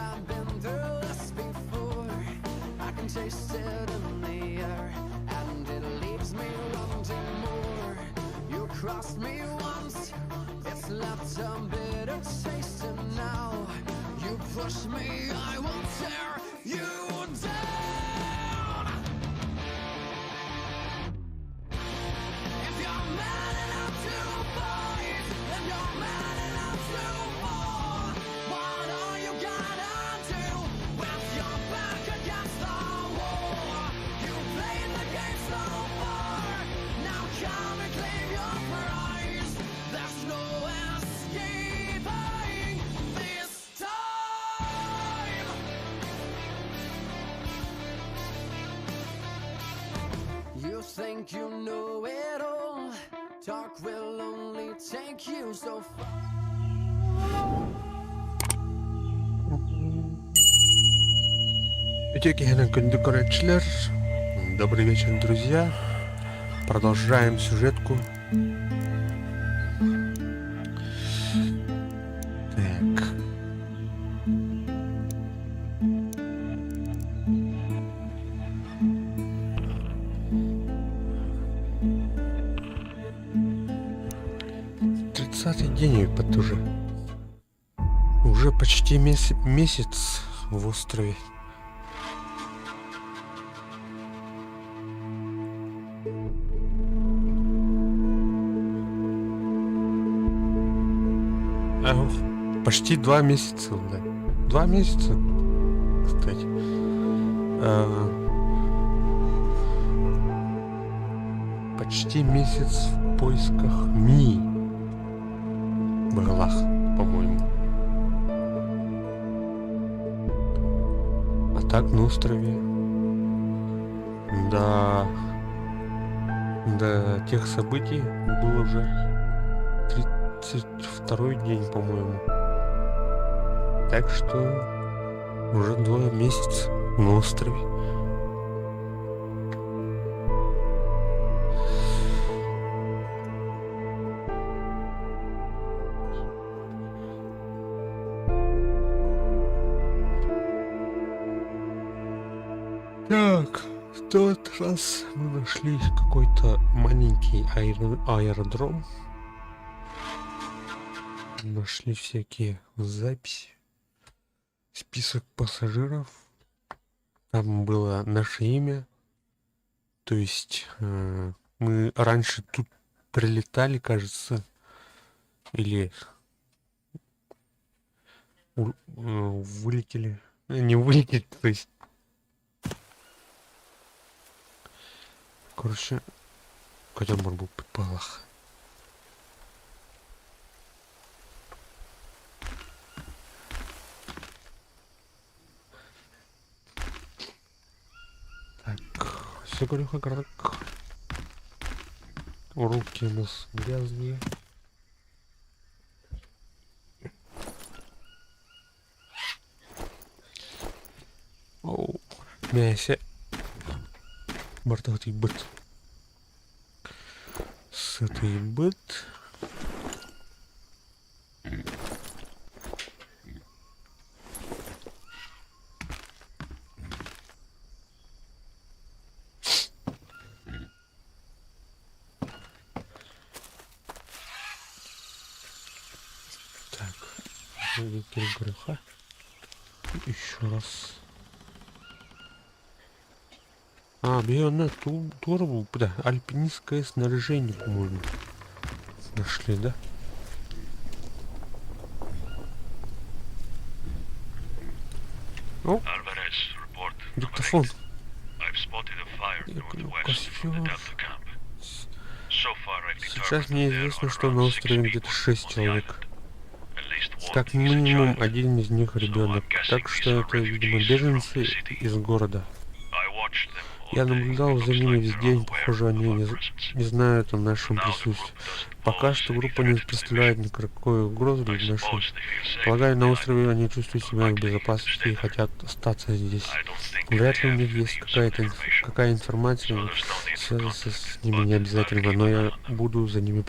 I've been through this before. I can taste it in the air, and it leaves me wanting more. You crossed me once, it's left a bitter taste, and now you push me, I will tear you down. If you're mad enough to fight, if you're mad enough to fall, what are you gonna do with your back against the wall? You played the game so far, now come and claim your prize. There's no escaping this time. You think you know it all. Talk will only take you so far. Үтүө киэһэнэн күндү көрөөччүлэр. Добрый вечер, друзья. Продолжаем сюжетку. Так. 30-й день под уже. Уже почти месяц, месяц в острове. А, почти 2 месяца, да. 2 месяца, кстати. А, почти месяц в поисках Ми. Быһыылаах, по-моему. А так на острове. До тех событий был уже 32 день, по-моему. Так что уже 2 месяца на острове. Так, в тот раз мы нашли какой-то маленький аэродром. Нашли всякие записи. Список пассажиров. Там было наше имя. То есть мы раньше тут прилетали, кажется. Или вылетели. Не вылетели, то есть. Короче, көтөн барбыппыт быһыылаах. Так, все горох. Руки у нас грязные. Оу, мясо. Бартахтый быт. Сытый быт. Так, греха. Еще раз. А, на торбу, да, альпинистское снаряжение, по-моему. Нашли, да? О, диктофон. Костер. Сейчас мне известно, что на острове где-то шесть человек. Как минимум один из них ребенок. Так что это, видимо, беженцы из города. Я наблюдал за ними весь день, похоже, они не знают о нашем присутствии. Пока что группа не представляет никакой угрозы для нашей. Полагаю, на острове они чувствуют себя в безопасности и хотят остаться здесь. Вряд ли у них есть какая-то какая информация, связаться с ними не обязательно, но я буду за ними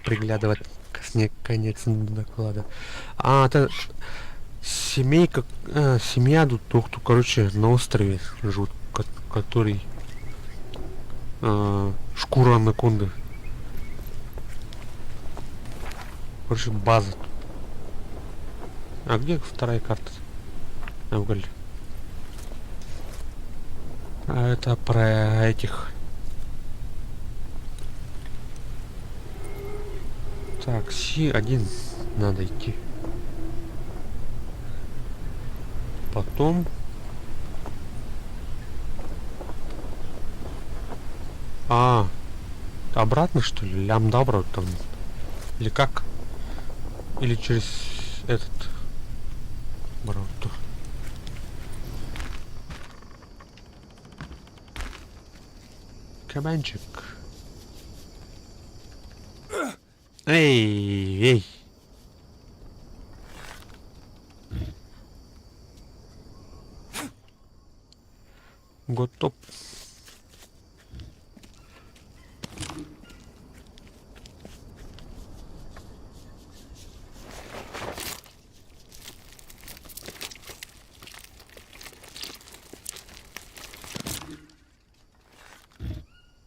приглядывать. Конец доклада. А, это... Семейка, семья тут, короче, на острове живут, который шкура анаконды. Короче, база. А где вторая карта? А, А это про этих. Так, Си-1 надо идти. Потом... А, обратно что ли? Лямдабра там. Или как? Или через этот... Брату. Кабанчик. Эй, эй. Готов.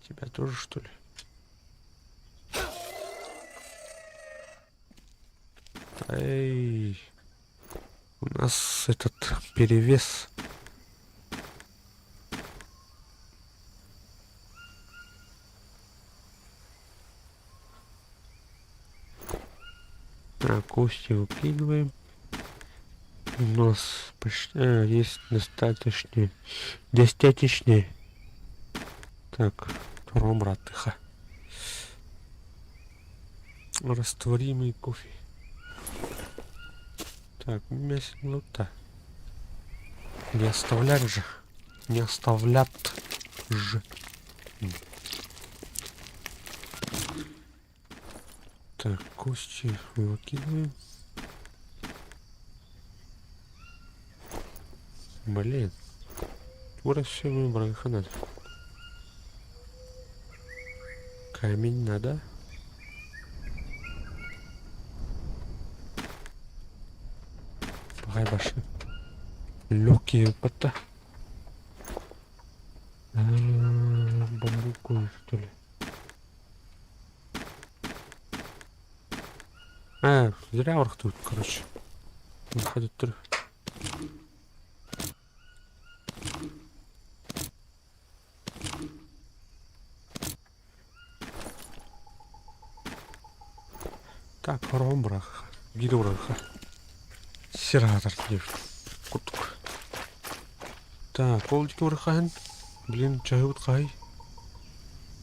Тебя тоже, что ли? Эй, у нас этот перевес. Так, кости выкидываем. У нас почти, есть достаточно. Достаточно. Так, братыха. Растворимый кофе. Так, мясо лута. Не оставлять же. Не оставлят же. Так, кости выкидываем. Блин. Все выбрали, надо. Камень надо. Баши. Легкие пота. Бамбуковый, что ли? А, зря тут, короче. Выходит три. Так, ромбрах, гидурах. Сератор кутук. Так, колдики урхан. Блин, чай хай.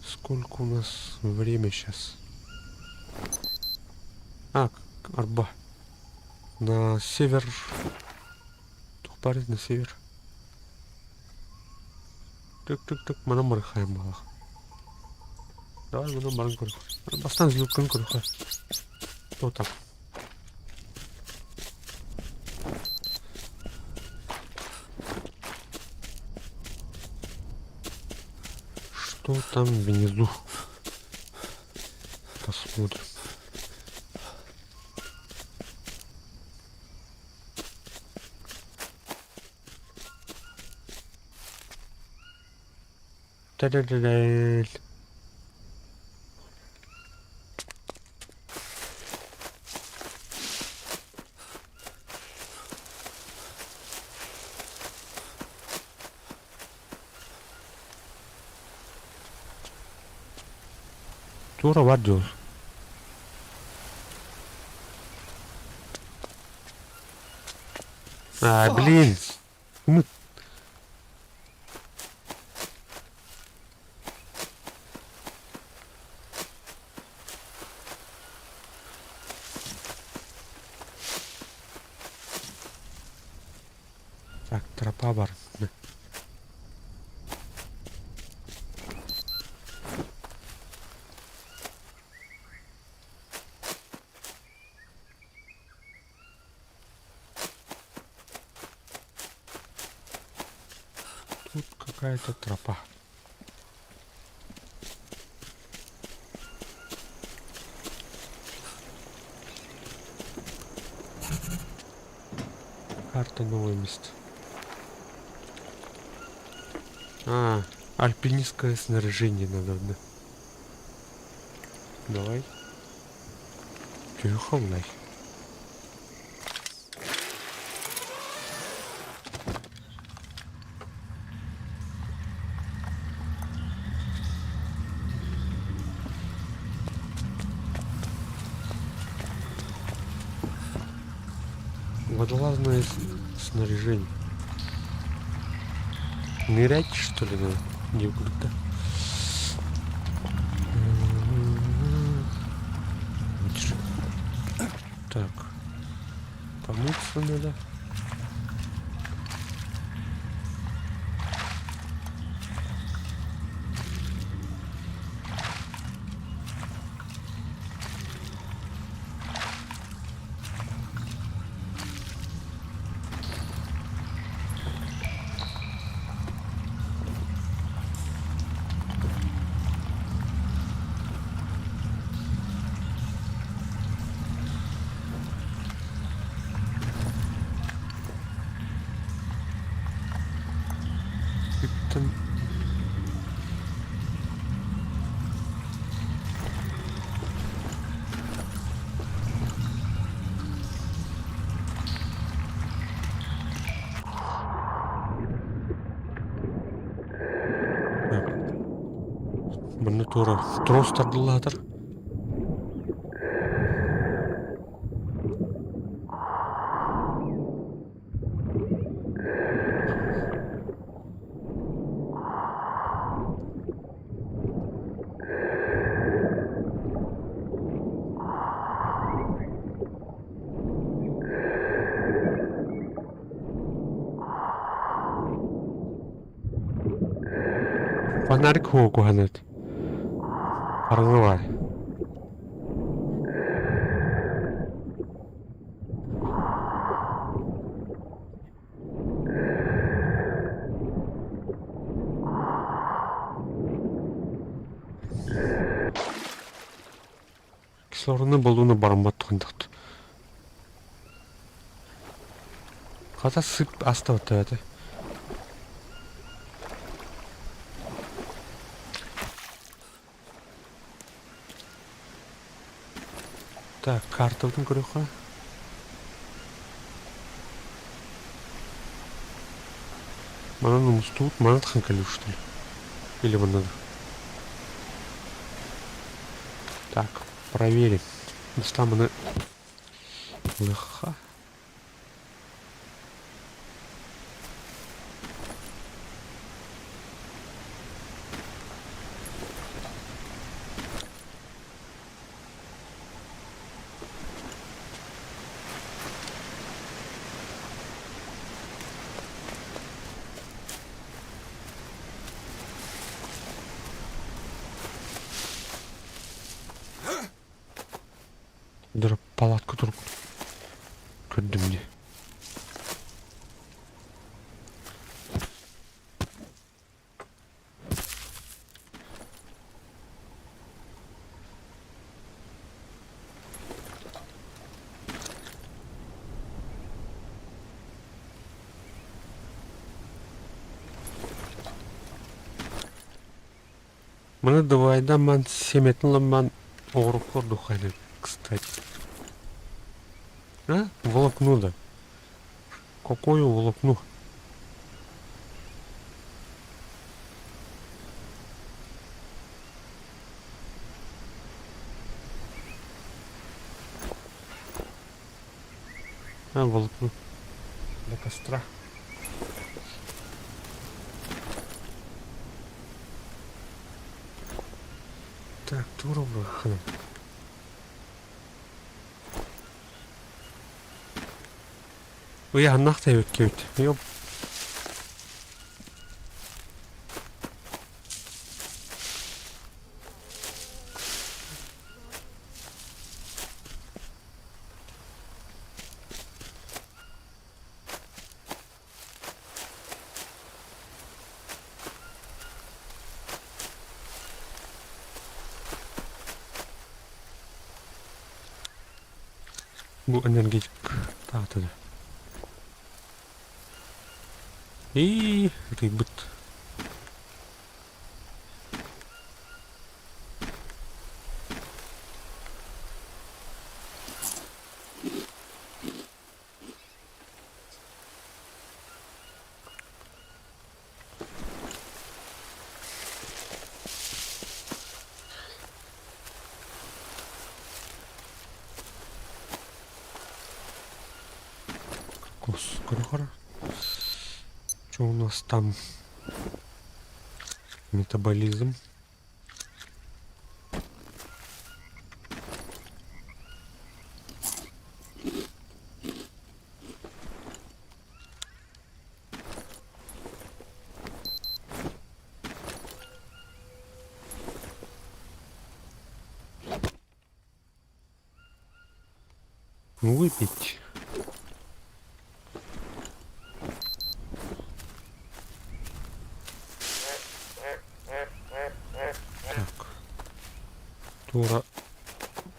Сколько у нас время сейчас? А, арба. На север. Тухпарит на север. Тук-тук-тук, манам бархаем балах. Давай, манам баран. Бастан злюккан курха. Кто там? Что там внизу? Посмотрим. Та-да-да-да. Тура вадил. А, блин. Мы... Так, тропа бар. Тут какая-то тропа. Это новое место. А, альпинистское снаряжение надо, да. Давай. Тюхалай. Водолазное снаряжение. Нырять, что ли, надо? Не да? Так. Помыться надо. Үптэн Манна туора трос тардыллаатар. Фонарик хуокуһанат. Хараҥа Кислородный баллону бараммат туһунтахт. Хата сып астабатта этэ. Так, картабытын көрүөххэ. Манан умустубут, манан кэлүү что ли? Или манна? Так, проверим. Бастаан ылыахха. Палатка турук көрдүм дии. Маны давайда ман семетин ламман оҕуруктар духайны, кстати. А? Волокно да. Какое волокно? А, волокно. Для костра. Так, тура. Уйаһаннаах тэбиккэбит. Ёп. Бу энергетик таатыда. Ии, ытыйбыт. Кокос көрө-көрө. Что у нас там? Метаболизм. Выпить. Так. Туора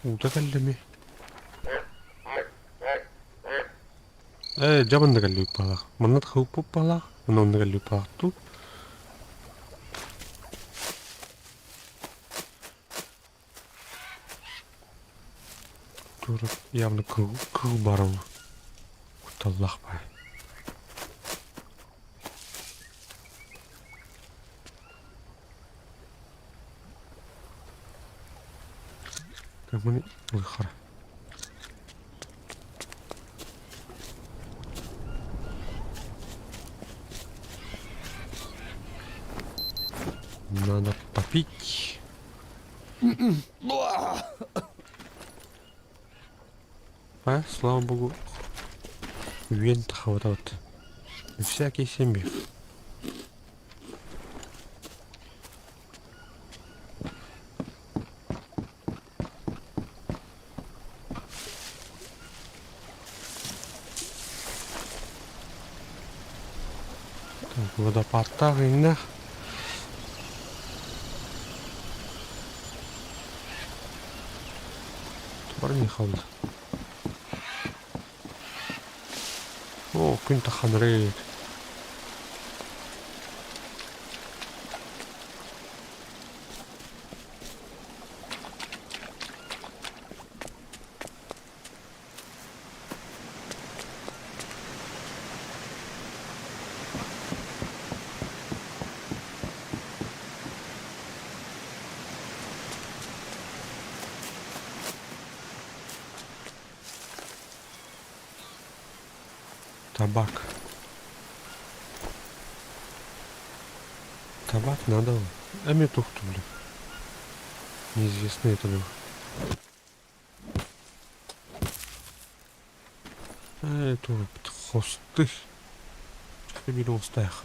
уута кэллэми. Ээ, дьэ манна кэллибит баҕалаах. Манна тахыыппыт баҕалаах, уонна онно кэллибит баҕалаах дуу. Туора явно кыл, кыл баар ол. Кутталлаах баар. Так, маны ылыхара. Надо попить. А, слава богу, үөн тахабатабыт. Всякий семьи. Так, водопадтаах иҥнэх. Бар Михаил. Оо, күн таханырыт. Табак. Табак надо. А мне тухту, блин. Неизвестно это было. Это хосты. Билостаах.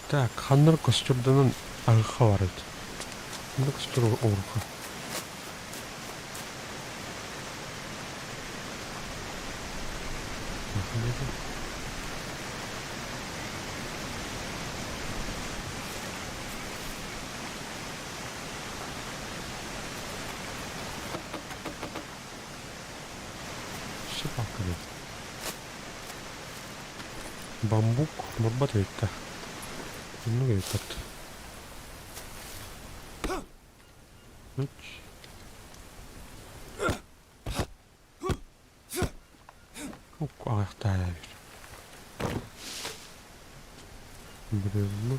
Так, ханнар костюрданан арыха бар эбит. Ханна костюр оруха. Все палка Бамбук барбат эбит Оннук эбит Аҕыйахтаайа Бревно.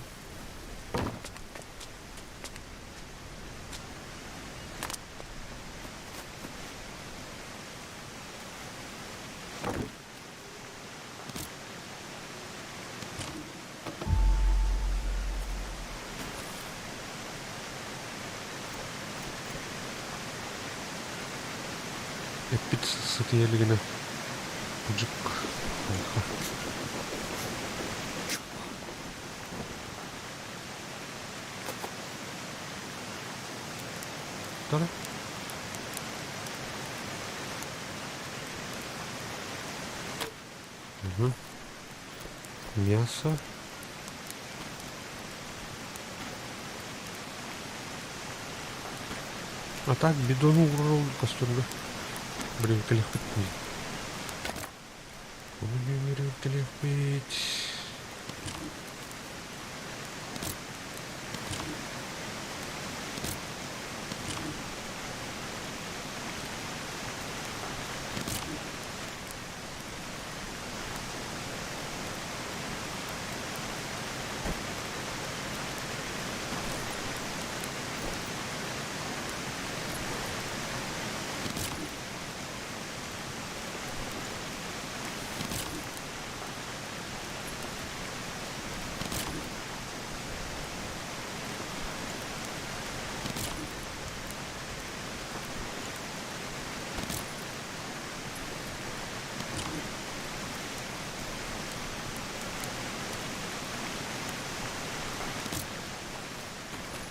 Эппит сытыйа илигинэ дьук Мясо. А так бидону уурар костюмга. Блин, кэлиэхпит Блин, кэлиэхпит.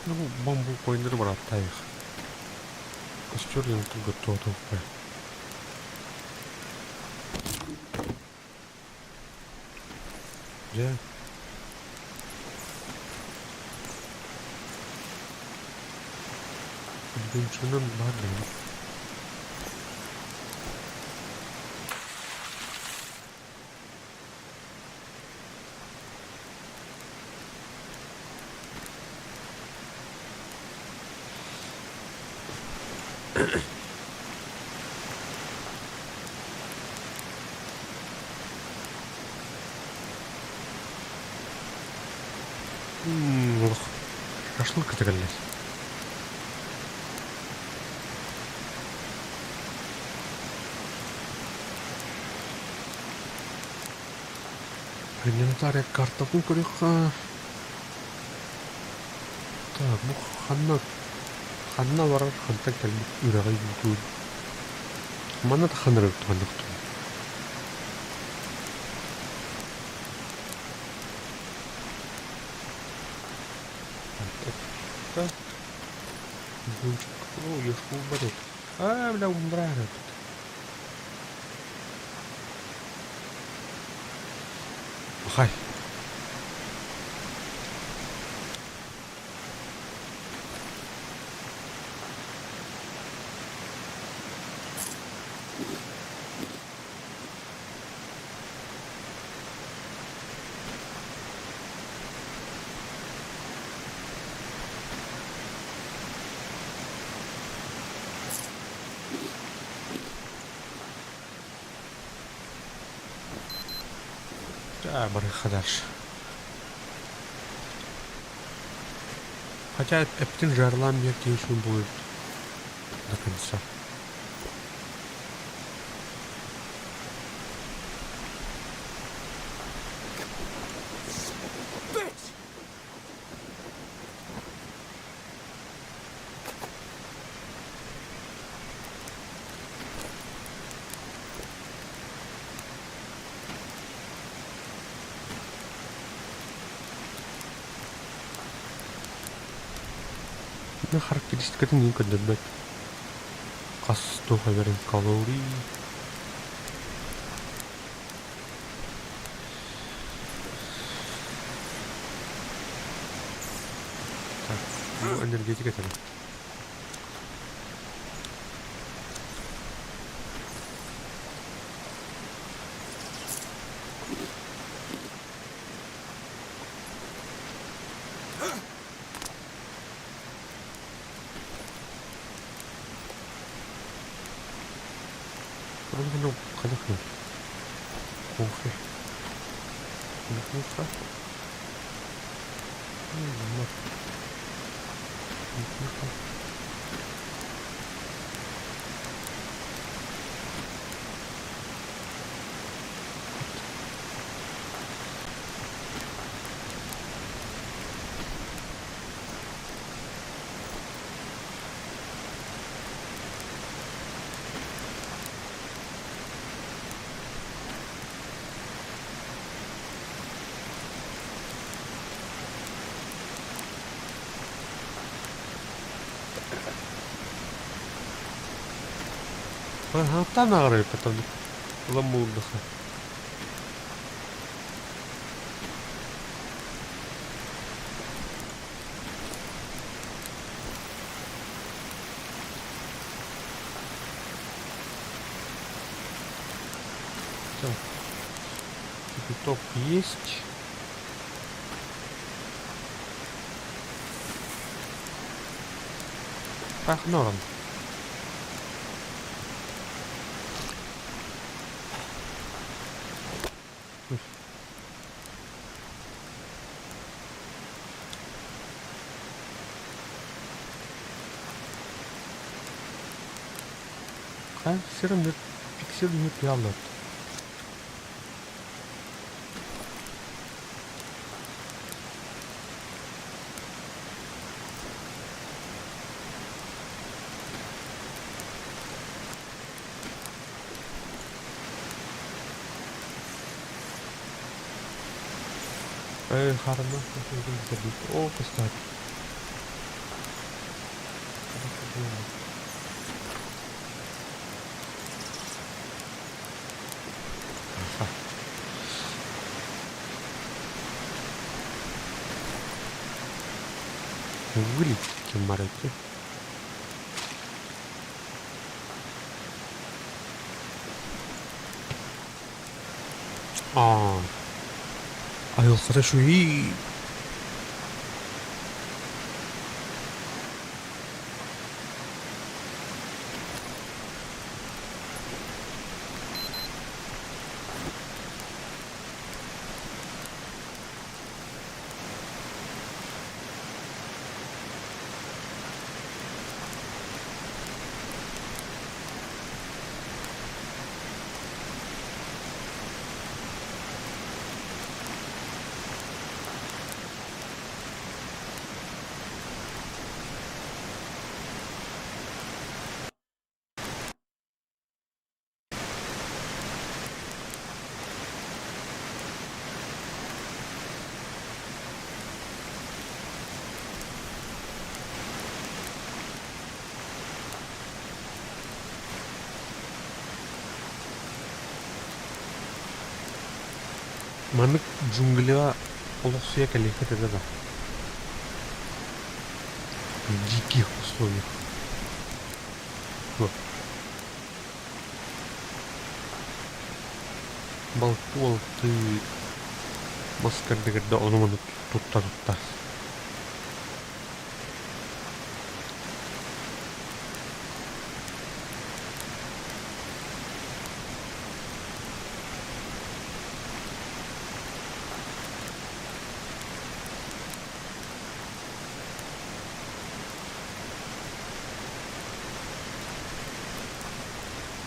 Ну, бамбук ойныр бараттайық. Костер готовый. Дьэ. Бүлгүнчүнэн баар дии. Олох шашлык кэтэрэллэр. Инвентарь картатын көрүөххэ. Так, бу ханна ханна барар хантан кэлбит үрэҕи үүтүүр. Манна да ханна эрэ Так. О, ёшку убарет. А, бля, умрает тут. Хай. Да, барыха дальше. Хотя эптин жарлам еще будет до конца. Ну, характеристикатын не көрдөрбөт. Хас туох эбэрин калорий. Так, бу энергетика этэ. Хайдах Кофе. Кофе. Кофе. Хаптан ааҕар потом ламмуурдаха. Кипяток есть. Так, норм. Хайа сирин пиксель Харна О, кстати. Вылетите, мараки. Аа, айылҕата үчүгэй. Маннык джунглига олохсуйа кэлиэххэ этэ да. В диких условиях. Вот. Балты мас кэрдигэрдэ ону-маны тутта-тутта.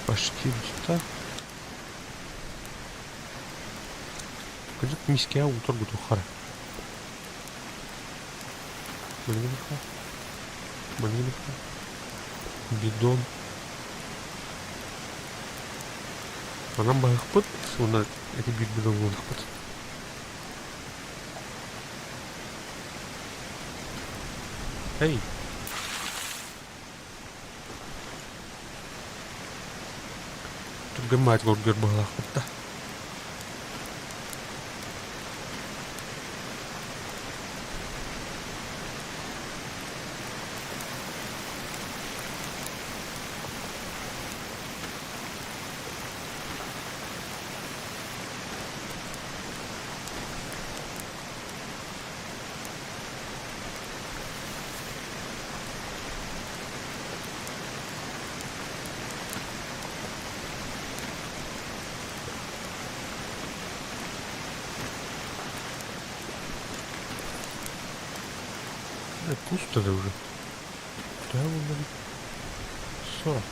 Почти бүттэ. Кырдьык мискэ утар-бутуххара. Бидон. Манан баһыахпыт уонна эти биир бидон булуохпут. Эй! Түргэн баайдык оргуйар быһыылаахпыт да. Пусто да уже. Төһө буолла эбит? 40.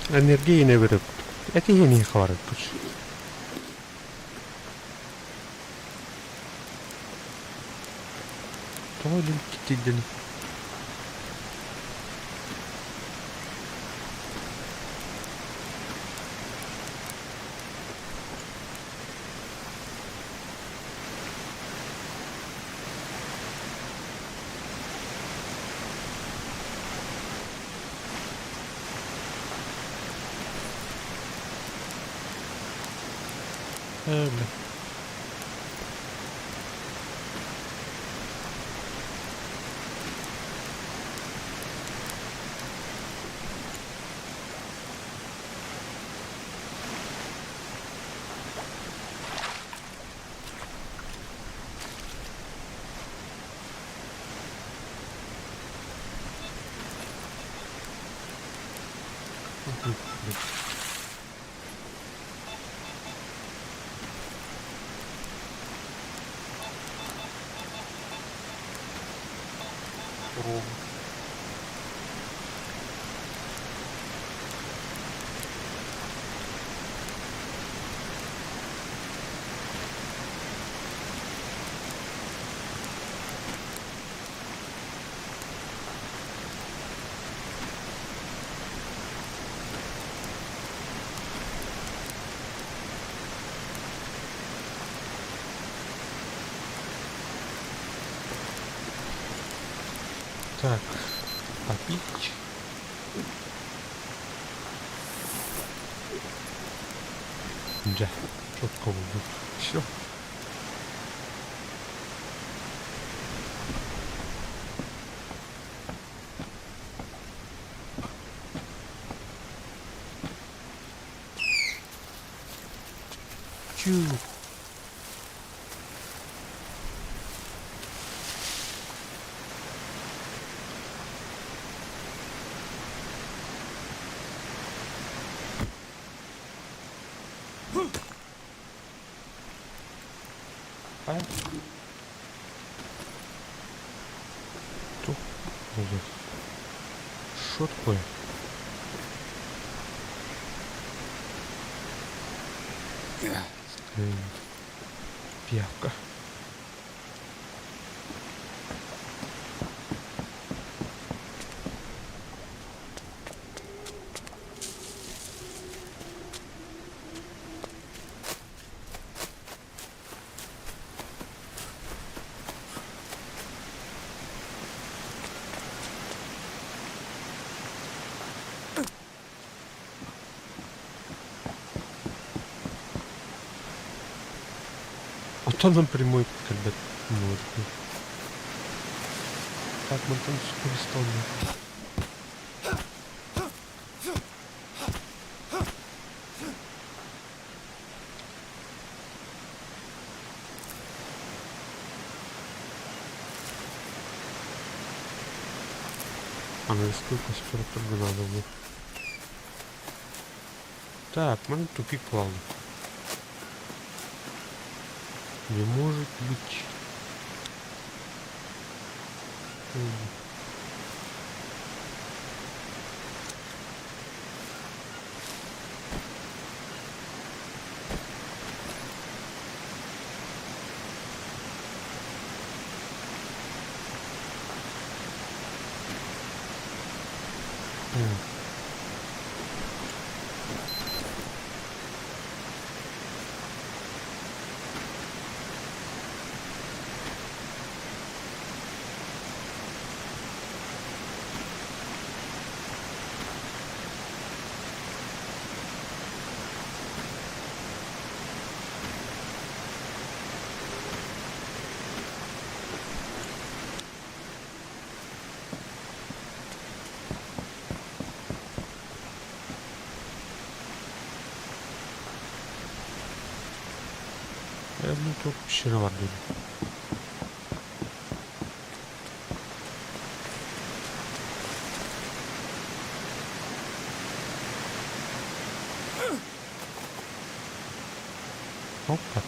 Энергия беріп, этиһини хабарыппыт. Тоҕо илин тиийдин? Бля. Ром. Так, попить. Да, четко будет. Все. Чу. А? Тух. Что такое? Пиявка. А то нам прямой ребят, ну, вот. Так, мы там скоро. А на сколько скоро надо было. Так, мы тупик клал. Не может быть. М. Я тут пещера бар диэн. Опа.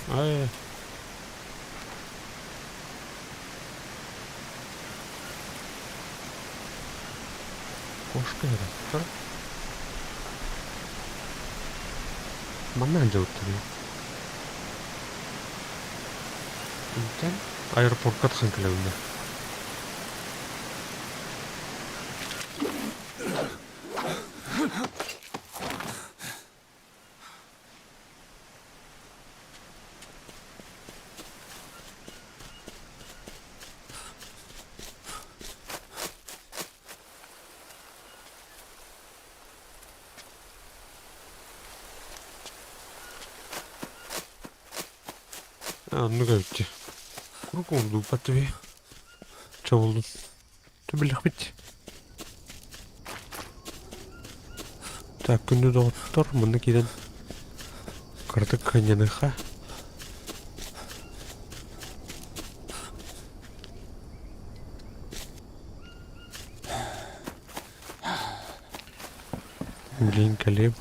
Ай. Кошка редактор. Манна делать. Онтон аэропортка тахсан кэлэбин. Оннук эбит дии. Куруук уурдууппат үһү. Чобуллун. Түбэлэхпит. Так, күндү доҕоттор, манна киирэн кыратык кыанньаныахха. Блин, кэлиэм.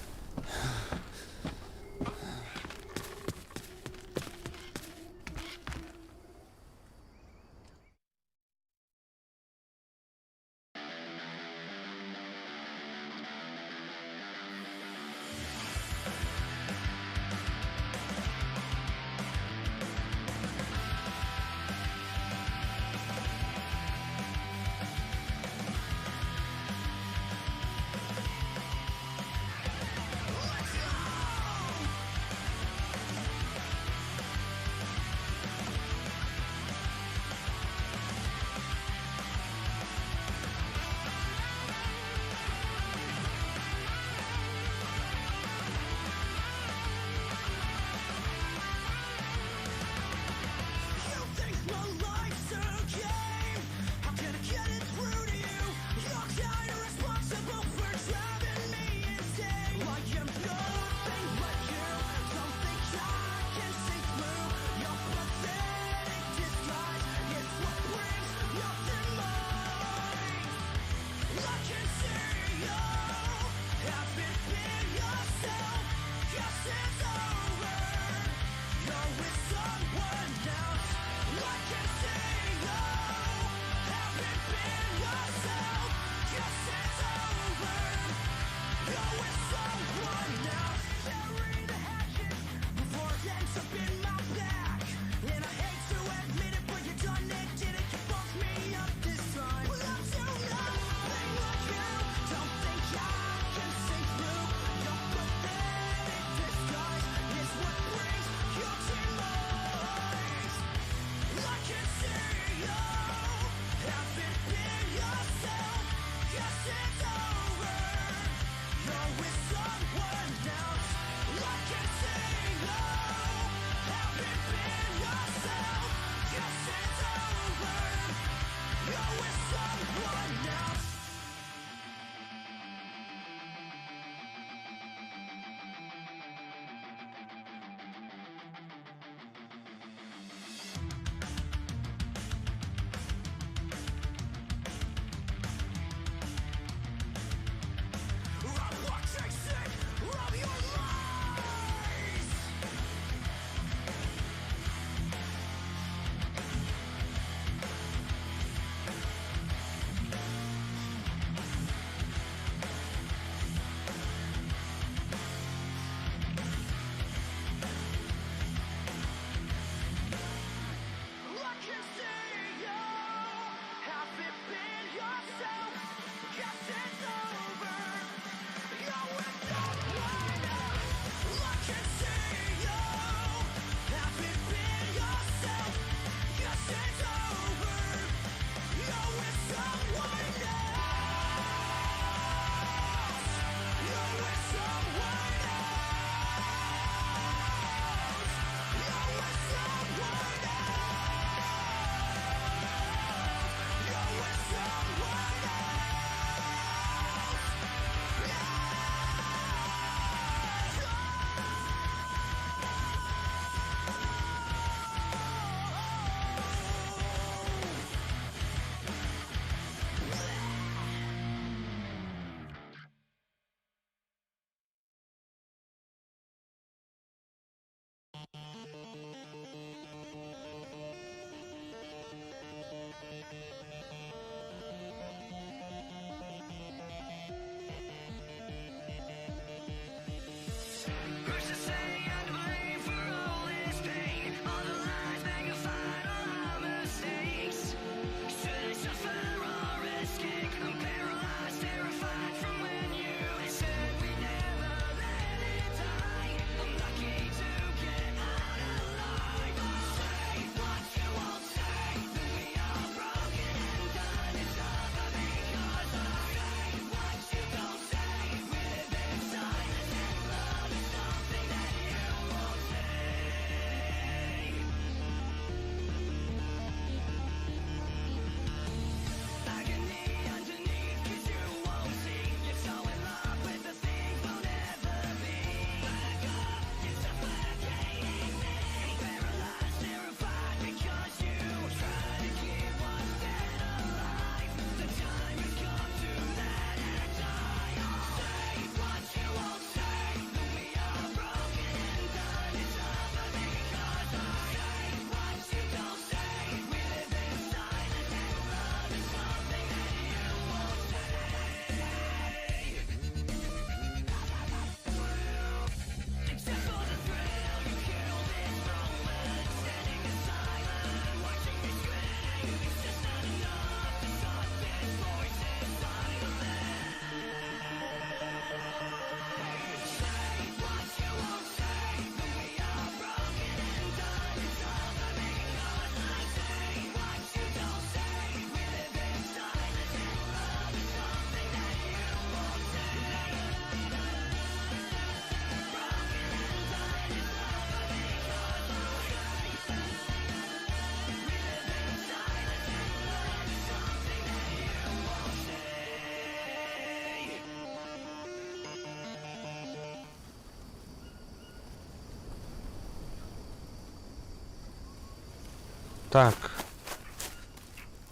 Так.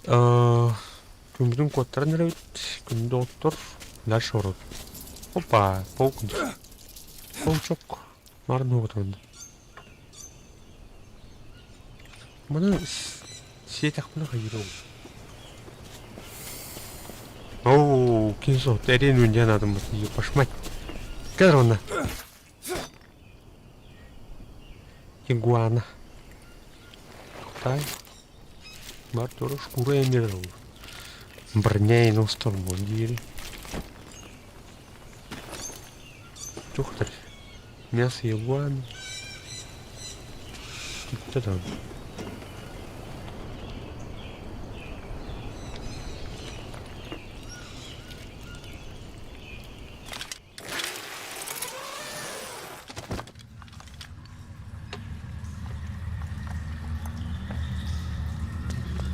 Күммүтүн куоттаран эрэбит. Күндү доҕоттор. Дальше ворот. Опа, паук. Паучок. Марын уотурда. Маны сиэтэхпинэ хайыыр ол. Оу, кинсо, эриэн үндиэн адыммыт, пошмать. Кэр онна. Игуана. Тай. Бар тура шкура эмир ол. Броня устар дири. Тухтар. Мясо игуаны. Кто там?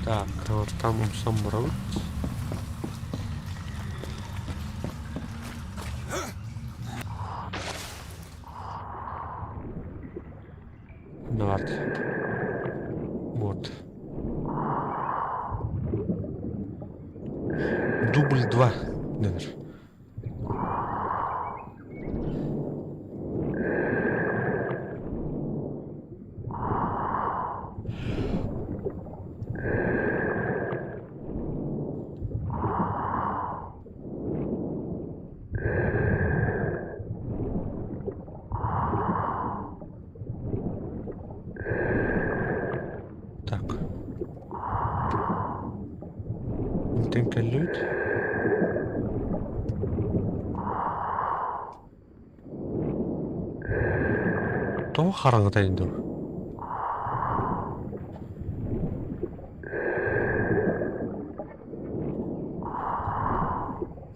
Так, там умсан барабыт. Нарт. Вот. Дубль 2 дэнэр. Так. Интэн кэллибит. Тоҕо хараҥатай дуу?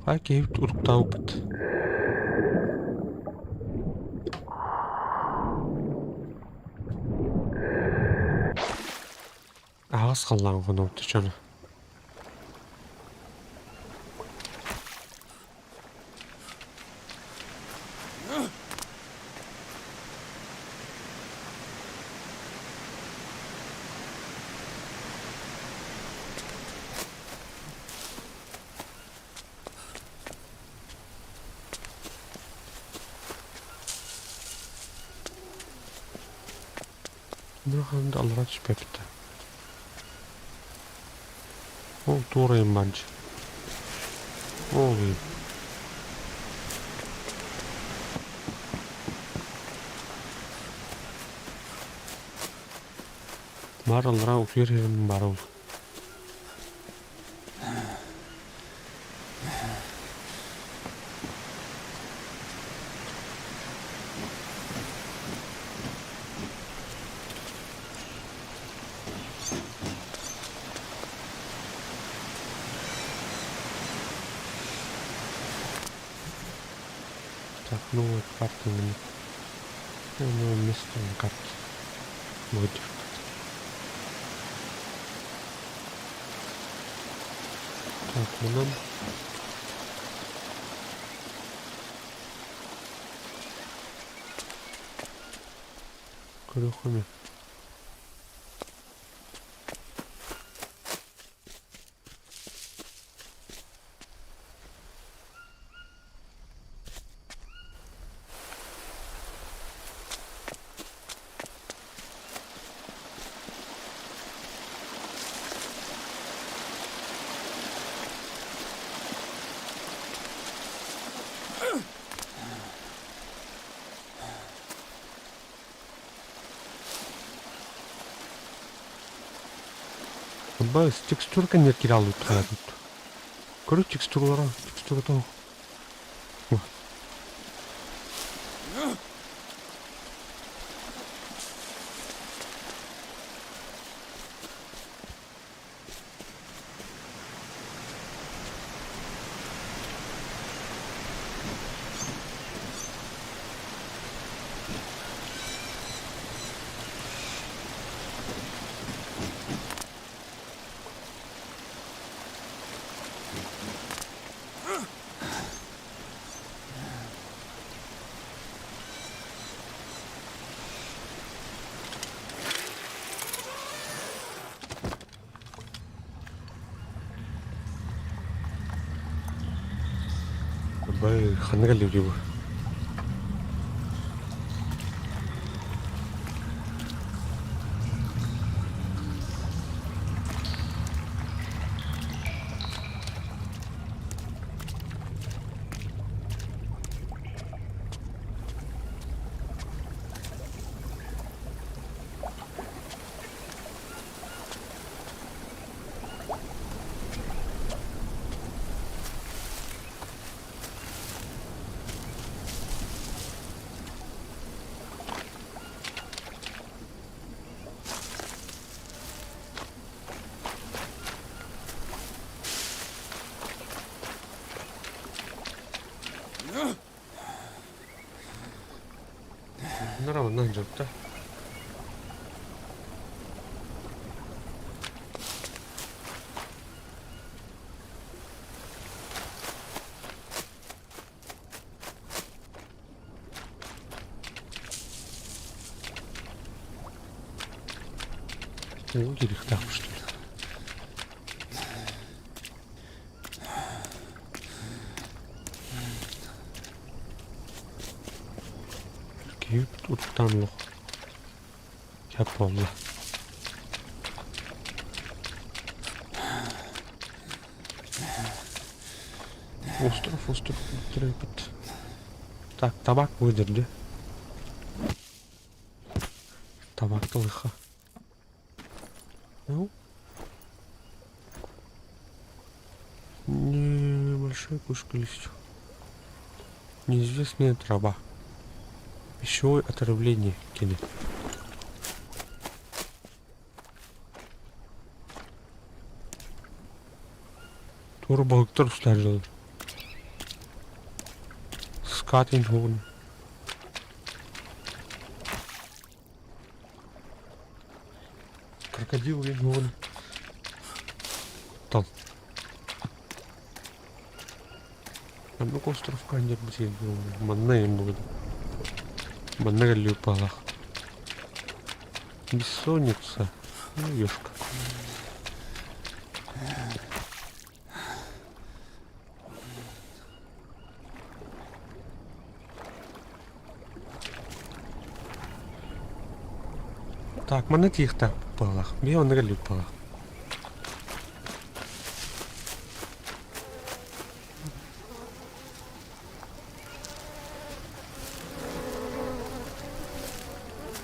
Хай киһибит уруктаабыппыт. Аҕыс халлаан хонуопта дьоно. Нурахан да аллара түспэппит. Ол туорайым баанчы. Ол Бар аллара утуйар иһэрим баар ол. Так, новая карта у меня. Новое место на карте. Выдержка. Так, манан көрүөххэ Бас текстура кэннигэр киирэ хаалбыт. Көрү текстуралара, текстурата Бай, ханна кэллибитий бу? Нара онно дьопта. Кириэхтээх что ли? Киһи уттаан олох сөп буолла. Остров, остров трепет. Так, табак выдерди. Табак лыха. Ну? Небольшая кучка листьев. Неизвестная трава. Пищевое отравление кини. Туора балыктар устаажылар. Скат иһин Крокодил иһин Тал. Маннык островка анньарбыт манна эм буолуо. Манна кэллибит баҕалаах. Бессонница. Ну, ёшка. Так, манна тиихтаах баҕалаах. Биһи онно кэллибит баҕалаах.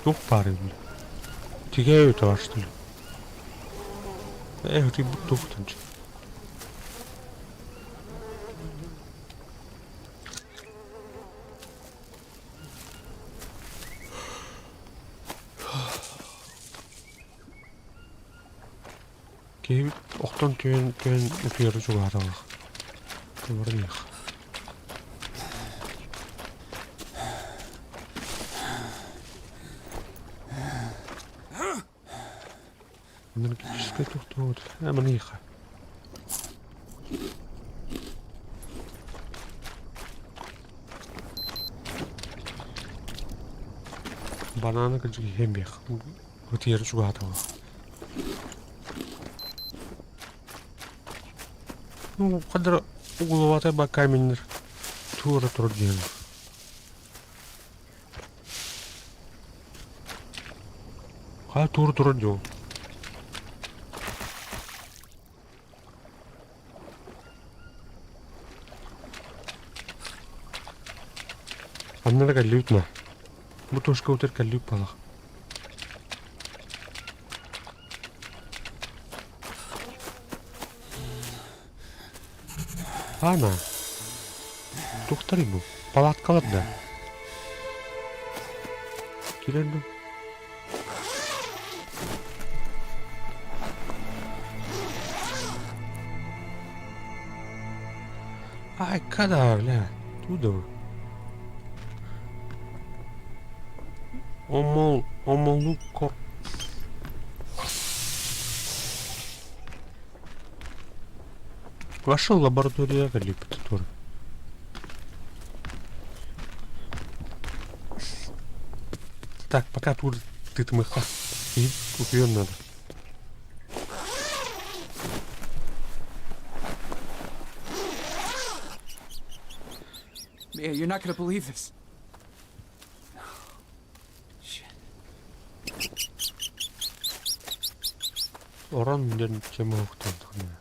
Туох баарый били? Тигээйи утаар что ли? Ээ, утуйбут туох тынчы. Киһибит охтон түһэн түһэн утуйары чугаһаталлах. Баран иһиэх. Энергетическая тохтообут. Ээ маны иһиэххэ. Бананы кырдьык иһэн биэх. Утуйары чугаһаталлах. Ну, хадара угловатый ба каменнер туора турар диэн. Хайа туора турар диэн. Аннара кэллибит ма? Бу тушка утар кэллибит балах. Ана, туохтарый бу? Палаткалар да? Киирэн дуу? Ай, когда, бля, туда вы. Омол, омолу кор. Ваша лаборатория репетитора. Так, пока тут ты тмыха. И тут ее надо. Mia, you're not gonna believe this. Shit. Орон диэн тема уктаатаххына.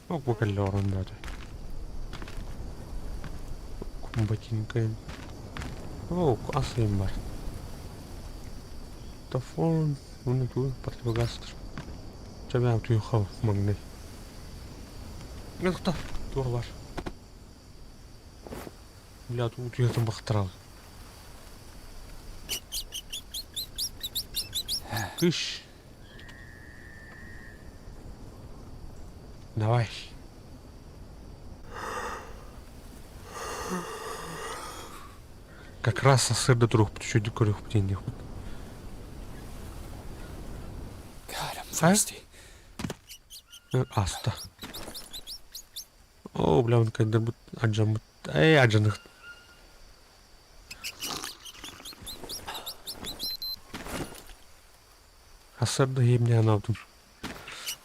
Бу кэллэ орон наада. Ботинка. О, ас ыйым бар. Тафон, уонна тугу противогазтар. Чэ, утуйхал маҥнай. Мехта, туох бар. Бля, утуйатын бахтарал. Кыш. Давай. Как раз сырда туруохпут үчүгэйдик көрүөхпүт диэн God, I'm thirsty. Ааста. Оо, бля, кайдаммыт, алдьаммыт, ээ, алдьаныах. Сарсыарда иһимньи анаабытым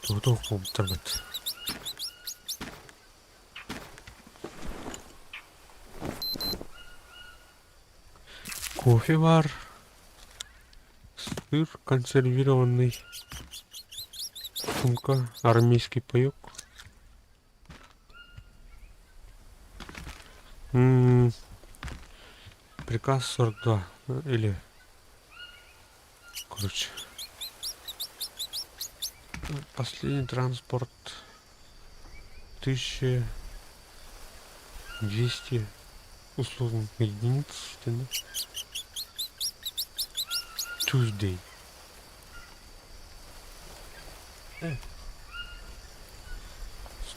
тугу буолбуттарбыт. Кофе баар, сыр консервированный, сумка, армейский паёк. Приказ 42 или короче последний транспорт 1200 условных единиц Tuesday.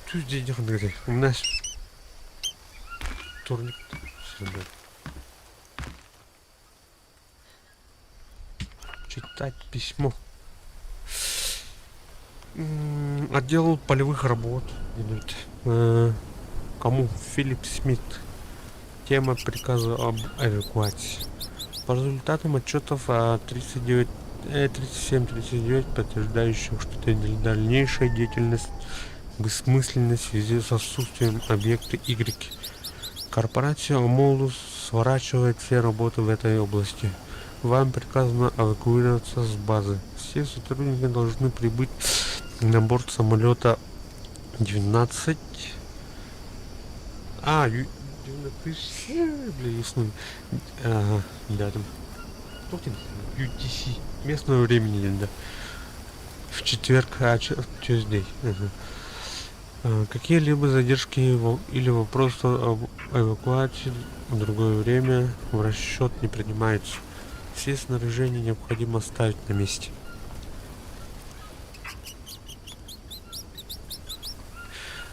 Tuesday диэн У нас вторник среда. Читать письмо. Отдел полевых работ. Кому? Филипп Смит. Тема приказа об эвакуации. По результатам отчетов о 39, 37-39, подтверждающих, что дальнейшая деятельность бессмысленна в связи с отсутствием объекта Y. Корпорация Омолус сворачивает все работы в этой области. Вам приказано эвакуироваться с базы. Все сотрудники должны прибыть на борт самолета 19. А, 19, бля, ясно. Ага, да, там. UTC. Местного времени, да. В четверг, а, Tuesday. Ага. Какие-либо задержки или вопросы об эвакуации в другое время в расчет не принимаются. Все снаряжения необходимо оставить на месте.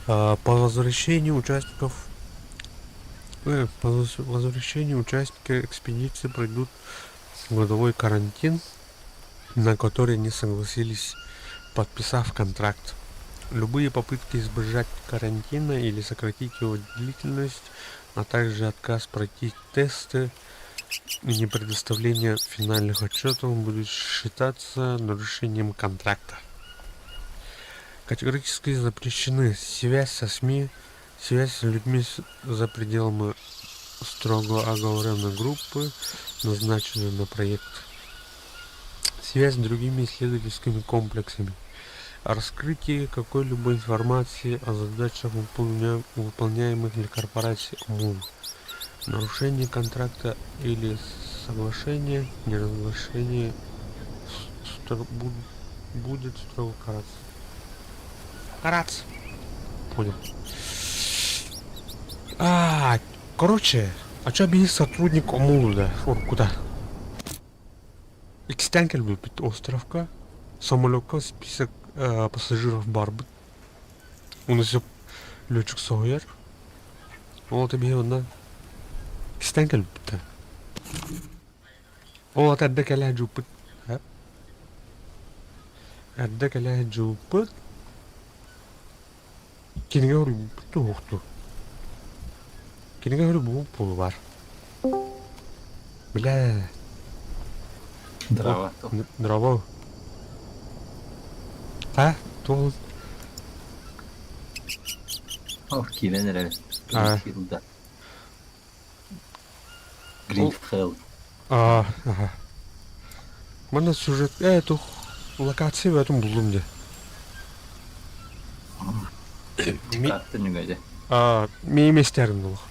По возвращении участников по возвращении участники экспедиции пройдут годовой карантин, на который не согласились, подписав контракт. Любые попытки избежать карантина или сократить его длительность, а также отказ пройти тесты и не предоставление финальных отчетов будут считаться нарушением контракта. Категорически запрещены связь со СМИ, связь с людьми за пределами строго оговоренной группы, назначенной на проект, связь с другими исследовательскими комплексами, раскрытие какой-либо информации о задачах, выполняемых для корпорации ОМУЛ, нарушение контракта или соглашения, неразглашение будет строго караться. Караться. Понял. А, короче, а чё биир сотрудник ОМУЛ да? Куда? Иккистээн кэлбиппит островка. Самолекка список пассажиров баар Уну сөп летчик соһуйар. Ол ата биһи онно иккистээн кэлбиппит Ол ата эрдэ кэлэ сылдьыбыппыт. Эрдэ кэлэ сылдьыбыппыт. Кинигэ суруйбуппут уһукту. Кинигэ суруйбуппут буолуо баар. Бля. Здраво. Здраво. А, туох О, киирэн эрэбин. А. Да. Ол Green Hell. Аа, аха. Манна сюжет э тух локация бөтүн буллум дьэ. Ми Карта нүгэдэ. аа миэмэстэрин олох.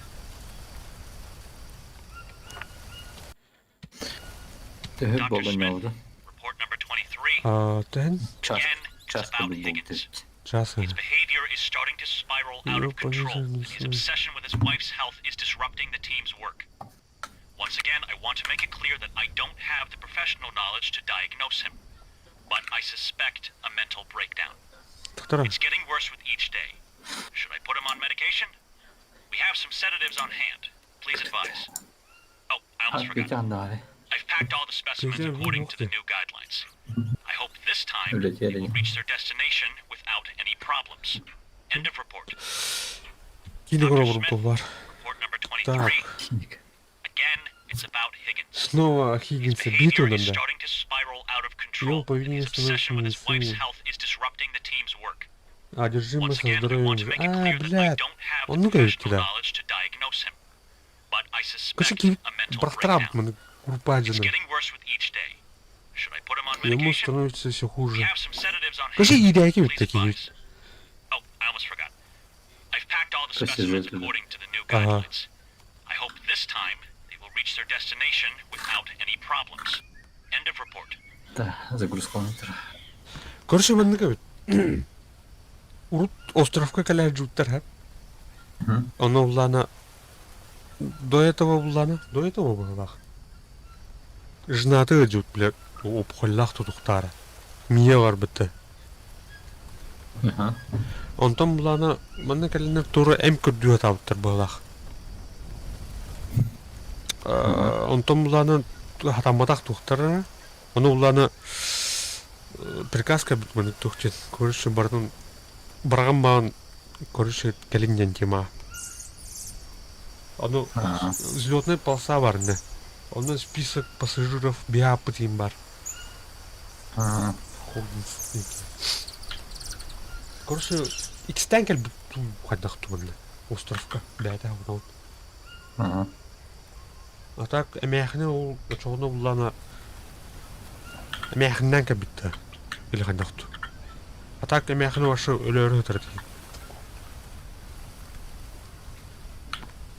Төһө Dr. буолан Smith, ньоҕуду? report number 23. Аа, тэн Час Again, it's час about курдук Higgins. буолбут. час His behavior is starting to spiral out of control, and his obsession with his wife's health is disrupting the team's work. Once again, I want to make it clear that I don't have the professional knowledge to diagnose him, but I suspect a mental breakdown. Доктора. It's getting worse with each day. Should I put him on medication? We have some sedatives on hand. Please advise. Oh, I almost forgot. Петя даҕаны I've packed all the specimens Петя, according to the ух ты. new guidelines. I hope this time they Үлэтиэрин. will reach their destination without any problems. End of report. Кини Dr. көрө Smith, бар. report number 23. Так. Again, it's about Higgins. Снова His Хиггинса behavior битву is нам да. starting to spiral out of Его control, and поведение his obsession становится with his wife's необъяснимым. health is disrupting the team's work. Одержимый Once со again, I want to здоровьем. make it А, clear that I блядь. don't have the Он ну говорит professional да. knowledge to diagnose him, but I Короче, suspect ки a mental брахтраб breakdown. маны It's курпаджина. getting worse with each day. Should I put him on Ему medication? становится все We хуже. have some sedatives on Короче, hand. идеяки вот Please такие. advise. Oh, I almost forgot. I've packed all the По specimens сюжету, да. according to the new Ага. guidelines. I hope this time they will reach their destination without any problems. End of report. Да, загрузка. Короче, маннык эбит. Урут островка кэлэр дьуттар ха. Ону улаана до этого улаана, до этого быһыылаах. Женаты дьут, бля, опхоллаах тутуктаара. Мия барбыта. Аха. Онтон булаана манна кэлэннэр тура эм көрдүү сатаабыттар быһыылаах. Онтон булаана хатамматах туохтара. Ону булаана приказ кэлбит маннык туох диэн. Короче, барытын бараҕан баҕан короче кэлин диэн тема. Ону Аа. взлетная полоса бар инne. Онно список пассажиров биаппыт иин бар. Аа. Короче, икстээн кэлбит хайдах туманна островка бэйэтэ унаут. Аа. А так эмээхини ол очоҕуна буллаана эмээхиннээн кэлбиттэр или хайдах ту. А так эмээхини вообще өлөөрү сытар этэ.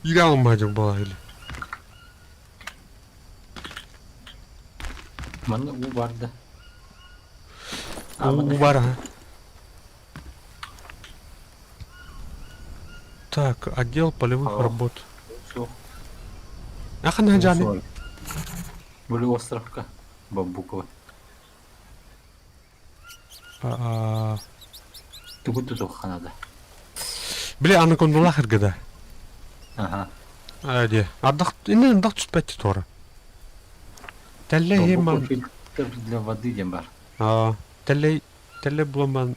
Ире алынмаһа буолаа или. Манна уу бар да. А, Уу манна бар аха. Так, отдел полевых Алло. работ. Суох. Ахана Уу Джани. суох. Были островка бамбуковая. А, Тугу тутуохха наада. Били анакондалаах эргада. Аха. Аа дии. Ардах иннин ардах түспэт туора. Тэллэй иһин Бамбуковый бан фильтр для воды диэн баар. аа тэллэй тэллэй булан бан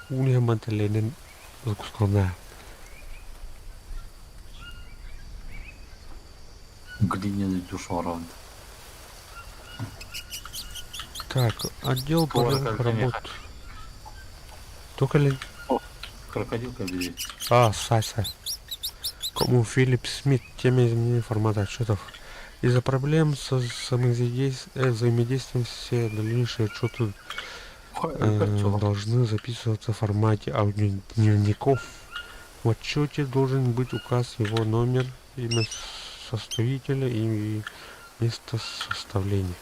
ууну иһэн бан тэллэйинэн кускалнаа. Глиняный душ оҥороон. Так, отдел Туора полевых крокодил. работ. Только ли... Крокодил кабелит. А, сай, сай. Кому Филипп Смит, тема изменения формата отчетов. Из-за проблем со взаимодействием все дальнейшие отчеты должны записываться в формате аудиодневников. В отчете должен быть указ его номер, имя составителя и место составления.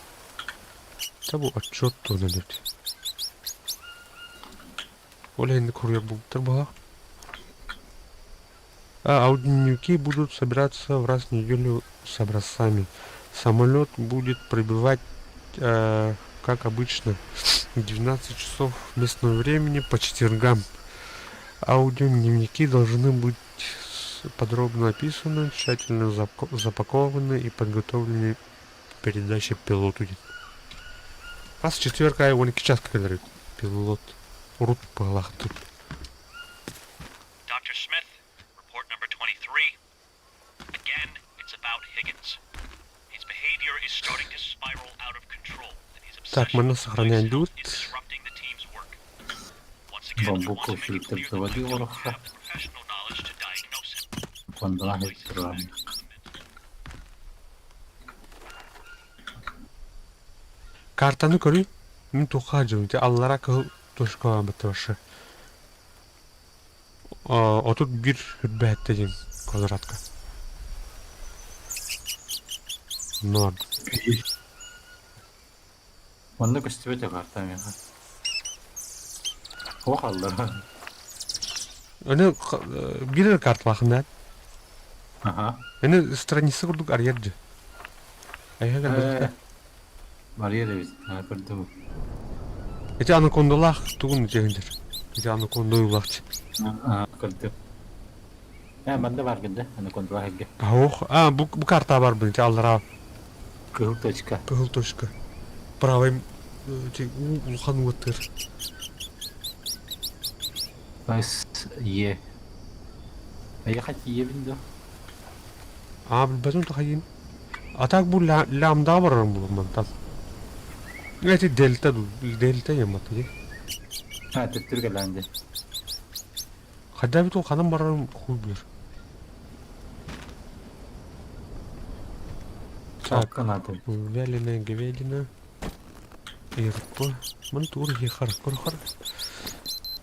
Табу отчет туһунан эбит. Ол иһин куруйар буолбуттар буолла. А аудиодневники будут собираться в раз в неделю с образцами. Самолет будет прибывать, как обычно, в 12 часов местного времени по четвергам. Аудиодневники должны быть подробно описаны, тщательно запакованы и подготовлены к передаче пилоту. Хас четверг аайы 12 чааска кэлэр пилот урут быһалаахтык. Dr. Smith, report number 23. Again, it's about Higgins. His behavior is starting to spiral out of control, and his Так, obsession манна with his сохраняй wife's дут. health is disrupting the team's work. Once again, I want to Бамбуковый make it фильтр clear для that I воды don't оҥоруохха. have the professional knowledge to diagnose him. Куандалаах I турар. suspect a mental. Картаны көрүй. Мин туохха дьым ити аллара кыһыл точкалаан бытта вообще. 31 үрбэһэттэ диэн квадратка. Норд. Онно көстүбэт карта миэхэ. Туох аллара? Аны биир карталаахын да. Аха. Аны страница курдук арыйар дьэ. Айха кэлбэтэ. Барыйар эбит. Көрдүм. Ити анакондалаах тугун дьэһиндер. Ити анаконда уйлаахчы. Көрдүм. Э, манна бар гында, анакондалаах эргэ. Ох, а, бу, бу карта бар бу, ити аллара. Кыһыл точка. Кыһыл точка. Правый улахан уоттыр. С, Е. Эйиэхэ тиийэбин дуо? Аа, билбэтим тахайын. А так бу лямда барарым булум мантан. Эти дельта дельта яматы ди. А, төттөрү кэлээн дии. Хотя бы ханан барарым хуй билэр. Так, Канаты. вяленая говядина. Ирпа. Ман тур хихар курхар.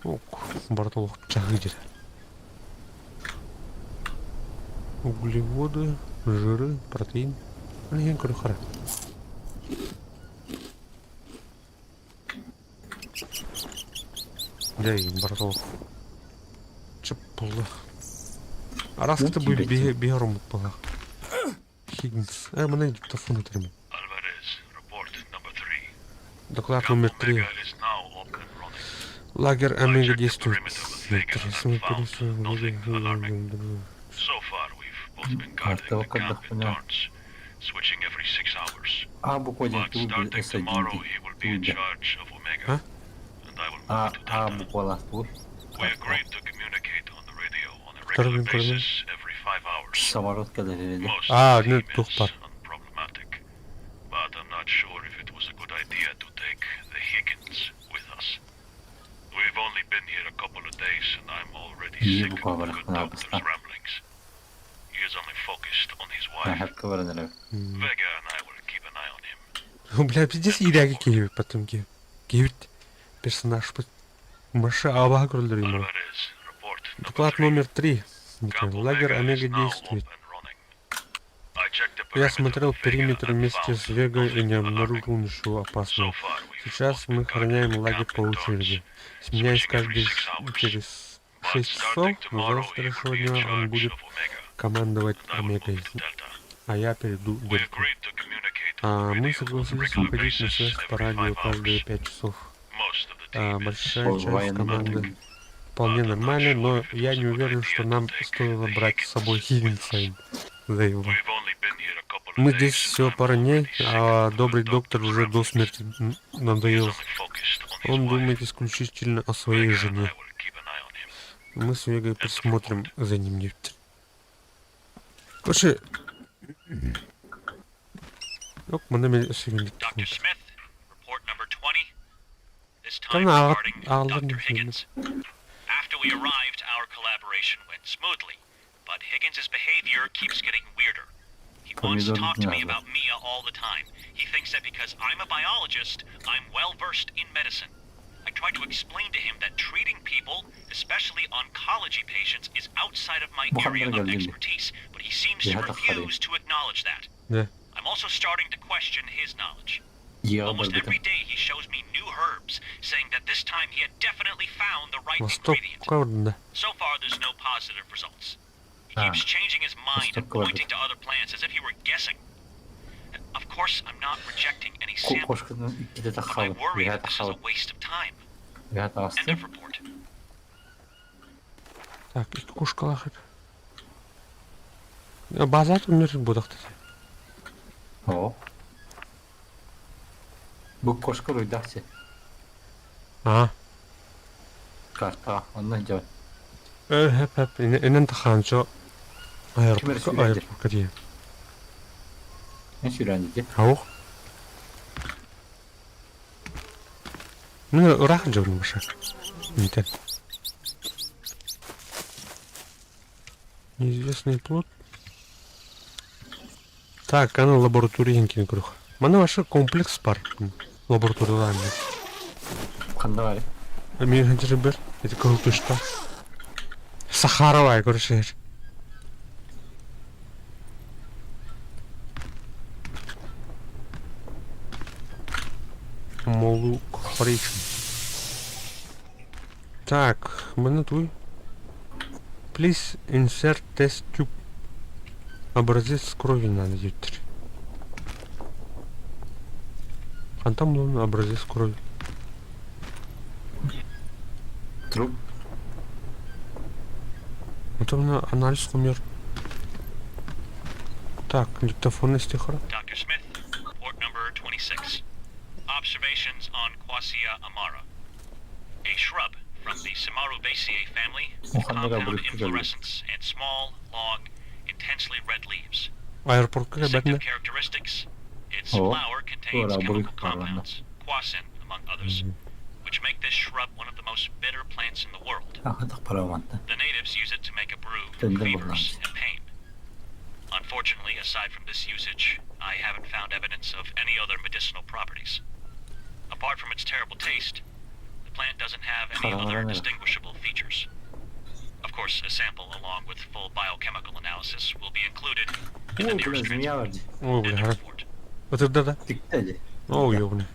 Ок, бартолох чагыдер. Углеводы, жиры, протеин. Ан курхар. Дэй, бартолох. Чып булды. Араскыты бу биһэр омут буолла. Хиггинс. Э, мына диктофон өтөрмүн. Доклад номер 3. Лагерь Омега действует. Карта көрдөхпүнэ А буква диэн тугу S1 дии. А? А, А буквалаах тугуй? Второй көрмөн. Самолет кэлэр или? А, ну туох бар. But I'm not sure if it was a good idea to take the Higgins with us. We've only been here a couple of days and I'm already Iyi sick bu of kadar the good aklına doctor's almışlar. ramblings. He is only focused on his wife. Hakkı var öyle. Vega and I will keep an eye on him. Бля, пиздец иирээги киһи потом ки. Киһибит персонаж Маша абаһа көрөллөр ему. Alvarez, report number Доклад 3. номер 3. Camp Лагерь Omega Омега is now действует. up and running. I checked the Я perimeter смотрел with Vega периметр and вместе found с Вегой и не nothing alarming. обнаружил ничего So опасного. far, we've Сейчас both мы been guarding охраняем the лагерь camp по in turns, очереди, сменяясь switching every каждый 6 hours. через But 6 часов, starting но tomorrow, he will завтрашнего be in дня он charge будет of Omega, командовать and I will Омегой, move to Delta. а я перейду в We Дельту. agreed to communicate А on the мы radio on a согласились regular выходить на basis связь по every радио 5 каждые hours. 5 часов. Most of the А, team is большая часть Военный. команды вполне But I'm not нормально, sure но if it я was не a good уверен, что idea to нам take стоило the брать с собой Higgins with us. Хиггинса. Заебал. We've only been here a couple of Мы days здесь and всего I'm пару дней, already sick а of the good добрый доктор doctor's уже до ramblings. смерти He is надоел. only focused on his Он wife. думает исключительно о своей Vega and I жене. will keep an eye on him. Мы с Вегой End of присмотрим report. за ним. Нефть. Короче... Ок, манна мен өссө Dr. Smith, report number 20. This Там time regarding аҕаллар Dr. нефть. Higgins. After we arrived, our collaboration went smoothly, but Higgins' behavior keeps getting weirder. He wants to Помидор talk to me надо. about Mia all the time. He thinks that because I'm a biologist, I'm well versed in medicine. I tried to explain to him that treating people, especially oncology patients, is outside of my Bu area kadar of geldi. expertise, but he seems to Ya da harry. refuse to acknowledge that. Ne? I'm also starting to question his knowledge. Yağı Almost barbetim. every day he shows me new herbs, saying that this time he had definitely found the right Восток ingredient. кавардында. So far, there's no positive results. He Ah. keeps changing his mind and Восток кавардында. pointing to other plants as if he were guessing. Of course, I'm not rejecting any sample, Кошкадан иккитэ but I таххабыт. worry Үһэ that this is a таххабыт. waste of time. Үһэ End таҕыстым. of report. Так, икки кушкалаах Базар өнөр будахты. Оо. Бу кошка руйдахчы. А. Карта. Онно дьон. Э, хэп хэп. Инен таханчо. Ким эрэ Аэропортка сүүрэн аэропортка тиийэн. Эн сүүрэн дии. Аух. Мин ыраах дьонум баша. Интен. Неизвестный плод. Так, аны лаборатория кин круг. Маны вообще комплекс бар. Лабораториялаан Ханна баар? Мин сылдьар ити кыһыл тушта. Сахаровай көрүсүһэр. Молу Corporation. Так, маны туй. Please insert test tube. Образец крови надо диэбиттэр. Хантан булан образец крови? Труп. Это мына анализ хомуйар. Так, диктофон истиэххэ. Dr. Smith, report number 26. Observations on Quassia amara. A shrub from the Samarubaceae family with compound inflorescence and small, long, intensely red leaves. Аэропортка Distinctive кэлбэтинэ. characteristics. Its О, flower contains туора chemical буруйка барбанна. compounds, quassin among others, which make this shrub one of the most bitter plants in the world. Ахытах параманта. The natives use it to make a brew for Тендер fevers буллаҕын. and pain. Unfortunately, aside from this usage, I haven't found evidence of any other medicinal properties. Apart from its terrible taste, the plant doesn't have any other Хараҥаран эрэ. distinguishable features. Of course, a sample along with full biochemical analysis will be included in the Ой, бля, nearest змея transport. бар дии. О, End бля, of хара. report. Ытырда да? Тиктэ дии. О, ёбаный.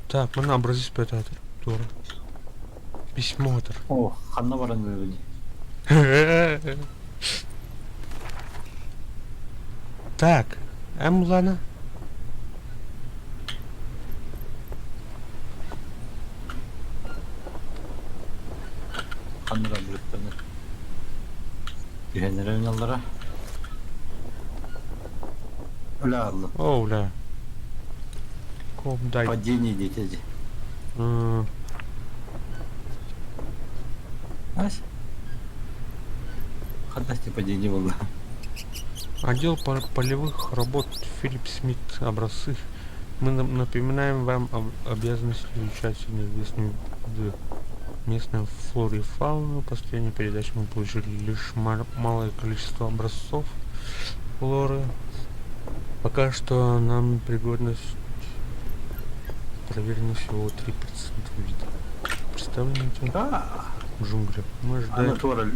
Так, мына образец петатор. Туора. Письмо ытыр. О, ханна баран өлөбүн. Так, эм Лана. Ханна баран Түһэннэрэ ойналлара. Өлө ааллым. О, бля. Коп дай. Падение диэтэ дии. М, Ась? Ханна падение буолла. Отдел полевых работ Филипп Смит. Образцы. Мы напоминаем вам об обязанности изучать неизвестную виды местной флоры и фауны. В последней передаче мы получили лишь малое количество образцов флоры. Пока что нам пригодность проверено всего 3% видов. Представлены А, в джунглях. Мы аны ожидаем... туора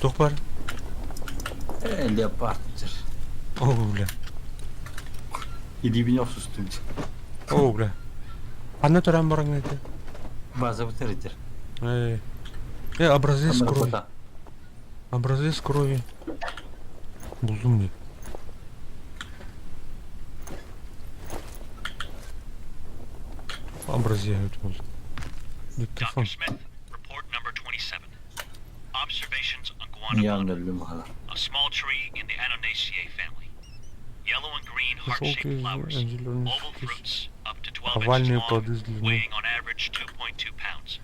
Туох баар? э, леопард дьэр. О, бля. Илиибин охсустум дии. О, бля. Ханна төрөөн бараҥ этэ? База бутер дьэр. Э, э, образец Ханна крови. работа. Образец крови. Булдум дии. Образец буолла. Диктофон. Dr. Smith, report number 27. Observations on Яан guanabana, өллүм хаалар. a small tree in the Annonaceae family. Yellow and green heart-shaped Желтые flowers, и зеленые oval цветы. fruits up to 12 inches Овальные long, плоды с длиной. weighing on average 2.2 pounds.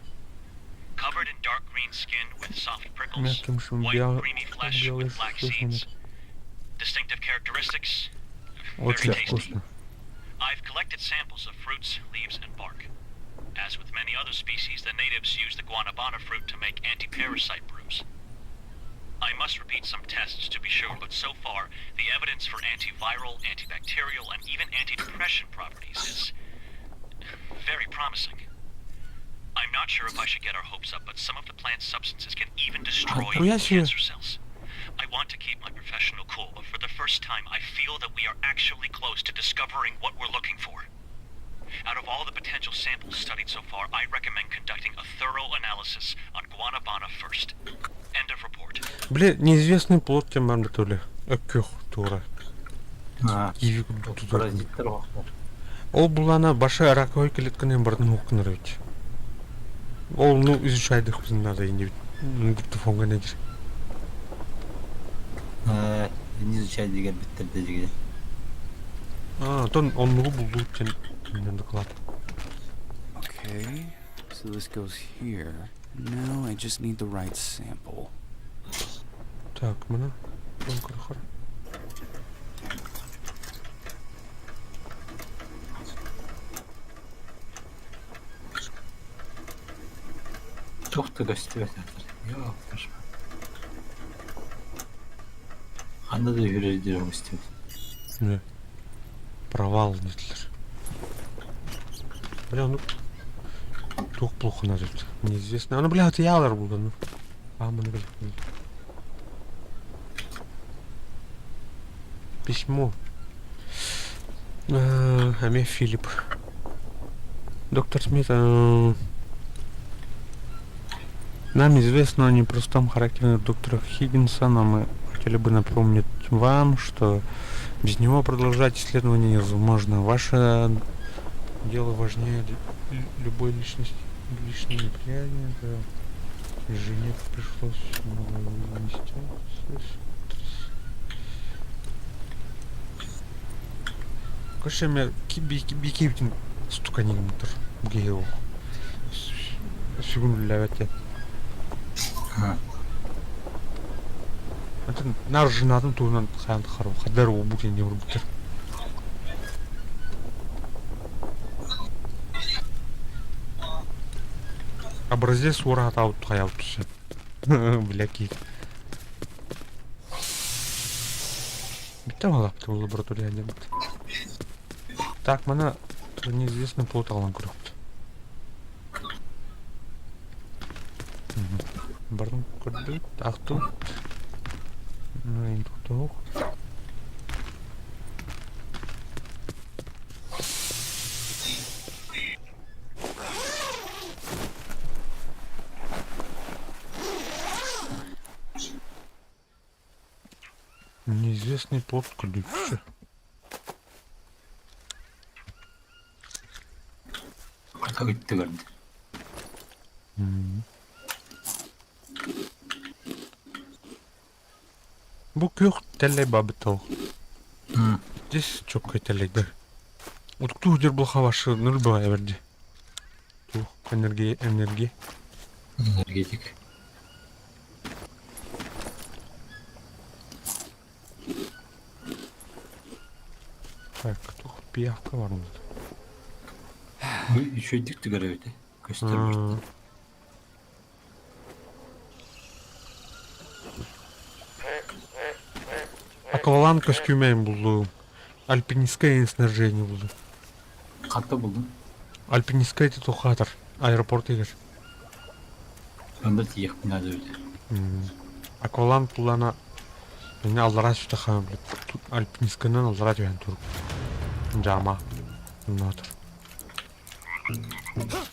Covered in dark green skin with soft prickles, Мягким шум white бел- creamy flesh белый with black шерсть. seeds. Distinctive characteristics, very Очень tasty. вкусно. I've collected samples of fruits, leaves, and bark. As with many other species, the natives use the guanabana fruit to make anti-parasite brews. I must repeat some tests to be sure, but so far, the evidence for antiviral, antibacterial, and even anti-depression properties is very promising. I'm not sure if I should get our hopes up, but some of the plant's substances can even destroy Нихуя себе. cancer cells. I want to keep my professional cool, but for the first time, I feel that we are actually close to discovering what we're looking for. Out of all the potential samples studied so far, I recommend conducting a thorough analysis on guanabana first. End of report. Бля, неизвестный плод тем тули. Өккөх тура. А, Киви курдук тутар. паразиттар оһохтор. Ол булана башы раковой клетканы бардын уккунар ведь. Ол ну изучайдых надо и не диктофонга недир. Э, не изучай деген биттер дежиге. А, тон оннугу булду тен доклад. Okay, so this goes here. Now I just need the right sample. Так, мына. Көрөхөр. Туох да көстүбэт атар. Йоо, кошмар. Ханна да үрэрдир көстүбэт. Не. Провал диэтилэр. Бля, ну туох плохо тут? Неизвестно. Ну, бля, это я буду, ну. А, мы Письмо. Аме Филипп. Доктор Смит, нам известно о непростом характере доктора Хиггинса, но мы хотели бы напомнить вам, что без него продолжать исследование невозможно. Ваше дело важнее любой личности, личной неприязни. Да. Жене пришлось много вынести. Короче, мен бикебитин стуканигым тур. Бу Сүгүн үллээбэт Атын нар жынатын туһунан хайан хару хадар уубут инде урбуттар. Образец ураат аут хаябыт түсен. Бля киит. Бүттэ малапты бу лаборатория дебит. Так, мана неизвестный плод алан көрөкт. Бардым көрдүк, ахтым. Тоқтоқ. Неизвестный плод ключ. Көрдө. Бу күөх тэллэй бабытыл. Здесь чоккай тэллэйдэр. Утуктуу дер бұл хавашы нөл баа берди. Тух энергия, энергия. Энергетик. Так, тух пиявка бар мында. Үчүгдүк түгөрөбүт. Көстөр. Акваланг көстүүмэйин буллум. Альпинистское снаряжение булду. Хатта булдум. Альпинистское тутухатор. Аэропорт егер. Онда тиехпин надо Акваланг булана Мені аллара сүтэ хаам альпинистканан аллара түһэн турук. Жама. Нотор.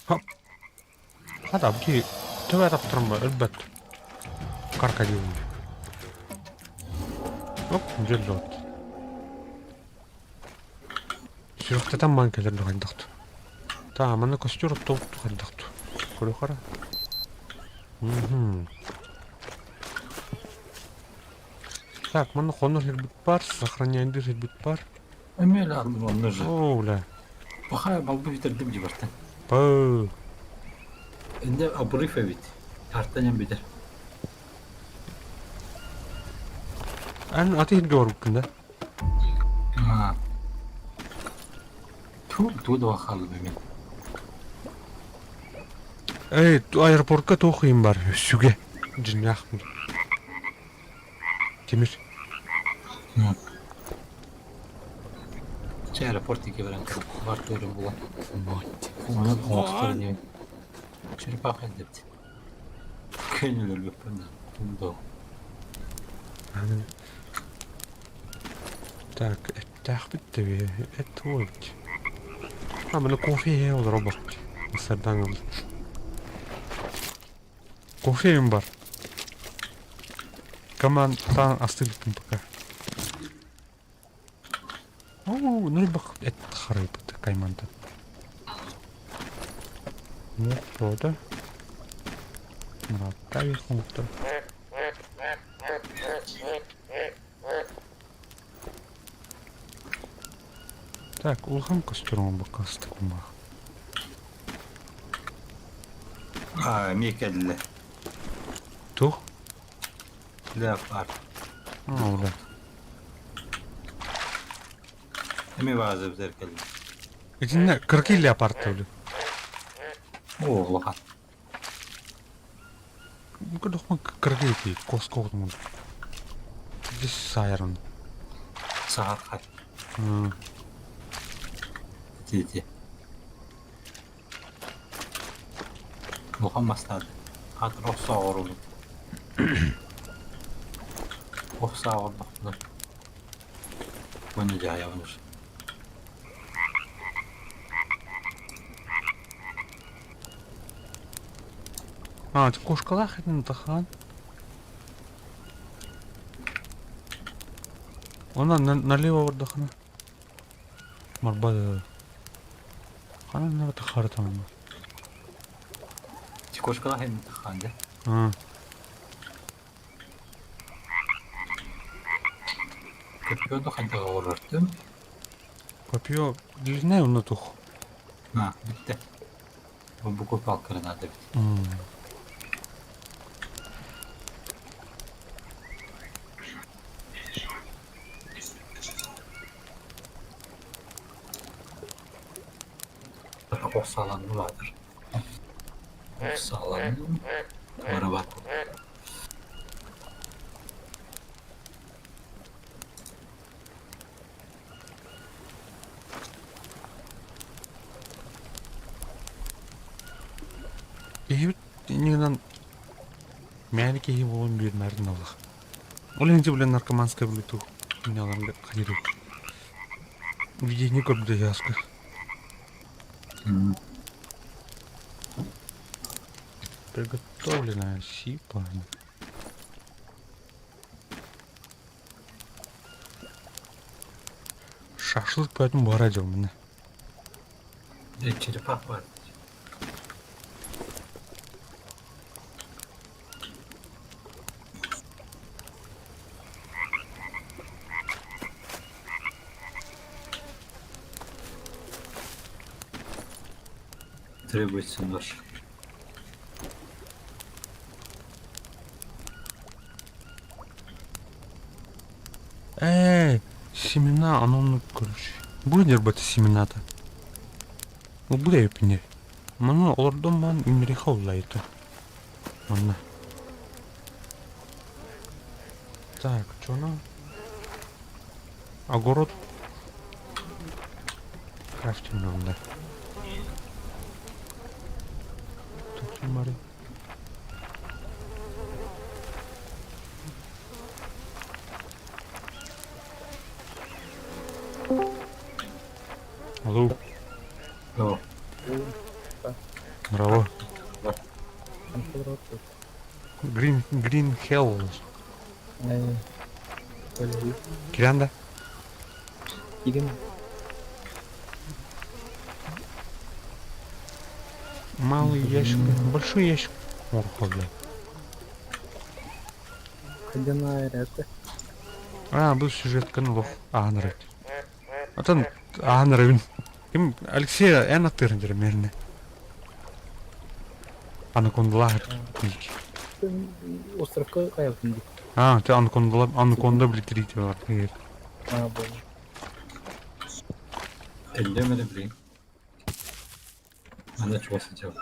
Хоп. Хата бу төбә таптырма өлбөт. Крокодил. Оп, жөллөт. Сүрөхтэтэн маан кэлэр хайдахту. Та, маны костер оттоутту хайдахту. Көрө хара. Мгм. Так, маны хонор хербит бар, сохраняйды хербит бар. Эмел алдым онны же. О, бля. Баха балбы битердим жибартан. Пы. Энде обрыв эбит. Артан битер. Эн аты херге бар да? А. Ту ту да халым мен. Эй, аэропортка тоқыйым бар, сүге. Жинях. Темир. Че аэропорт ике баран бар көрүм була. Оны оңостор не. Черепаха депти. Көнүлөр бөппөн. Тумдо. Так, эттах битте эт ой. А, мына кофе ол робот. Сардан Кофе бар. Команд остыл пока. О, ну бах, это харып, кайманта. Ну, что это? Мраттави хунта. Так, улахан костюм бакастык мах. А, мекелле. Тух? Ле бар. А, да. Эми базы бизер келди. Итинне кыркы апарты О, улахан. Кудохман кыркы ити, коскоғдым. Здесь сайрон. Сахар. Ити Улахан мастаах аатыр ох саа оҥоробут. Ох саа оҥордохпуна уонна дьаһайабын уже. А, это кошкалаах этин тахан. Она налево вардахана. Марба Ханан нара тахаратамма. Кошкалаах этин тахан да? А. Копье хайдах оҥорортум? Копье длинное онно тух. А, бүттэ. Бу палкара надо эбит. Ох сааланным аатыр. Ох сааланным. Барабат. Киһибит иннинэн мээнэ киһи буолан биэрмээрин аллах. Ол иһин блин наркоманская блюту меняларга ходили. Видение көрдөһөөскө. Приготовленная сипа. Шашлык поэтому бара дьоммуна. Черепах бар. Требуется нож. Эй, семена, оно, ну, короче. Будет нербата семена-то? Ну, бу эпине. Маны олордом ман имриха улайты. Манна. Так, что нам? Огород. Крафтинг нам, да. Так, смотри. Алло. О. Браво. Green, Green Hell. Киран да? Малый ящик, большой ящик. Орхо, бля. А, бұл сюжетканы лох ааныры. Отон аанырыбын. Ким Алексей эн аттырын дер мерне. Анакондалар дик. Островка каялтын дик. А, ты анакондала, анаконда билитрите бар. А, болды. Эллемedi bileyim. Ана чугас сылдьабын.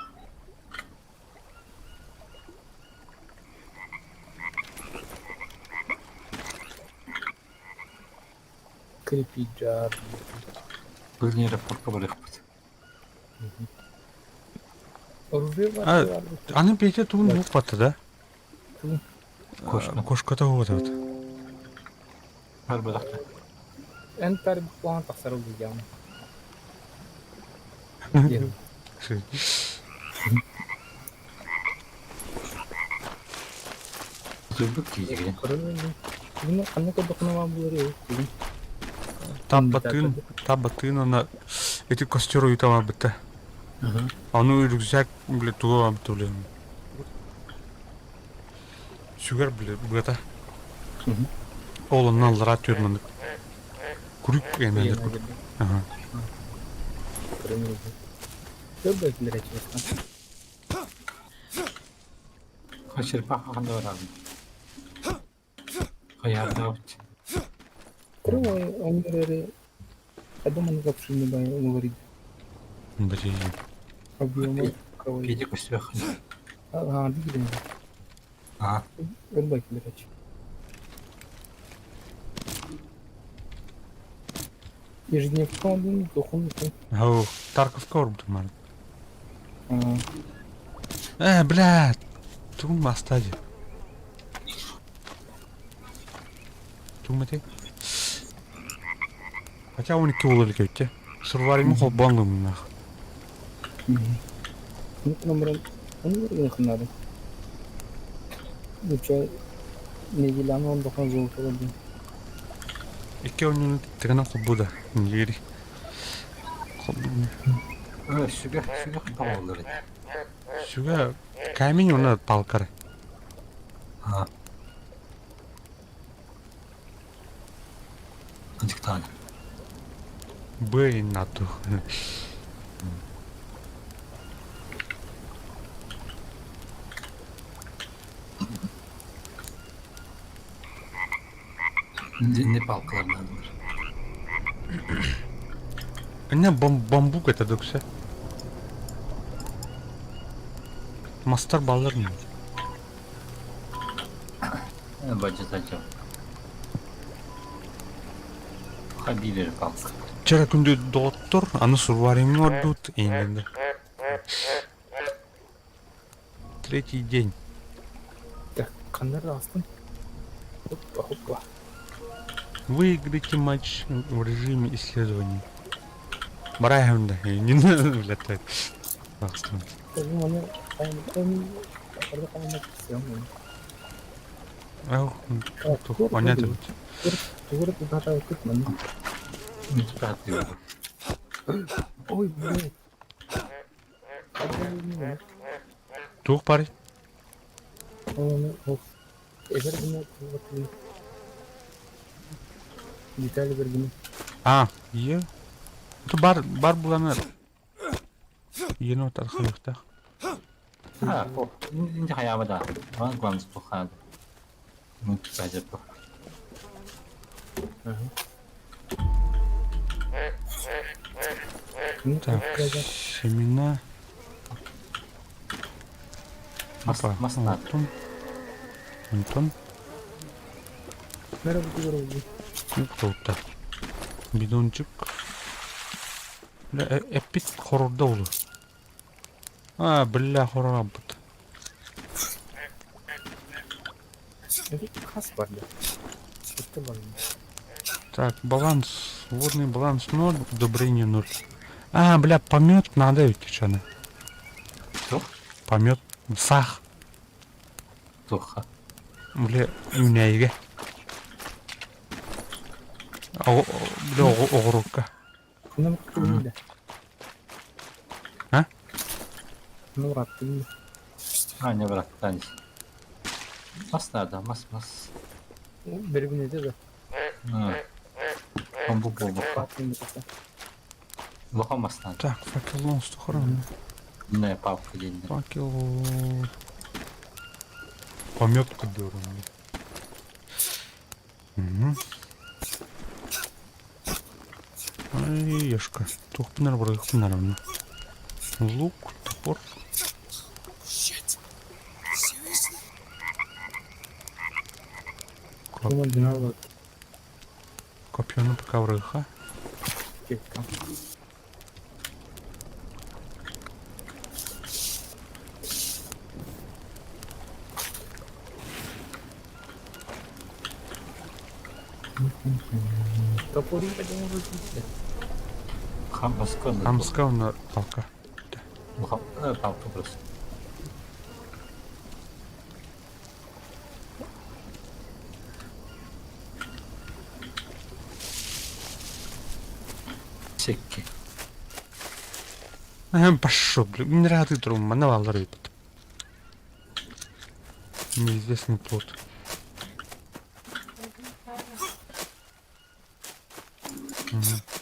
Creepy jar. Бүгүн аэропортка барыахпыт. Оружие бар. А, аны Петя тугун букпатты да? Тугун. Кошка. Кошката вот вот. Бар бадахта. Эн тар план тахсар улуйаан. Сылбыт киһи Бүгүн ханна көрдөххүнэ баар буолар бүгүн. Табатын, табатын ана эти костер уютама бітті. Аны рюкзак, бля, туга бітті, бля. Сүгэр, бля, быата. Ол оннан аллара түөрманнык. Күрүк эмээдер курдук. Ага. Көрбөтүлэр честно. Черепаха ханна барабын. Хайаардаабыт. Крым они Хайдах вообще не говорит. Блин. Объемы кого. Петя көстүбэх. А, видели. Аа. Көрбөтүлэр. Ежедневка оннун дохун Ау, Тарковка орбутум маны. Э, блядь! Тугум маста дии. Тугум этэй? Хотя он 2 буола илик эбит Сурваримы холбоон гыммыннаах. Номерын гыннары. Үчө неделяны ондохон золото болдум. Икки оонньууну тыгынан холбуу да. Диэри. Холбуу. Сүгэ, сүгэ тоҕоллор этэ. Сүгэ камень уонна палкары. Аа. Кынчыктаан. Б нату. Не палкалардааннар. Не бамбук это доксе. Мастар баллар не. Бадьа Хабилер палка. Вчера күндү доҕоттор, аны сурваримҥа ордут иҥнэннэ. Третий день. Так, ханна астын? Хоппа, хоппа. Выиграйте матч в режиме исследований. Барайым да, не надо, блядь. Понятно. Ой, блядь. Туох баарый? А, ийэ. Бар, бар буланы Енот архалыктаах. А, инде хайаба да. Ван гланс тухаад. Мут бажап. Так, семена. Опа, Антон. Антон. Ук Бидончик. Бля, эппит хорорда улу. А, бля, хорорабыт. Так, баланс, водный баланс 0, удобрение 0. А, бля, помет надо ведь, чаны. Что? Помет. Сах. Туха. Бля, үүнээйигэ. Бля, оҕурукка. А? А, не брат, Мас надо, мас, мас. Бамбук болбукка. Лоха мас надо. Так, факел оҥостухаран. Не, палка диэн. Факел. Помет көрдөрүм. Угу. Ай, ешка. Туохпунар барыахпынар онно. Лук, топор. Копьену пока врыха. Хамска онно палка. Палка просто. Секки. Пошел, блин, не рады трум, манавал рыб. Неизвестный плод. Угу.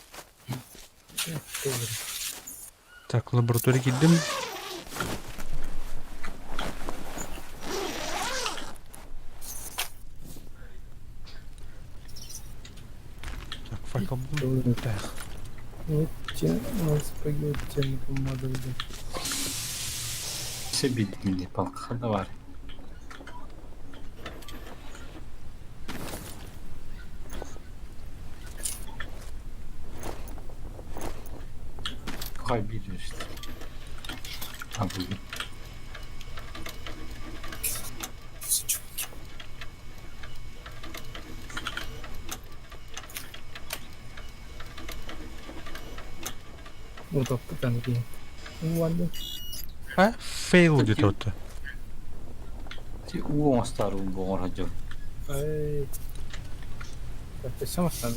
Так, лаборатория киирдим. Так, факел Так. Себит палка давар. Хай биир işte. Ha buldum. Утоппут аны киһи. Уонна А? Fail диэтэ. Ти уу оҥостоор уу оҥоро сылдьабын. Ай. Өссө мастан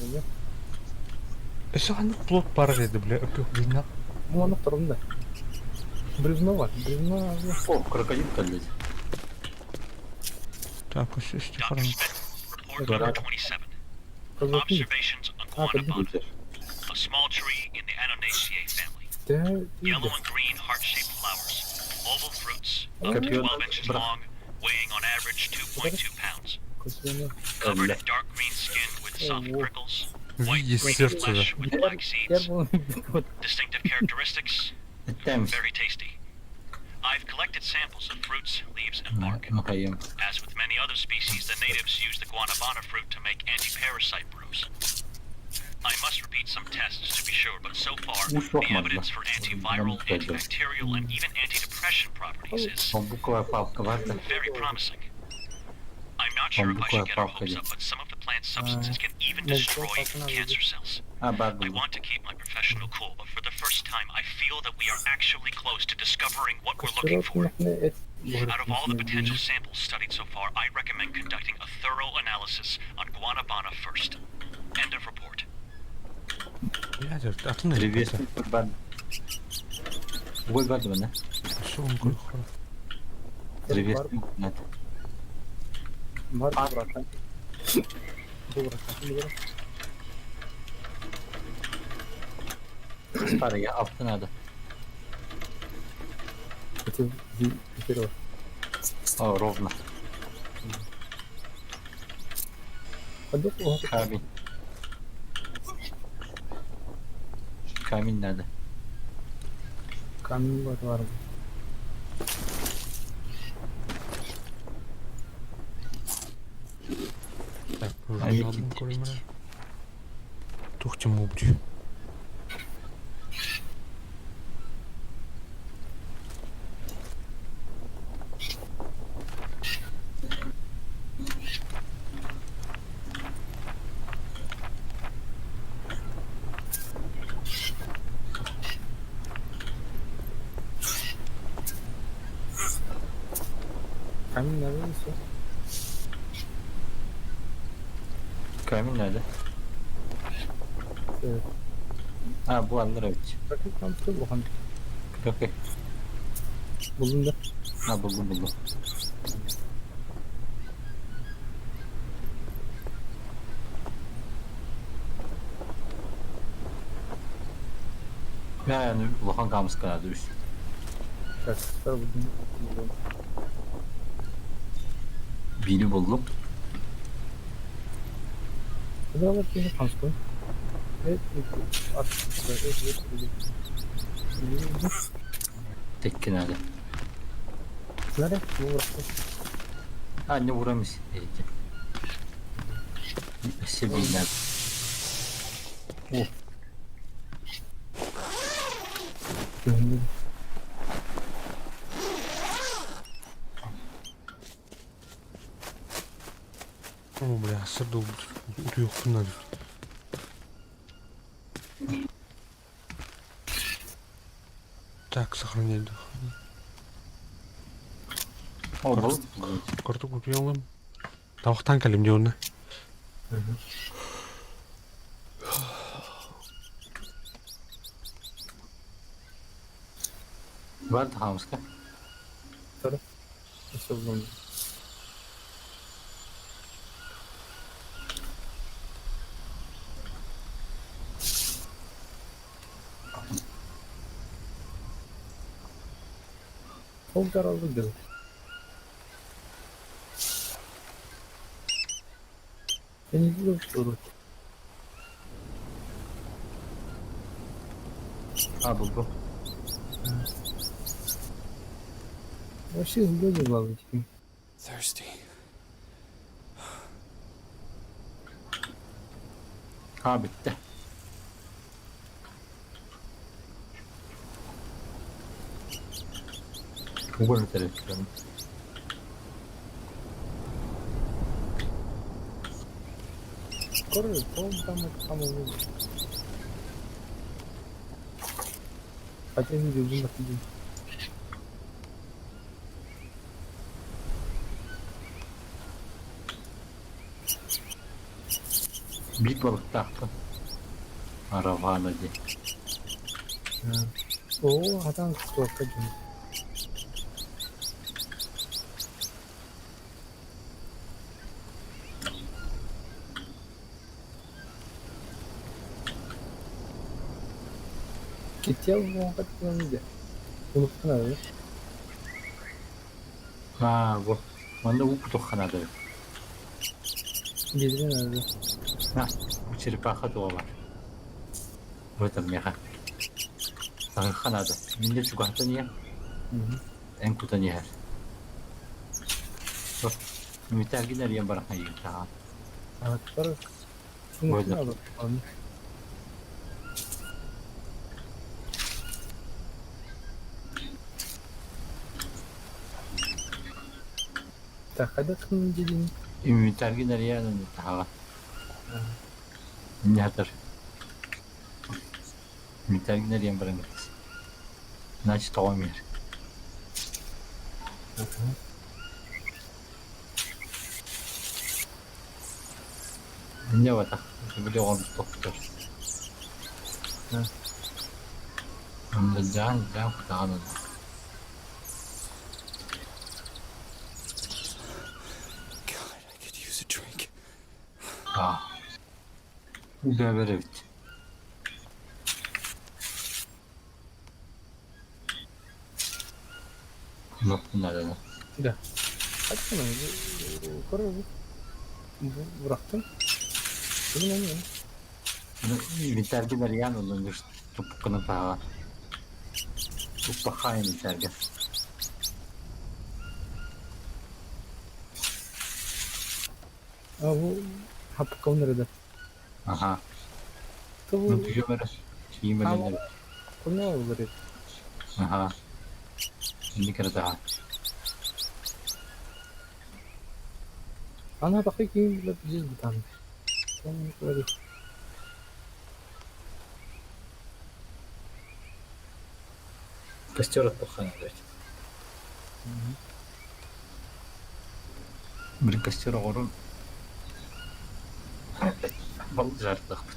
Өссө ханнык плод баар этэ, бля, өкөх гына. Уонна турун да. Бревно бар. Бревно. О, крокодил кэллэ. Так, өссө Dr. Стефан. Smith, report number 27. Казахи. Observations on Ah, but- guanabana, a small tree in the Annonaceae family. Тэ. Yellow and green heart-shaped flowers, oval fruits, up to Копье 12 inches бра- long, weighing on average 2.2 pounds. Көтүнө. Covered Эллэ. in dark green skin with soft Oh. prickles, В white виде green сердца. flesh with black seeds. Distinctive characteristics, Эттэм. very tasty. I've collected samples of fruits, leaves, and bark. Махайым. As with many other species, the natives use the guanabana fruit to make anti-parasite brews. I must repeat some tests to be sure, but so far, Уж the похмарно. evidence for antiviral, antibacterial, and even antidepression properties is Бамбуковая палка бар да. very promising. I'm not sure if I should get our hopes up, but some of the plant substances can even destroy cancer cells. Ha бар I buldum. want to keep my professional cool, but for the first time, I feel that we are actually close to discovering what we're looking for. Out of all the potential samples studied so far, I recommend conducting a thorough analysis on guanabana first. End of report. Блядь, атын Древесный бар. Уголь бар да? Өссө он көрөр. Древесный нет. Бар братан. Братан. Спарыга алтын ада. Это дерево. О, ровно. Пойду. Камень. Камень надо. Камень бар бар. Так, А журналын ведь көрөмөр. Тух тем убдю. Камень надо и все. Камень надо. Ha bu alınır evet. Bakın tam tutuyor bakalım. Okey. Buldum da. Ha buldum buldum. Yani улахан камыска надо үс. Так, buldum. Buldum. Biri buldum. Ne var ki kamsko? Evet, at. Evet, evet, evet. Tekki nerede? Nerede? Bu burası. Anne vuramış. Өссө биир Göründü. О, бля, сырды утуйохпун надо. Так, сохранять. О, был. Карту купил. Тавахтан кэлим диэн. Бар да хаамыска. Өссө buldum. Ол жаралды dedi. Beni de Ha buldum. Вообще люди главное. Thirsty. Ha bitti. Тугу эбэтэр эттэрин Скоро там это самое будет. Хотя не видел, на день. Биир балыктаахпын. Аравана диэн. Оо, хатан суокка дьон. Кител буолан иде. Улуктан ары. Аа, бу. Манна уу кутухханаада эбит. Биэдэрэн ары. На, бу черепаха туға бар. Бу миэхэ. Таһыхха наада. Мин да чугаһтан иһэн, эн кутан иһэр. Митаргин эрийэн баран хайыыр таҕа. Аттар. Буолла. Так, хайдах дедин? Инвентаргин эрийэн таһаҕа. Иннятар. Инвентаргин эрийэн баран кэттис. Значит, тоҕом иһэр. Инньэ батах. Били оҕом тохтор. Онно дьаан дьаан кутаҕан ылла. God, I could use a drink. Аа. Үлэбэр эбит. Нохтун Да. Хатtan Короче, бырахтым. Bilmem Инвентаргин эрийэн ыллын туппуккунан таһаҕа. Туппахаа инвентарга. А бу хаппыкка nerede? Аха. Ту Ну түгэмэрэ. Киимэлэнэр. Куня олор. Аха. Инникere таһа. Ана бакы кийин билеп жез бутан. Сон говори. Костер оттуххана эбит. Били костер оҕорун балык жарыктаахпыт.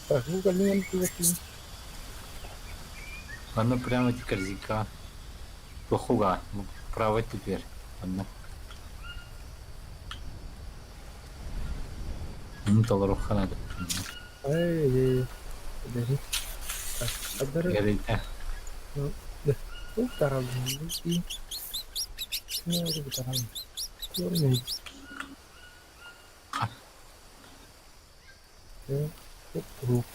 Так, ну калин кулакин. Манна прямо эти корзинка. Плохуга. Право теперь. Манна. Ну, толоруохха наада. Ай, подожди. Так, адар. Эрийдэ. Ну, таралдым. И не буду таралдым. Көрмей. Оп,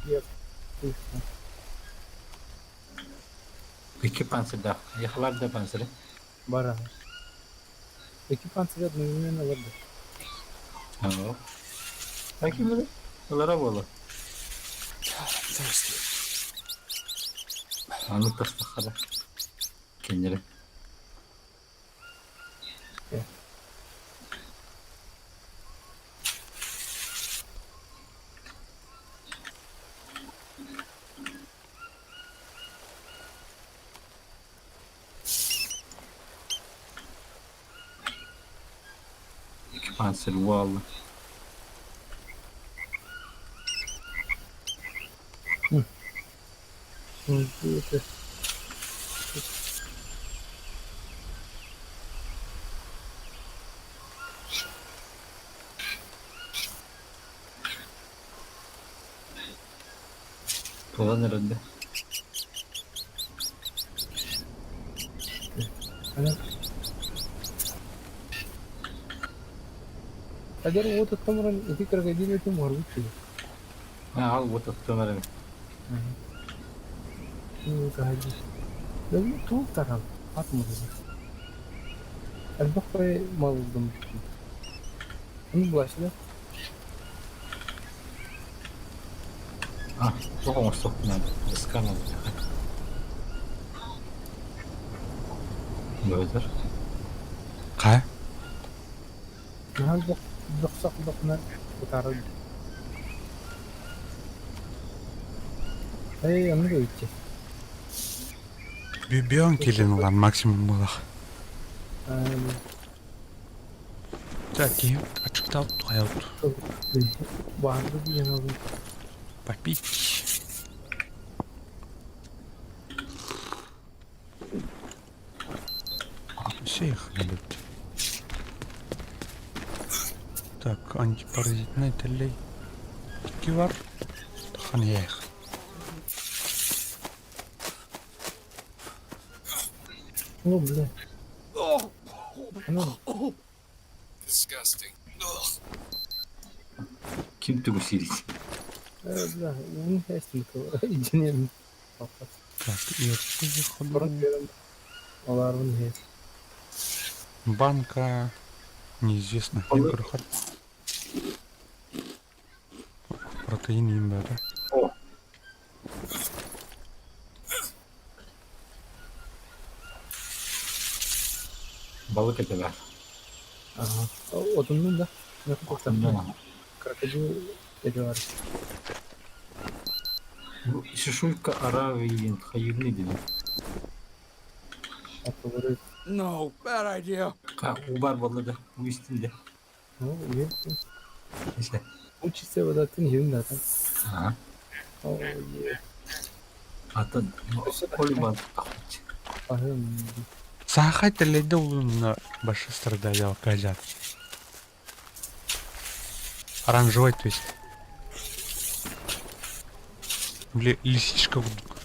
Yep. Икки панцирдаах. Яхалар да панциры. Бара. Икки панцирь одновременно лады. Аа. Таким Ылара буолар. God, I'm thirsty. Аны тастахара. Кеннere. Икки панцирь буолла. Это Туолан эрэллэр. Она. Агар вот оттомран ити крокодил этим моргучий. Аал вот оттон эрэ. Ну, кади. Да ну тул таран. Ат моргу. Элбэх малдым. Ну, блаш, да? А, туох оҥостуохпун доска наада. Бөтөр. Хайа? Наһаа бөхсөх-бөхүнэ утаарар. Эй, оннук эбит Бүйөн килин ылан максимум буолах. Так, киһи аччыктаабыт хайабыт. Баарды диэн алын. Попить. Все их любят. Так, антипаразитный тэллэй. Икки бар. Ханьях. Ну, бля. Ну, Ким тугу сиирий? бля, уун хэстин иденем. Так, и Баран берем. Оларбын хэс. Банка неизвестно. Протеин им да? О. Балык этэ баар. Ага. Отуннун да. Отуннун. Крокодил эти бар. Бу чешуйка аравийин хайыгны диэн. Атылары. No, bad idea. Ха, уу баар буолла да, уу истин да. Ну, е. Истэ. Учится водатын хирин да. Аа. О, е. Атын полиман тахпыт. Ахын. Саахай тэллэйдэ улунна башы страдали газят. Оранжевый, то есть. Били лисичка курдук.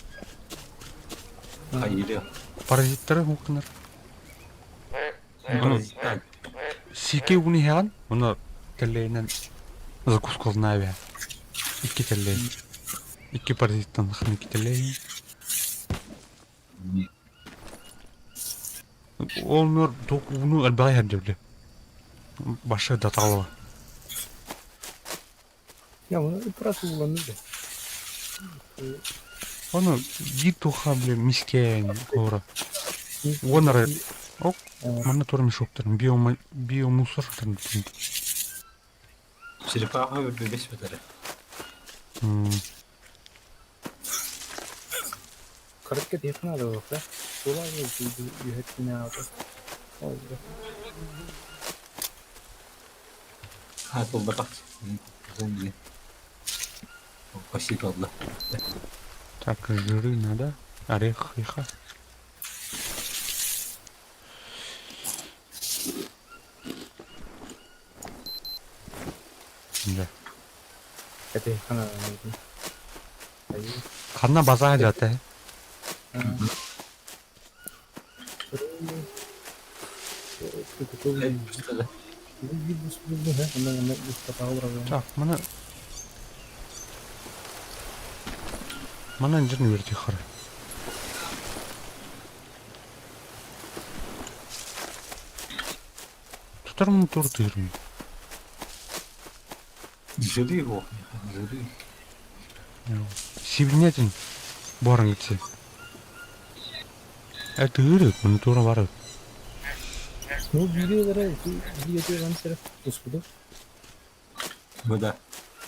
Хайыыры. Паразиттары мукнар. Паразиттар. Сики угуну иһэҕин, уну тэллэйинэн закускалына эбээ. Икки тэллэй. Икки паразиттан икки тэллэй. Ол нөр ууну элбэҕи иһэр дьэ били. Башы даталова. Я, ну просто уланды да. Ону биир туха били мискээн куора. Уоннары ок манна тура мешоктар биомусор Черепаха бэс бэтэрэ. Короткий тихо надо было, да? Была Ой, да. А, толбатах. Спасибо, да. Так, жиры надо. Орех, иха. Да. Это их надо. Ханна база жата. Так, мана Мана жирни берди хары. Тутар тур тырм. Жиры его, жиры. Сибинетин барың итсе. Это ырыт, мына тура барып. Ну, бире бире вансер туспуду. Бу да.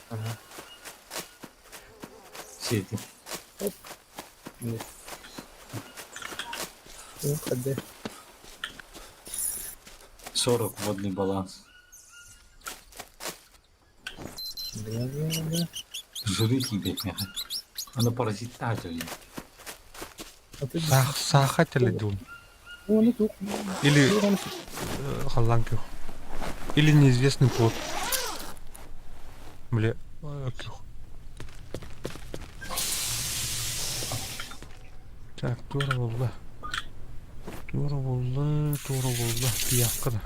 Ага. Сиэтин. Оп. Нет. Ну, ходи. 40 водный баланс. Да, да, да. Жиры киирбэт миэхэ. Аны паразиттаах дьэ. А ты Сах саха теледун. Ну, ну, тут. Или халлан көх. Или неизвестный плод. Бля, көх. Так, тура болла. Тура болла, тура болла. Пиявка да.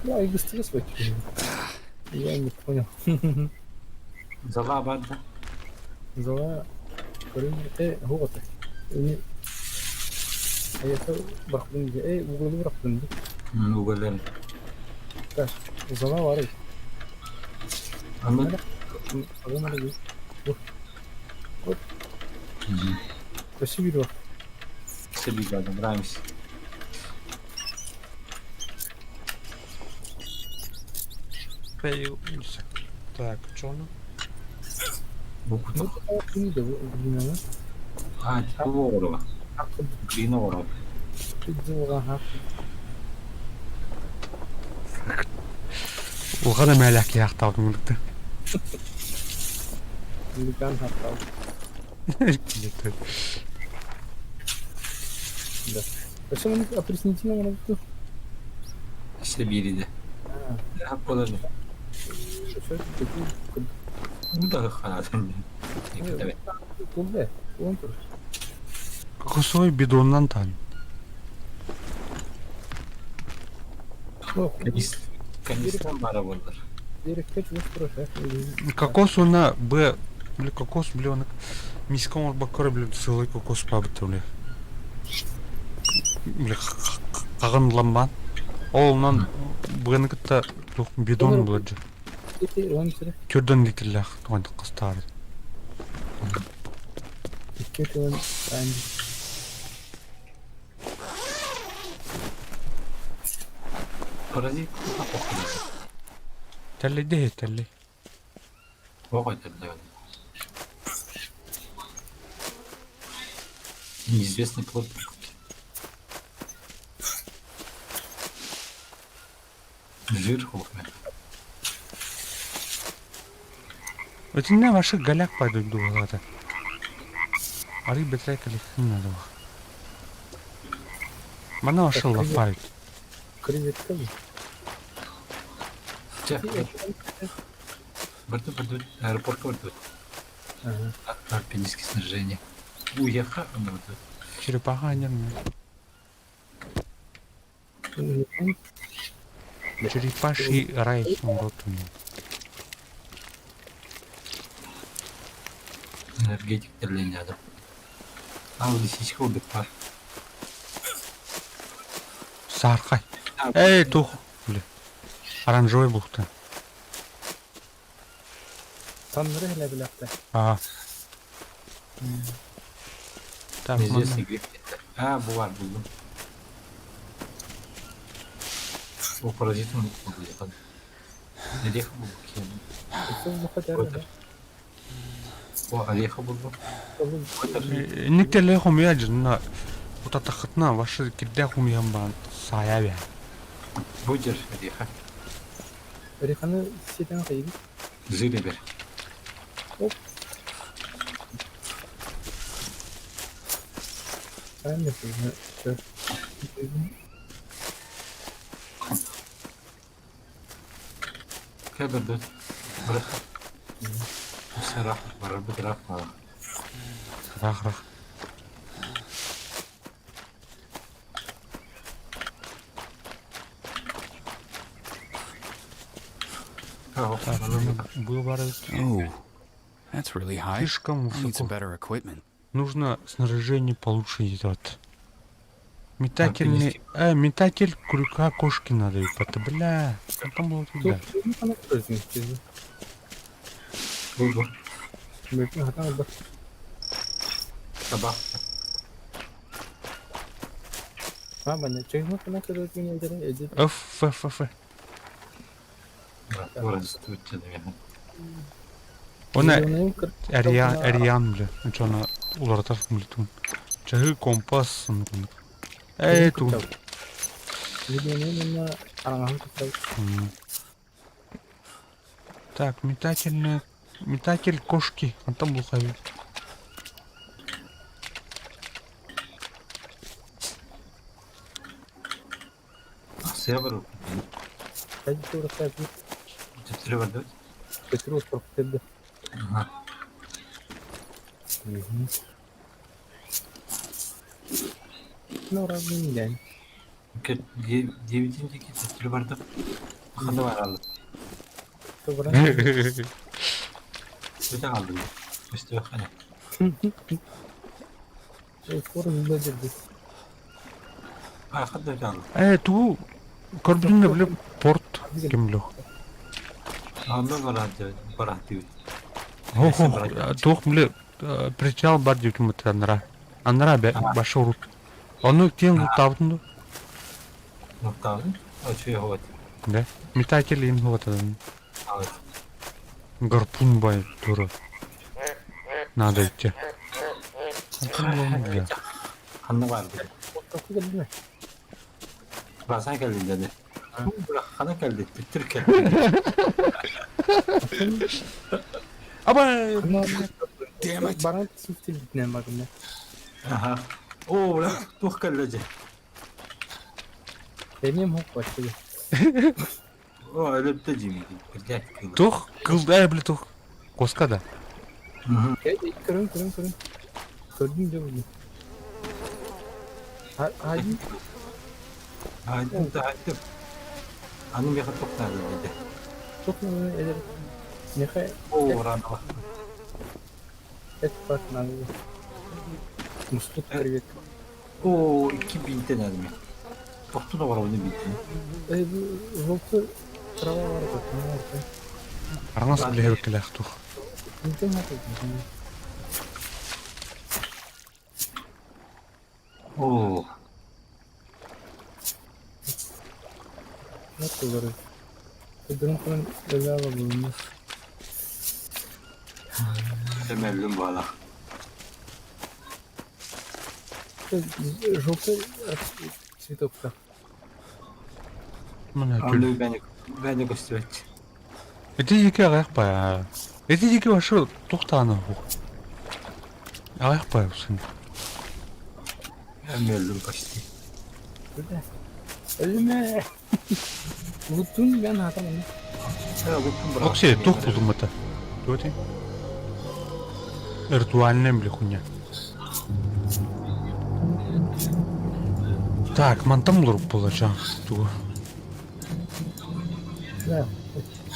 Я и быстрее свой. Я не понял. Зала баар да. Зала көрүн хугата. Ini Ayata bıraktım diye. Uyguladı bıraktım diye. Угалар. Зала var. Аны Спасибо. Спасибо, нравимся. Так, что она? Бу А, Творова. Гриноров. Улахан эмээлээх киһи ахтаабытым курдук. Өссө бииридэ. Буолар Да хаатын. Кокосовый бидоннан тан. Канистан бара буоллар. Кокос уна б бля кокос бля он миска оҥорбокко бля сылай кокос паабыта бля. Бля хаҕын ламбаан. Ол онон быаны кытта туох бидон булар дьэ. Түрдөн литрлээх туган хастаары. Паразит Тэллэйдэ тэллэй. Оҕо тэллэй. Неизвестный плод. Жир хохме. Итиннэ ваши голяк пойдут дуолата. Ары бэтрэ кэлиххин надо. Мана ваши лафают. Креветка Барды барды аэропортка барды. Альпинистское снаряжение. Уехал, Черепаха не Черепаший рай рот у него. Энергетик рядом. А, лисичка убит пар. Сархай. Эй, тух. Бля. Оранжевый бухта. А. Так, Неизвестный гриб. А, бывает, булдум. О, паразитом Ореха булбу. О, ореха булбу. Никтеле хумия жына. Утатахытна ваши кирде хумиян бан сая бя. Будер ореха. Ореханы сетен кайбит. Жире бер. Оп. Правильно, все. Кабер дот. Браха. Сарах, барабы рах. Рах рах. Был Oh, that's really high. Слишком I need some высоко. better equipment. Нужно снаряжение получше идет. Метательный... А, метатель крюка кошки надо, это, бля. Там было туда. Булбу. Табак. Ф, Ф, Ф, Ф. Она Ариан, Ариан, бля. Ну что она уларатар, бля, тун. Чахы компас, Эй, тун. Так, метательная... Метатель кошки. Он там глуховик. Север. Ага. Ну, разный день. Девятинки төттөрү бардым. Ханда бар алды. Бүтэ алдым. Үстү хана. А, ханда бүтэ алдым. Э, ту... Көрбүтүн бля порт кемлю. Анда барат барат. Ох, туох били причал бар диэбитим анара. Анара баша урут. Ону тиэн луттаабытын ду? Луттаабытын? Очуй вот. Да. Метатель им вот Гарпун бай тура. Надо идти. Ханна бар Басан кэллин деді. Хана кэлди, бүттүр кэлди. Абай! Damn it. Баран сүтүлбүтүнэн бардым. Аха. Оо, бля, туох кэллэ дьэ. Эмиэм хук баччы. Оо, өлөптө дьиҥи. Блядь, кыл. Туох кыл, э, бля, туох. Коска да. Көрүн, көрүн, көрүн. Көрдүм дьэ бүгүн. Хади. Хайдым да хайдым. Аны меха туох наада деді. Туох наада эдэр. Меха. Оо, ранала. Эт бар надо. Мустук привет. Оо, икки бинтен надо мне. Тохтун оҕоробуну бинтин. Э, желтый трава бар ғой. Арнас билэһэбит кэлээх туох. Бинтен хатыр. Оо. Nasıl olur? Kıdırın kurun öyle alalım. Темеллим буола. Желтый цветок-то. Мына түл. Аны бәне бәне көстүбэт. Ити диэки аҕыйах баа. Ити диэки вообще туохтааны Аҕыйах баа сын. Өмөллүм почти. Өлүмэ. Лутун ben хатам. Окси, туох булуммата. Туоти? Ритуальная бля хуйня. Так, мантан булуруп буолача. Тугу. Да.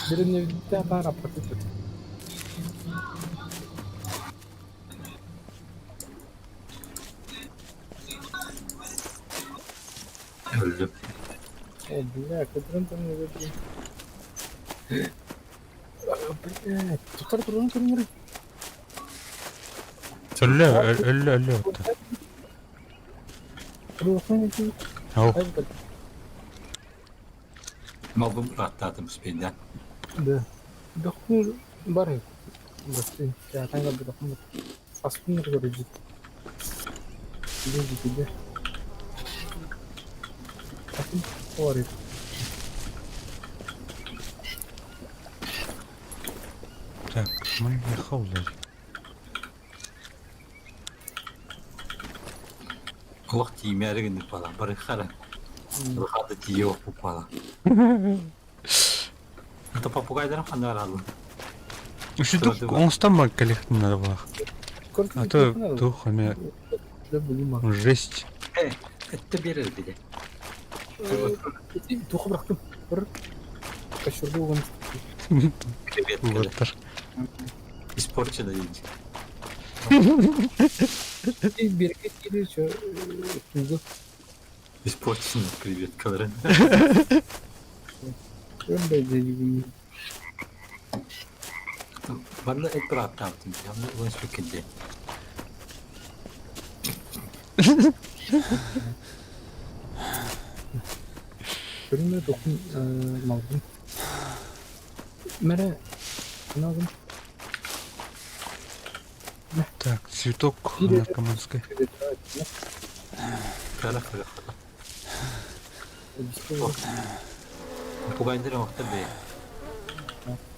Бирин пара против. Öldüm. О, бля, кадрын там не выпил. Блядь, тутар турун турун. Өллө, өллө, өллө отта. Ау. Малбым раттатым спейден. Да. Дохнур бар. Басты. Я танга дохнур. Аспыныр көрөжүт. Люди тебе. Атын бар. Так, мы не хаулай. Олох тиимээри гыннык бала. Бары хара. Хата тиийэ оппуп бала. Это попугайдарым ханна бараллым. Үшүдүк оңстан бар коллективнары бар. А то тух эме жесть. Э, это берер диде. Туху бырахтым. Бір кашырды оған. Угаттар. Испорчено дейді. Берекет келе тугу. Испорчено креветкалары. Манна эт бырааттаабытым. Ямны уон сүккинде. Көрүмө докун малдым. Мере анагым. Так, цветок наркоманской. Кара кара. Попугайдыр оңохтор бээ.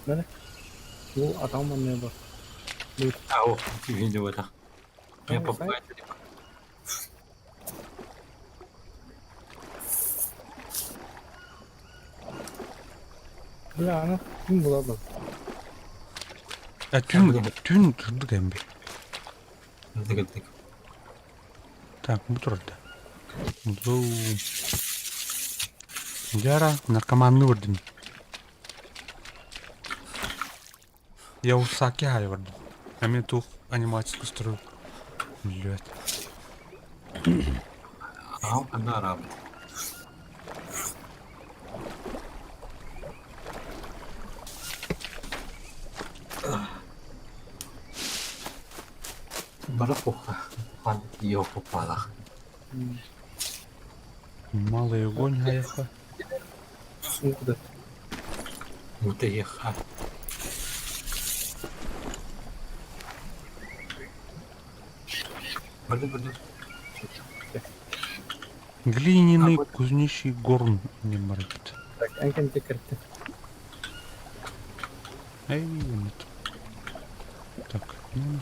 Мере. Бул атам эмне бар. Ау, тибинде батах. Мен попугайдыр. Бля, аны ким булады? А түн түн турдук эмби. Дыгылдык. Так, бу турда. Бу. Жара наркоманны көрдүм. Я усаки хай бардым. А мен тух анимацию строю. Блядь. Ау, ханна араабыт. Бары куха ёхупалах. Малый огонь хайаха. Куда? Утайха. Барды барды. Глиняный кузнечий горн не марит. Так, эн кэннэ кэртэ. Эй, нет. Так, ну.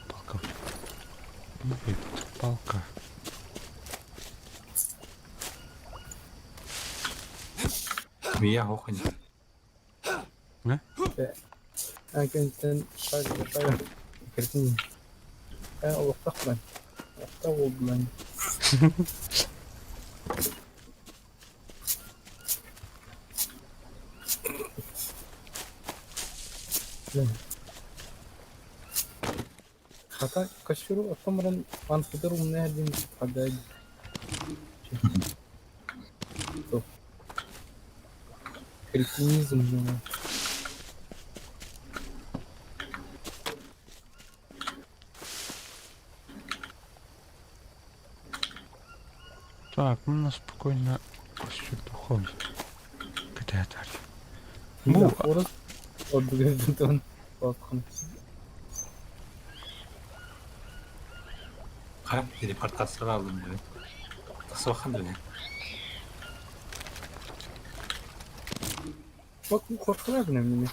Палка. Ну, палка. Мия хохонь. Кэнтэн кэртин олохтох булан олохтох буоллун Хата костюру оттон баран анфытыр умна диэн хада Кретинизм диэн. Так, ну нас спокойно костюр духовный. Кытаатар. Бу Орус ордугун олоххон. Хайа телепортацияға алдым деп. Тасуахан деп. Bak bu korkular önemli.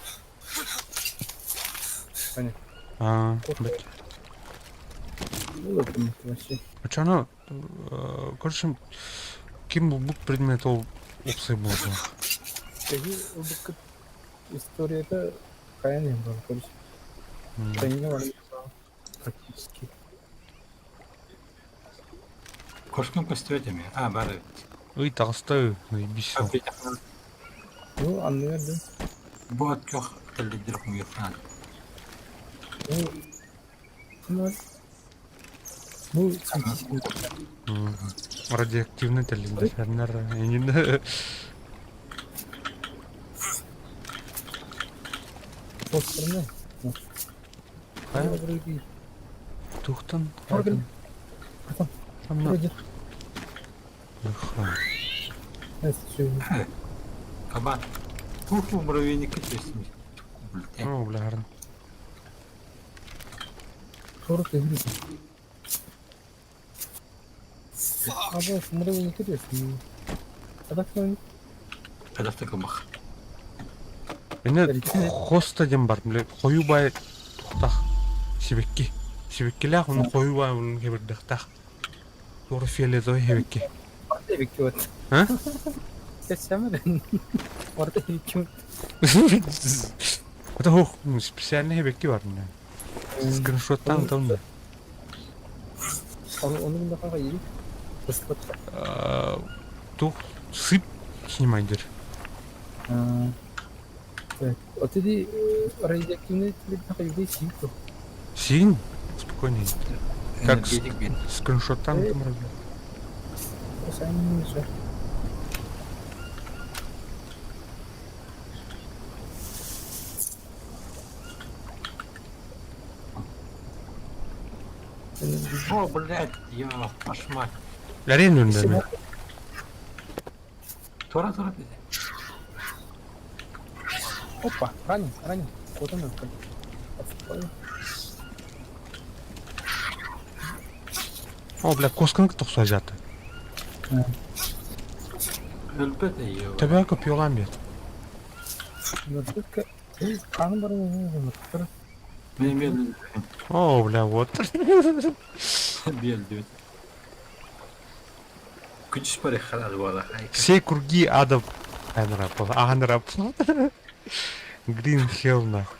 Hani А, Korku. бать. bu da вообще. А чё оно, короче, ким булбут предмет ол опсай буолла. Эһи ылбыккыт историята хайан иһин бар, короче. Тэҥҥэ баран практически. Кошкам көстүбэт эмиэ. А, бар эбит. Ый таҕыста наебись. Ну, анныгар да. Бу от көх тэллэйдэр хомуйуохтаах. Ну, ну, ну, Радиоактивный тэллэйдэр эҥин. Постарына. Хайа тухтан Орган. Амна. Ха. Кабан. Куху муравейник көтөсүн. О, бля, гарно. Сорок игры. А вот муравейник көтөсүн. А так ну Кадafta кымах. Эне хоста диэн бар, бile хойуу баай тухтах сибэкки. Сибэккилээх ону хойуу баай онун кэбирдэхтэх. Туора фиолетовый сибэкки. Орта бикки вот. А? Кэсэмэрэн. Орта бикки. Это хух, специальный сибэкки бар мына. Скриншоттан там. Оны оны мында қаға ери. Быстыт. Тух сып снимай дер. Так, вот эти радиоактивные телепнaka югай сип. Син? Спокойней. Как Энергетик бит. скриншоттан там разве? Просто же. О, блядь, я пошмать. Арен өндөмө. Тура тура бит. Опа, ранен, ранен. Вот он. Отступаю. О, бля, косканы тохсо жаты. Өлбөт ее. Төбө копиолан бет. Настолько... Ханым бар ма? Мен бел О, бля, вот. бел дип. Күчүс бар халал буола. Все круги ада Анрапл, Анрапл. Green Hell нахуй.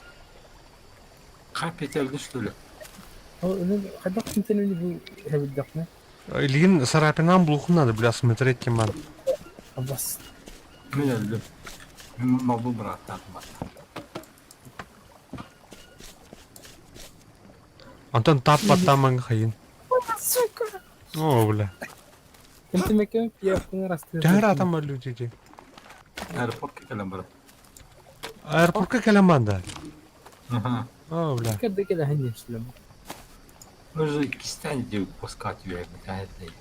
Капет элди что ли? Хайдах синтен бу хэбиддахна. Илигин Сарапинам блуху надо, бля, смотреть тема. Абас. Мен элди. Мен мобу браттан. Антон тап баттаамаҥ хайын. О, бля. Кимтимэкэ пиявканы растыыр. Төһө ыраатан бар люди Аэропортка кэлэн баран. Аэропортка кэлэн банда. Аха. О, бля. Кэрдэ кэлэһин диэн Мы же кистань где пускать үөрбүтэ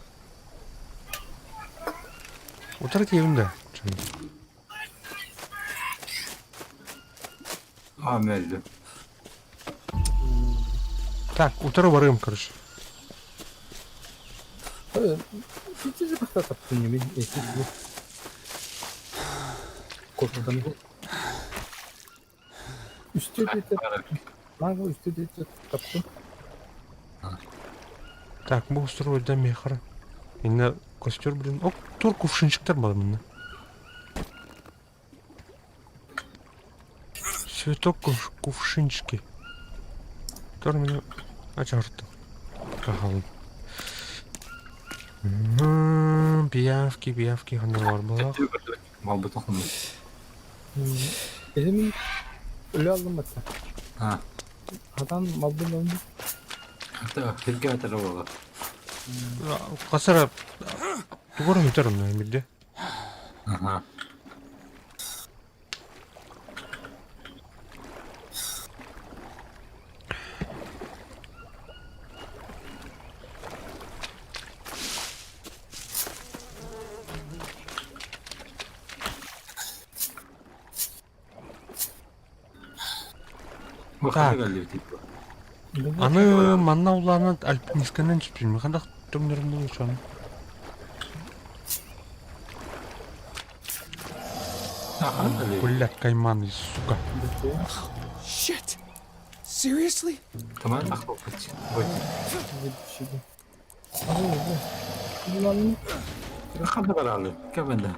Утары тиийэбин да. А, мэлдү. Так, утары барыам, короче. Так, бу устроить мехара. Инна костер, блин. Оп, тур кувшинчиктар бар мында. Цветок кувшинчики. Тор меня ачарты. Кахалын. Пиявки, пиявки, ханналар буолар. Малбытын хомуй. Эһим өлө аллым батта. А, Хатан малбын алды. это хирге атара буолар. Хасара тугар үтер онно мирде. Ага. Так. Аны манна улаанан альпинистканан түстүм. Хандах төҥнөрүм буолуохчааны. Блядь, кайман, сука. Shit! Seriously? Tamam bak Кэмэнэ.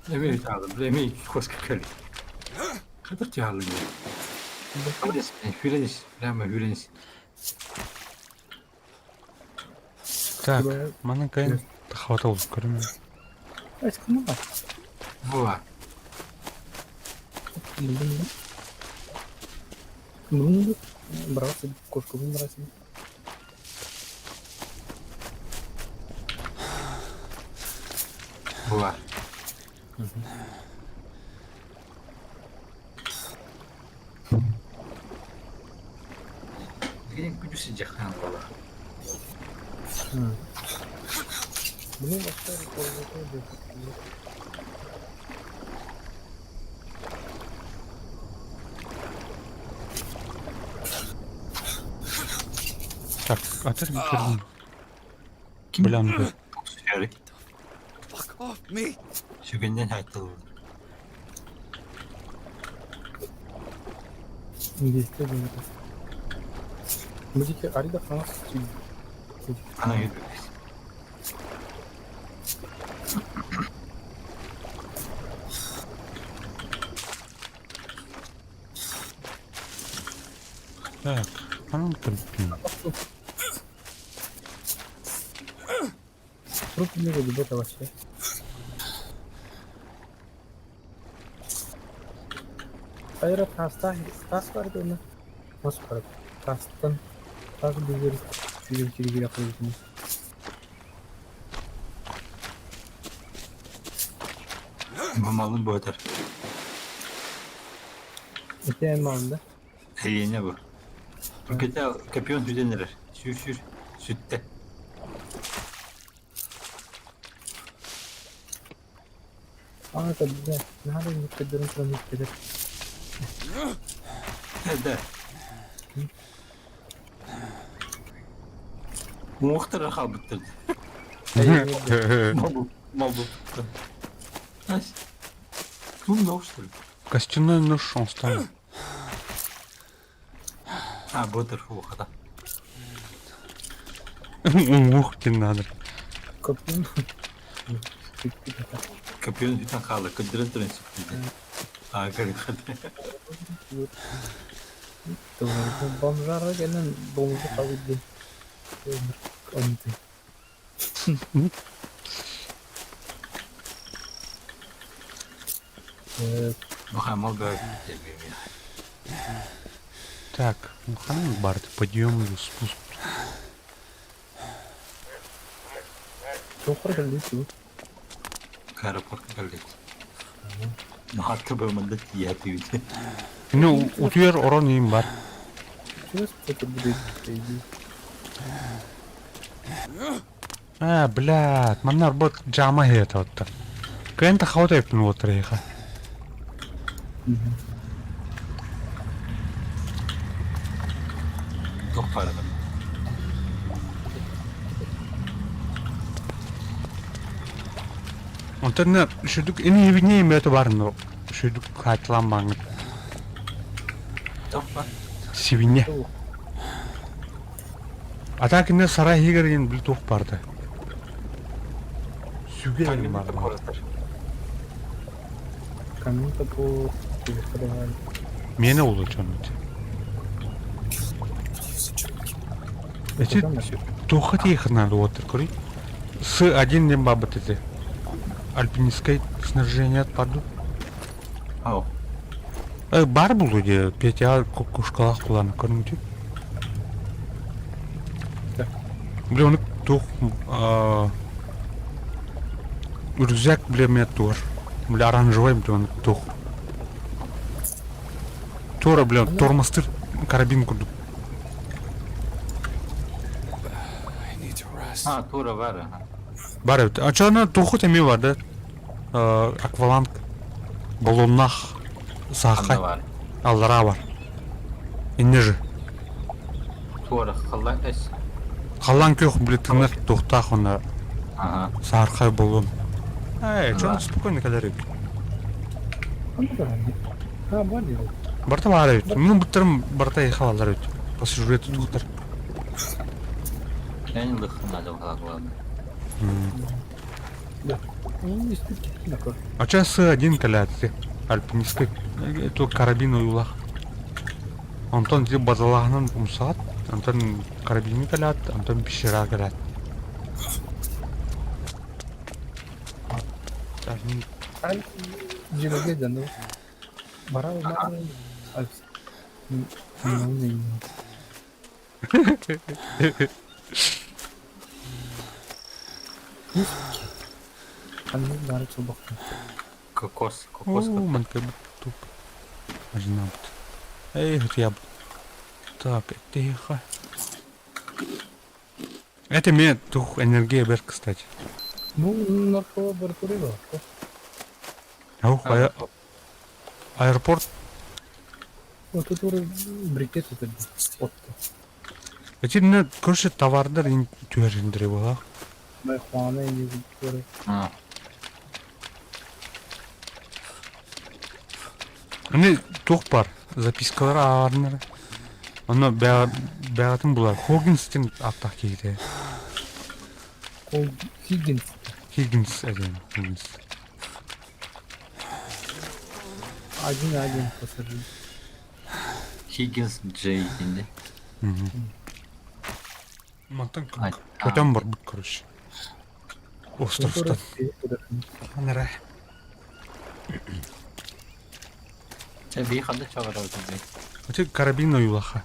Эми таалым, эми коска кэли. Хатар тиалым. Хүрэнис, прямо хүрэнис. Так, манан кайын хавата болып көрім. Була. Була. Деген күдүс жахан була. Так, атыр көрдім. Ким? Блям. Сүрі. Fuck off me! Сүгенден айтылды. Ана жүрбөкпүз. Так, анан көрдім. Мамалын бойтар. Эйене бу. Кете капион түденер. Сүр сүр. Сүтте. Да. Муқтар қалбыттырды. Мал мал бұл. Кум что ли? Костяной нож он ставит. А, ботер фу, хата. Ух ты надо. Капион бүтән қалы, көдірін түрін сүттіді. А, көрін хата. Бұқа мал бәрі. Так, ну ханнык баар подъем или спуск? Туоххар кэллиит дуу? Аэропортка кэллит. Наһаа бымында тиийэ түүтэ. Ну, утуйар орон иим бар. Чугас будет иди. А, блядь, манна арбат жама хета оттар. Кыайан тахаута эппин уоттар эйиэхэ. Туох баарыгын? Онтон шүдүк ини ибини имбэти баарын шүдүк хаачылаан бааҥҥыт. Туох баар? Сибиньэ. А так инне сарай иһигэр диэн били туох баарда? Сүгэ диэн баар баар. Камин топор, давай. Миэнэ улуччаммыт. Эти туохха тиийиэххэ наада уоттар көрүй. С1 диэн баабыт этэ. Альпинистское снаряжение отпаду. Ау. Бар булу дии, Петя кукушкалаах кулааны көрүҥүтүй. Бля, оны туох рюкзак бля меня туор. Бля, оранжевый бля, оны туох. Туора, бля, тормозтыр карабин курдук. I need to rest. А, тура бар. Ага. Бар эбит. А чё, туохут эмиэ бар да? Акваланг баллоннаах Ханна саахай бар. аллараа бар. Инне же. Туора халлаан эс. Халлаан күөх били тыҥнар туохтаах уонна Ага. саархай буолуом. Ээ, чон Да. спокойно кэлэр эбит. А, бар диэн. Барыта баар эбит. Мин буттарым барыта эйиэхэ бааллар эбит. Пассажиры туттар. Я не лыхна главное. Да. Ну, не стыдно. А сейчас один кэлээти. Альпинисты. Это карабин уйулах. Онтон ити базалааһынан умсаат, онтон карабины кэлээт, онтон пещера кэлээт. Так, мин Дьиэгэ дьону бара Ханнык баары чолбохтун. Кокос, кокос. Оо, мантыбыт туп. Ажынабыт. Эй, хотуйабыт. Так, тихо. Это мне тух энергия бер, кстати. Ну, нарколаборатория бар. Аух, аэропорт. Вот тут уже брикет это отто. Эти, ну, короче, товардар ин түһэриндире буолаах. Марихуана или который. А, Аны туох бар запискалар аарнара. Онно бэҕэтин булар. Хоггинс диэн ааттаах киһитэ. Кол Хиггинс. Хиггинс этин. Хиггинс. Один-один пассажир. Хиггинс Джей дии. Мантан А, көтөн барбыт короче. Островтан. Анара. Чэ, бии ханна чаҕыраҕытын бэй? Ити карабин ойуулаха.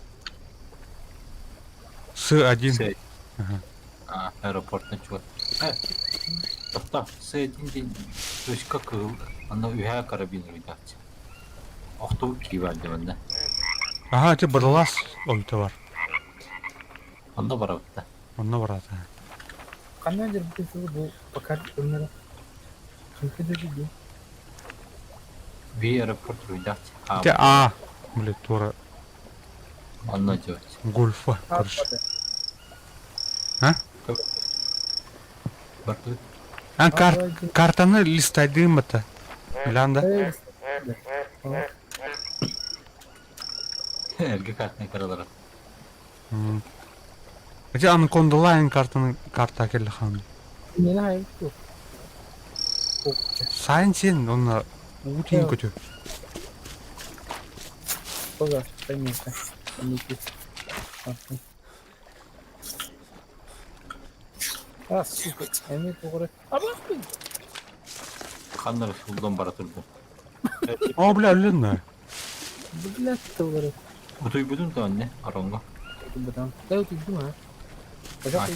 С1. С. Ага. А, аэропортан чугас. Э, тохтоо, С1 диэн точка кыыл, онно үһээ карабин ыйдааччы. Охтубут кии баар дии Аха, ити бадалаас ойута бар. Онно барабыт да. Онно бараата. Ханна дьарбытын сылы бу пока өннөрө. Ханка дии. Бии аэропорт ыйдааччы. А, Ити А. Блядь, туора онно дьиэбит. гольфа, короче. А? Бардыбыт. А, кар картаны листайдыым это. Билан да? Эргэ картаны каралара. Ити Анкондалайн картаны карта келли хан. Мені хайып жоқ. Сайн сен онна уу тиин көтө. Пожалуйста, конечно. А, сука, эми тоҕура. Абахпын. Ханнары сулдан бара турду. О, бля, өллөн Блядь, тоҕура. Утуйбутун да онно ороҥҥо. Утуйбатаҕым. Да утуйдум аа. Хотя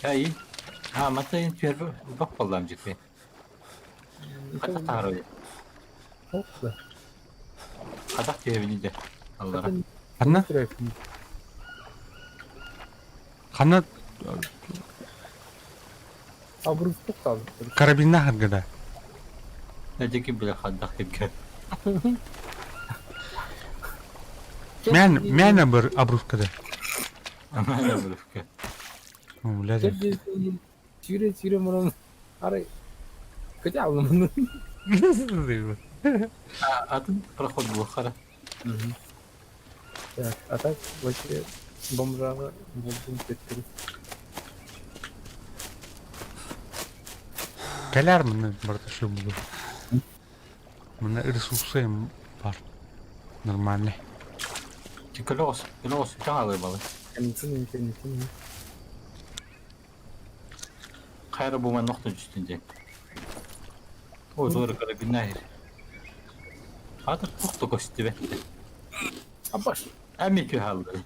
Ай, а мата түһэр бах боллам дьикти. Хата таарой. Хатах түһэбини де. Аллара. Ханна? Ханна? Абырыктык хаалбыт. Карабинна харгыда. Эдики биле хаддах кирге. Мен мен абыр абрывкада. Мен абырывка. Блядь. Сүүрэ сүүрэ мурун арай көтө аллым. Атын проход булахара. Так, а так вообще бомжағы болдым төттөрү. Кэлэр мына барыта шо буду. Мына ресурсы бар. Нормальный. Көлөҕөс, көлөҕөс таҥалыы балы. Кэннитин кэннитин. Хайра буман нохто түстүн диэн. Ой, doğru kara günler. Хатыр тух көстүбэт. Абаш. Әми күһалды.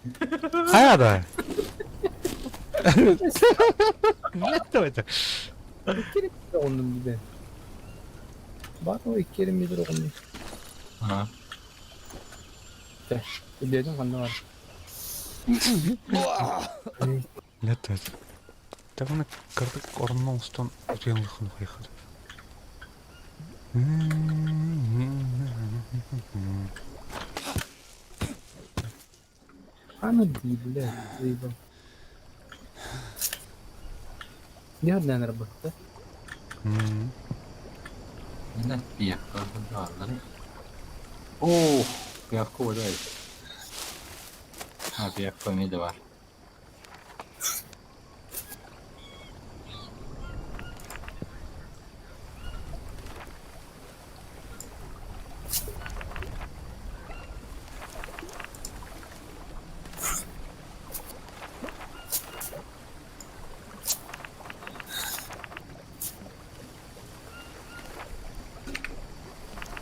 Хайа да. Блядь, это. Иккери оҕуннум дибе. Бар о иккери метр оҕуннум. А. Билиэтин ханна бар. Блядь, это. Тавны кырдык орнун оҥостон утуйан хайхад. Аны дии, блядь, заебал. Не одна наработка. Не пиякка бааллар. Оо, пиякка болай. А, пиякка эмиэ да бар.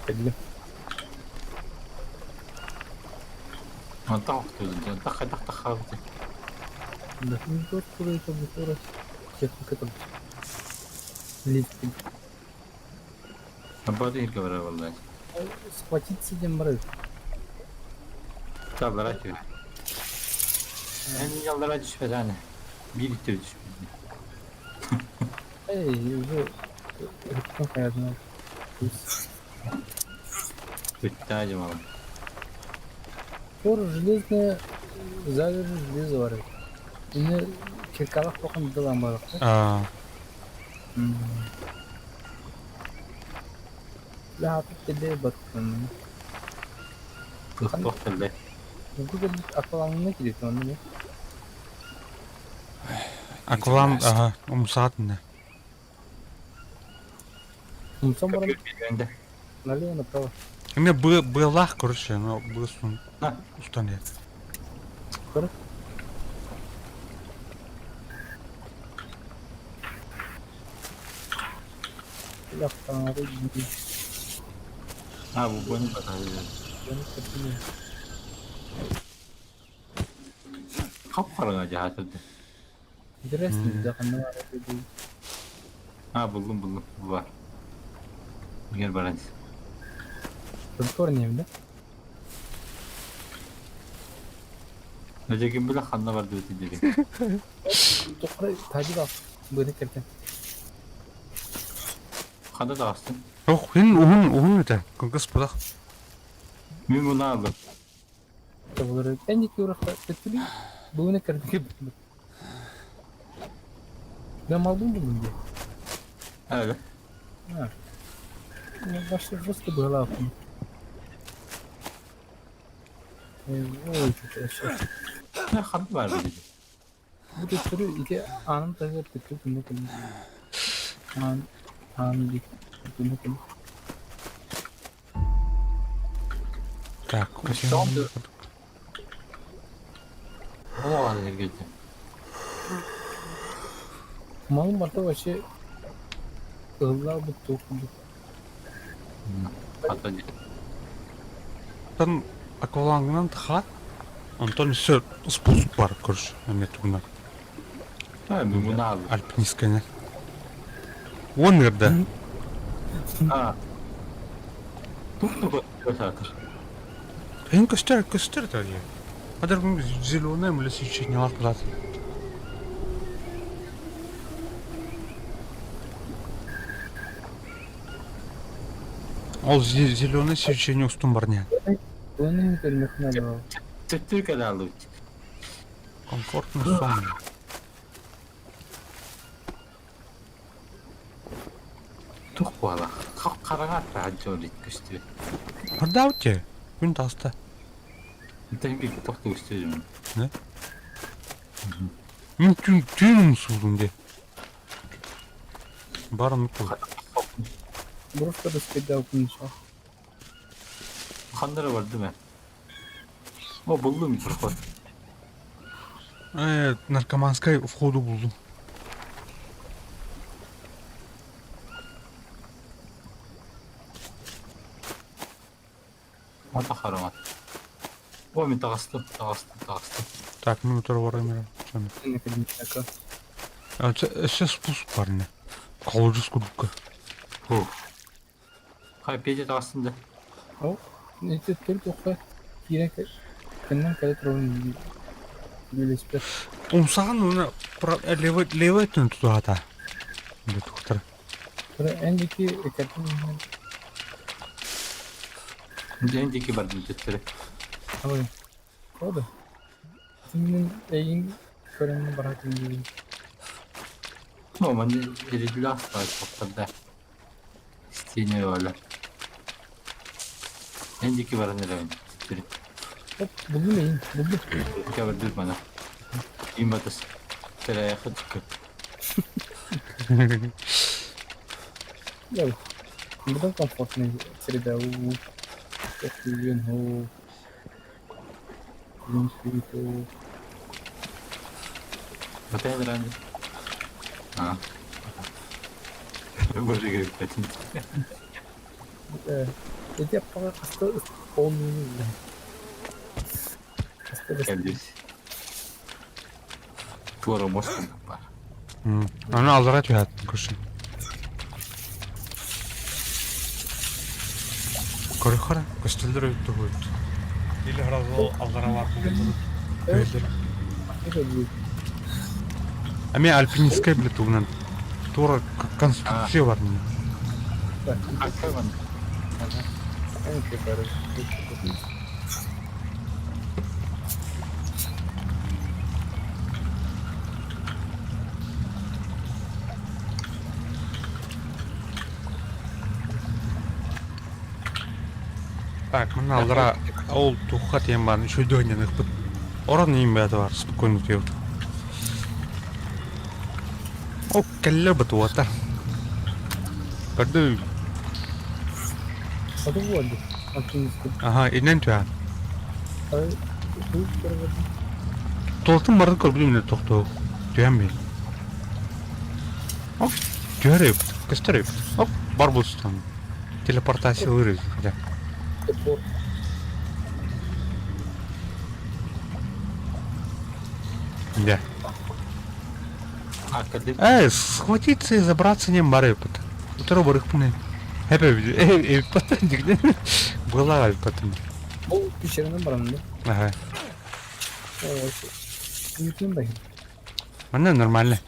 Кэллим. Онтон охтуйдун, онтон хайдах таххаабытай? Да, техника Лифтинг. Аббаты иһиргэ барар буоллаа. Схватиться диэн барар. Таллара түһэр. Эн яллара түспэтэҕинэ биир икки түспүт. Эй, уже рыптан хайатынан. Бүттэ дьамалым. Тор железная залежи железо бар. Ini киркалах тохан дылан бар. Аа. Лаапыт теле баттын. Туох тэллэй. Google аквалангына килет онно. Акваланг ага, умсаат не. Умсан баран Билгенде. налево направо. Эмне быалаах короче, но быасын устан нет. Көрө. Лаптаары А, бу буну батары. Хап-хараҥа дьаһаатырды. Интересно, да ханна А, буллум, буллум, бу бар. Егер баран. Повторнее, да? Нөжегин биле ханна бар диэти дири. Тоқрай тажы да быны кертен. Ханна таҕыстын. Ох, хин уһун уһун этэ. Кылгас бадах. Мин муну аллым. Табылары энник юрахта төттүлү быны кертен. Да малдун булдум де. Öyle. А. Ну, башта жестко была. Ой, что-то сейчас. Ne ханна бар дири. Бу төттүрү ити аным тагыр төттү күнне кэлин. Аан аан ди күнне кэлин. Так, Что? О, эргилди. Малым барта вообще ылла бу туох курдук. Хата ди. Тан Аквалангынан тахаат, онтон өссө спуск бар көрүс эмиэ тугунан. Мунаалы. Альпинистканы. Уон ыырда. А. Тух саатар. Эн көстөр, көстөр да дии. Адар зеленое мля свечение куда Ол зеленое свечение устун барня. Төттүр каналы. Комфортный сон. Тух буола. Хараҥа аттаһан көстүбүт. Бардаабыт Күн таста. Интэн биир туох да көстүбүт. Не? Мин түүн түүн умсуулум дии. Барын кул. Просто раскидал ничего. Ханнара бардым ээ. О, буллум микрофон. Наркоманскай входу булдум. Ата хараҥа. О, мин таҕыстым, таҕыстым, таҕыстым. Так, ну барамера. Өссө спуск бар не. Колодец курдукка. Фух. Хай, Петя таҕыстым да. Ол ити төрт ухха киирэн кэннэн кэлэ турабын билиспэт. Умсаҕын уна левый левый өттүн тутуһата. Тухтар. Эн диэки экэрдин Эн диэки бардым төттөрү. Ой. Ода. Мин эйин көрөн баратын диибин. Ну, маны эриллээх тоқтарда. Стене ола. Эн диэки баран эрэбин төттөрү. Оп, булдум эйин, булдум. Кэбэрдир мана. Им батыс. Тэрэйэхэ түккэ. Я Быдан комфортный среда у Күн сүүтүү. Батай баран. А. Боже, говорит, Эти аппаға қасты он Қасты Кэлбит. Туора муос бар. Аны аллара түһэт көрсүн. Көрөхөрө көстөлдөр өттү Или сразу аллара бар буоллар. Ами альпинистскай биле тугунан туора конструкция бар. Аккаман. Так, мына аллара ол тухха тиэн баан үчүгэй ыхпыт. Орон иин бэйэтэ бар спокойно утуйабыт. Ол кэллэ бытуота. Көрдүү. Аты буолду. Альпинистка. Аха, иннен түһэн. Туолтун барын көрбүтүм инде тохтоо. Түһэн бил. Оп, түһэр эбит, көстөр эбит. Оп, бар булстан. Телепортациялыыр хотя. Да. Эй, схватиться и забраться не бар эбит. Утары барыхпын. Эпе э патан Была патан. Ол пещераны барамын да. Ага. Мүмкүн бай. Манна нормально.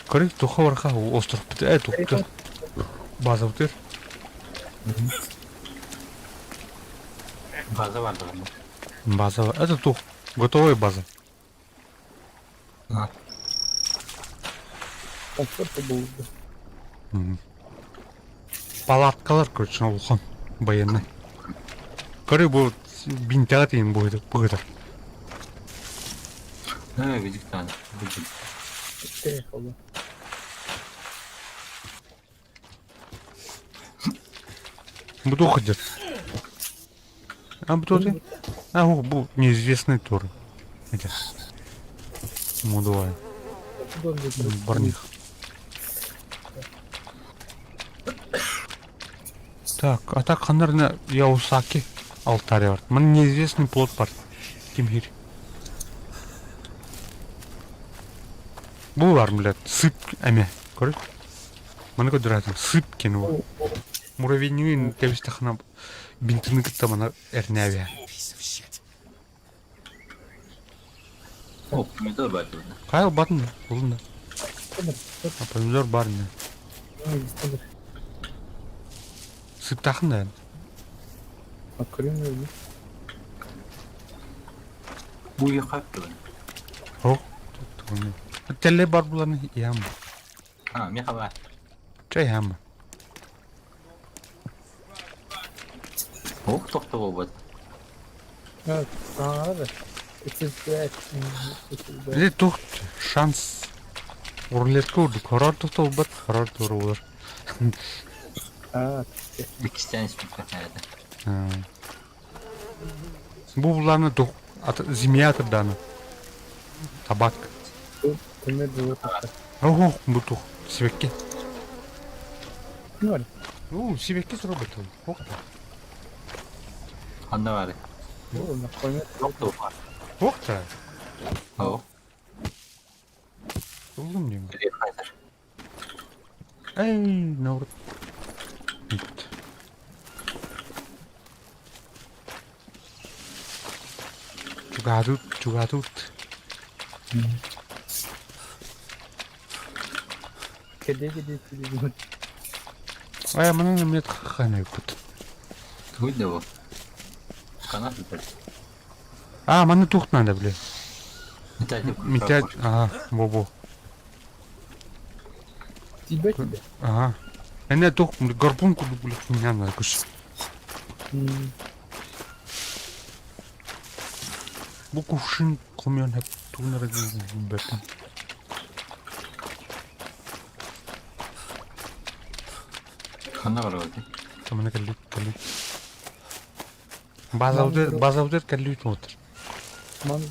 Көрүк туха барха остров э тухта. База утыр. База бар да. База. Это тух. Готовая база. Комфорт болду. Палаткалар, короче, улахан военный. Көрү бу бинтяга тиин будет быгытар. Э, видиктан. Телефон. Буду ходить. А бу ты? А, бу неизвестный тур. Эти. Мудуай. Барних. Так, а так ханарна Яусаки. Алтарь бар. Ман неизвестный плод бар. Ким хир. Бу бар, блядь, сып эме. Көрө. Маны көдүрәтим. Сып кен бу. Муравейнигин кэбистэххинэ бинтины кытта мана эрнээбэ. О, помидор бар дии. Хайа батын булун да. А помидор бар не. Сыптахын да. Бу яхап дылы. О, Телле бар буланы ям. А, меха бар. Чай ям. Ох, тохто болбат. Или тух шанс рулетка урдук. Хорор тохто болбат, хорор тууру болар. Иккистээн испит Бу буларны тух змея даны. Табак. Ого, бу тух сибэкки. Ну, сибэкки сорубут. Ох. Ханна баар. Тохто бар. Ох та. О, Улым дейм. хайдер. Эй, наоборот. Нет. Чугадут, чугадут. Ай, маны мет хана пут. Туй да бу. Канат битер. А, маны тух надо, бля. Метать. Метять, ага, во-во. Ага. Эне тух гарпун куду, бля, хуйня надо куш. Бу кувшин комьон хеп тугнара бетен. Ханна бар ол. Тамана каллют, каллют. Базаудер, базаудер каллют отыр. I don't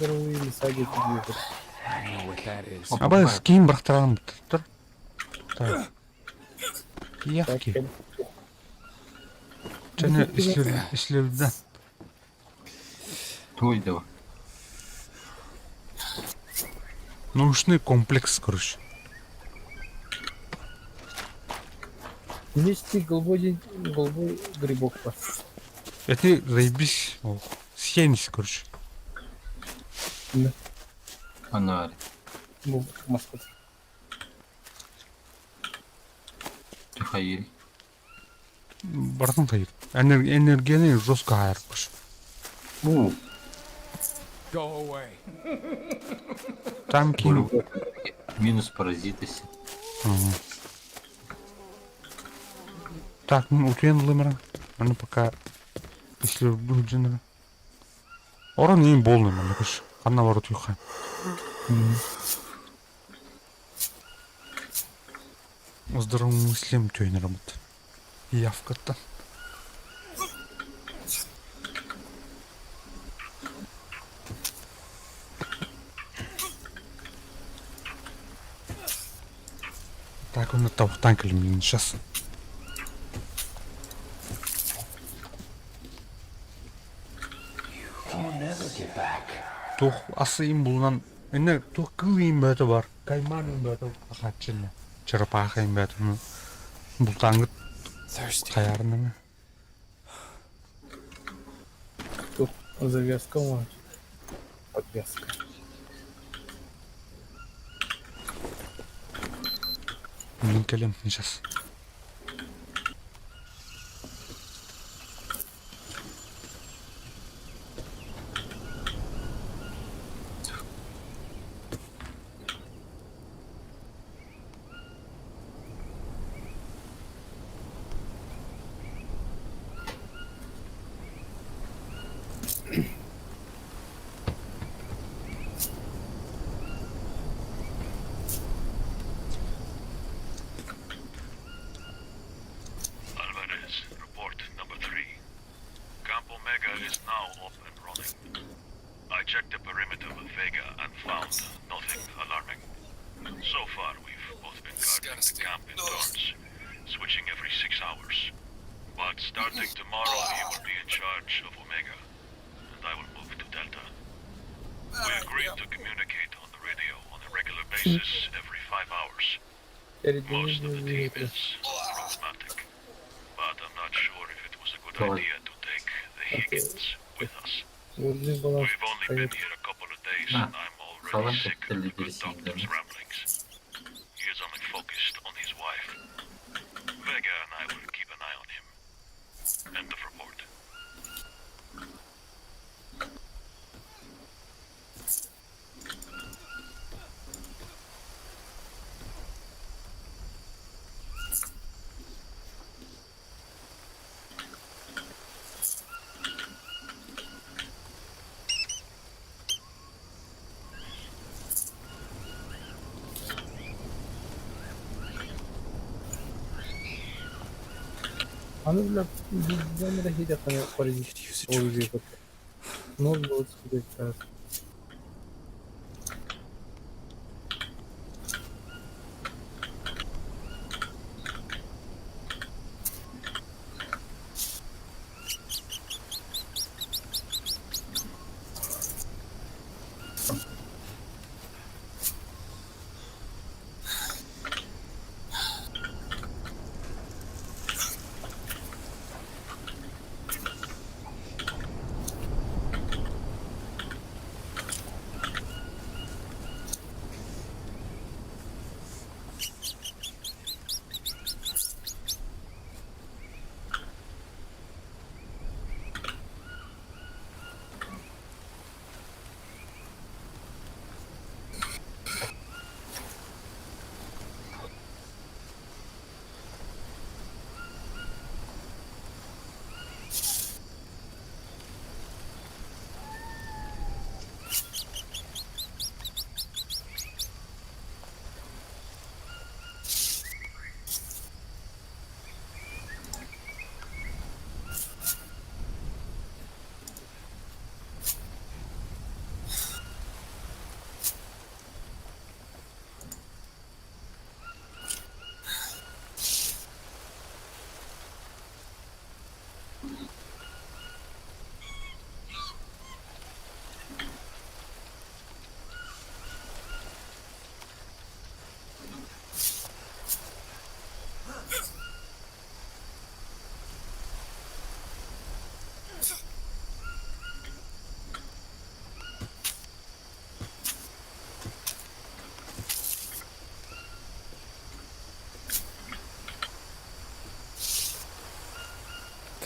know what that is. Аба скин бырахтаран тұр. Так. Яхки. Чәне ислевден. Туй да бу. Научный комплекс, короче. Нечти голубой, голубой грибок бар. Это заебись. Съенись, короче. Ханна бар. Бу маскот. Хайыр. Бартын тайыр. Энергияны жестко айырып короче. Бу. Go away. Там ким. Минус паразиты. Так, ну утуен лымран. А ну пока если будет жена. Орон им болный, маны кыш. Ханна ворот юха. Здравомыслием тюйн работа. Явка-то. Так, он это танк или сейчас. Тух асы им булунан эне тух кыл им бөтө бар. Кайман им бөтө ахачына. Черепаха им бөтө. Бултаңгыт Thirsty. хаярнаны. Тут завязка может. Подвязка. Мин келем сейчас. Alvarez, report number 3. Camp Omega is now up and running. I checked the perimeter with Vega and found nothing alarming. So far, we've both been guarding the camp in turns, switching every 6 hours. But starting tomorrow, he will be in charge of Omega. Эрдини Тоҕо? Уурдун балас хайа На, халан кэптэллидирисиндами. Аны бля дьон эрэ Could use a drink. Ноль будет сказать.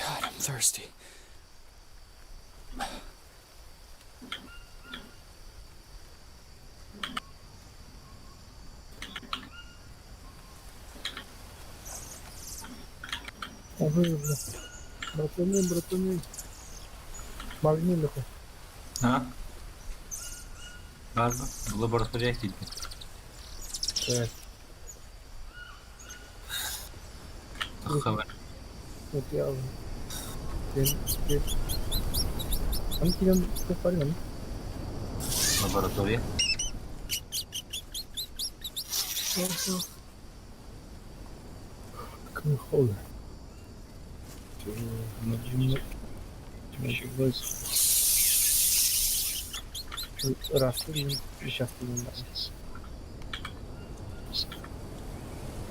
God, I'm thirsty. Ой, бля. Братаны, братаны. Магни нахуй. А? Баар лаборатория киирдим. Так, Таххабар. вот я уже. Теперь. Аны килен парень. Лаборатория. Холодно. Раз, сейчас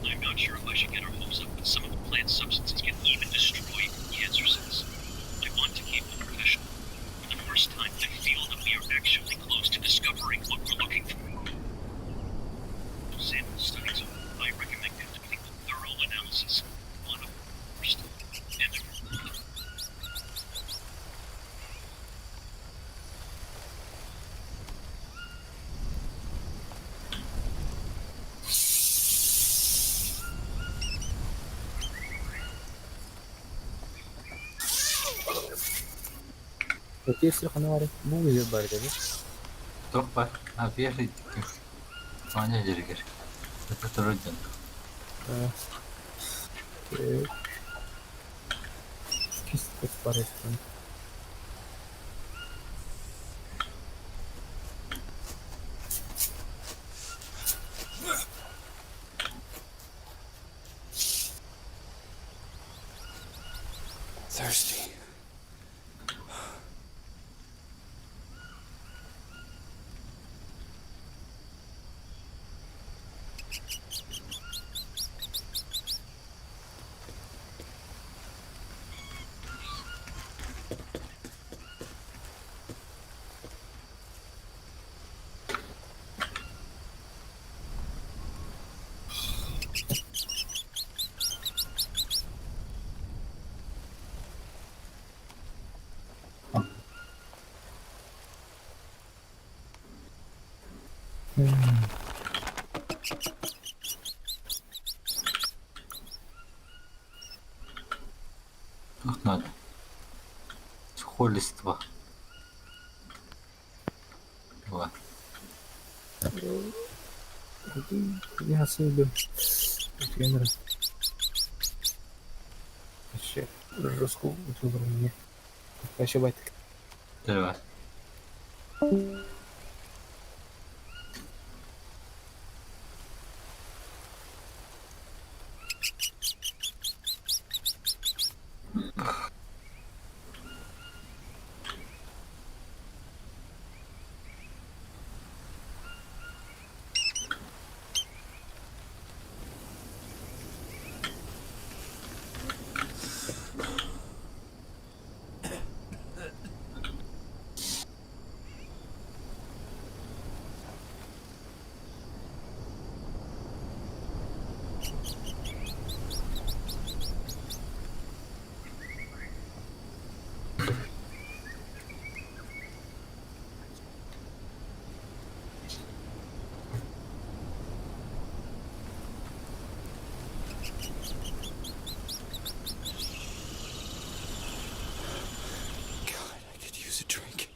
I'm not sure if I should get our hopes up, but some of the plant substances can even destroy cancer cells. I want to keep it professional. For the first time, I feel that we are actually close to discovering what we're looking for. Sample studies. I recommend conducting a thorough analysis on a first and Если ханавары, бу бар dedi. Туох баар? А, первый Аня дьэригэр. Это второй день. Чисто парестан. Thirsty. Посольство. Вот. Давай. God, I could use a drink.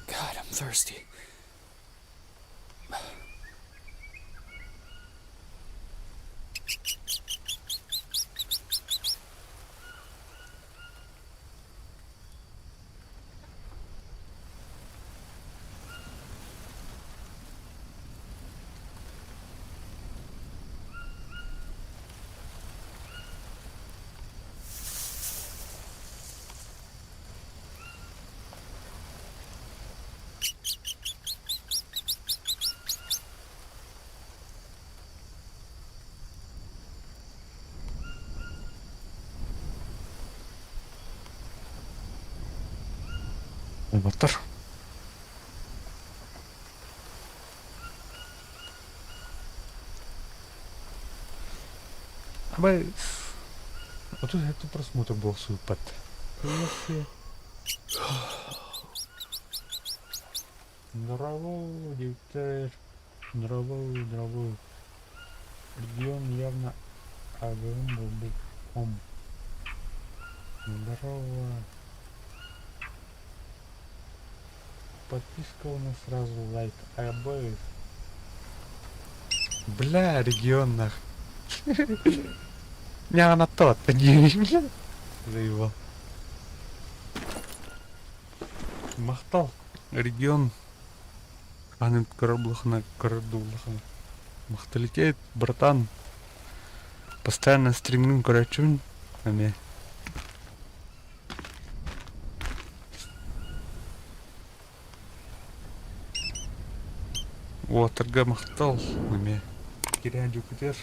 God, I'm thirsty. Батар. Абай, 37 просмотр буолсуйбат. Здорово, диэбиттэр. Здорово, здорово. Регион явно агым буолбут. Здорово. Подписка у нас сразу лайк. Обоих. Бля, регион нах. Не, она тот, не, бля. Заебал. Махтал. Регион. Аны кораблахна, кораблахна. Махталитет, братан. Постоянно стримим, короче, ами. Уолаттарга махтал эмиэ. Кирээн дьукутер.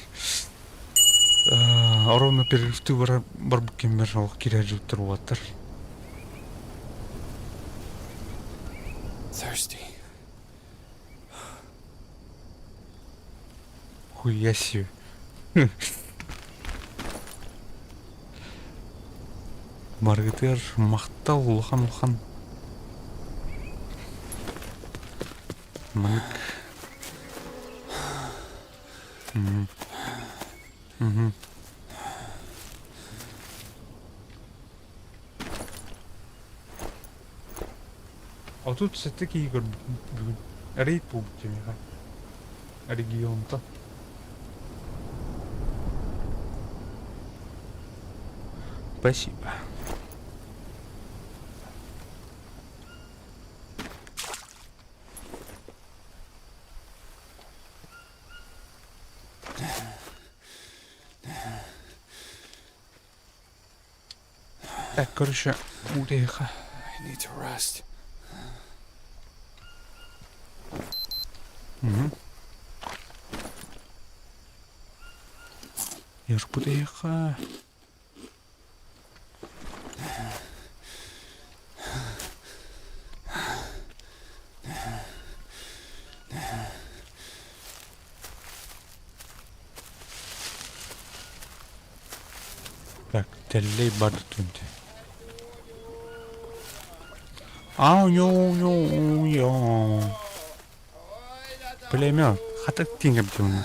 Ровно перерывтыы барар барбыт кэммэр ол кирээн дьуттар уолаттар. Thirsty. Хуя себе. Баргытыгар махтал улахан-улахан. Маннык Мгм. Мгм. 37 киһи көрбүтүм бүгүн. Рейд буолбут миэхэ. Регионтан. Спасибо. Так, короче, уреха. I need to rest. Угу. Ярбутыха. Так, тэллэй бар түнтэ. Аа, нё, нё, нё. Племя, хатык тиҥэп дьону.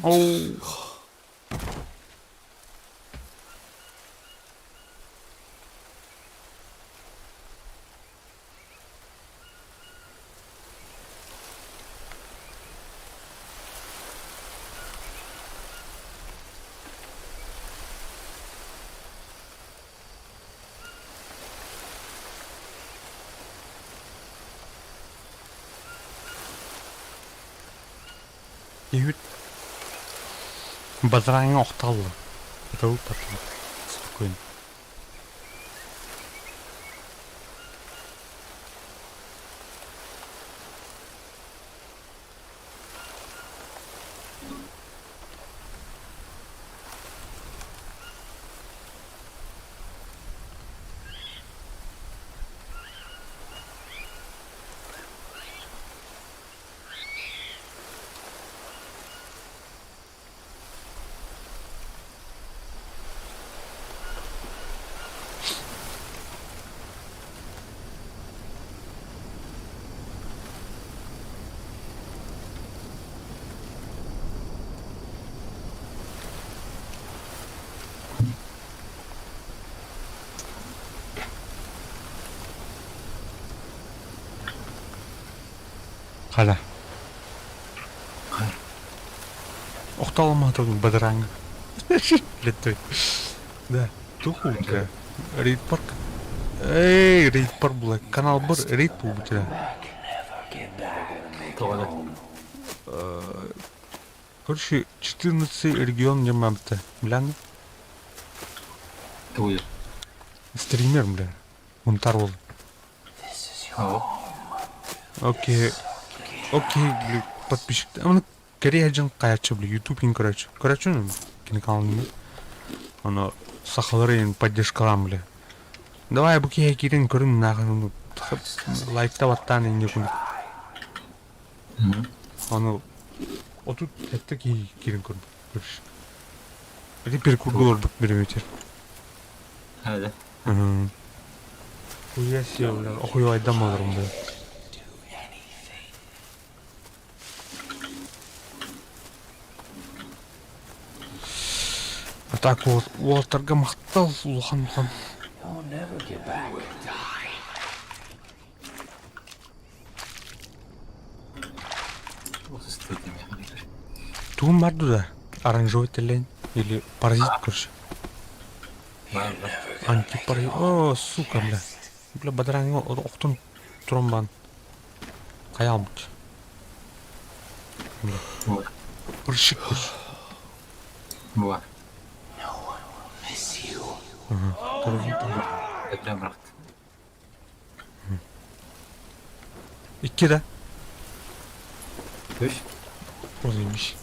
Оу. Иһит бадарааҥҥа охталла, ытабыт пошла, спокойно. Хара. Охтоломмотун бадарааҥҥа. Леттой. Да, туох буолбута? Рейд парк. Эй, рейд парк була. Канал бар рейд буолбута. Тоҕо Короче, 14 регион диэн Блян. Тугуй? Стример, бля. Мунтар ол. Окей. Окей, бля, подписчик. Аны Корея дьон хайаччы, бля, YouTube короче. Короче, ну, киноканал Оно сахалары поддержкалаан, бля. Давай бу киһи киирэн көрүн нахуй лайкта баттаан инне курдук. Аны 37 киһи киирэн көрбүт. Көрүш. Ити перекурга олорбут бириметер. Hadi. Хуя себе, бля, охуевайдан олорум, бля. А так вот, уолаттарга махтал улахан улахан. Тугум бар да? Оранжевый тэллэйин или паразит, короче. Антипаразит. О, сука, бля. Бля, бадарааҥҥа охтон туран баан. Хайаабыт. Бля. Прыщик, короче. Буа. Ага. Экран бырахты. Икки да? Үс. Ол имиш.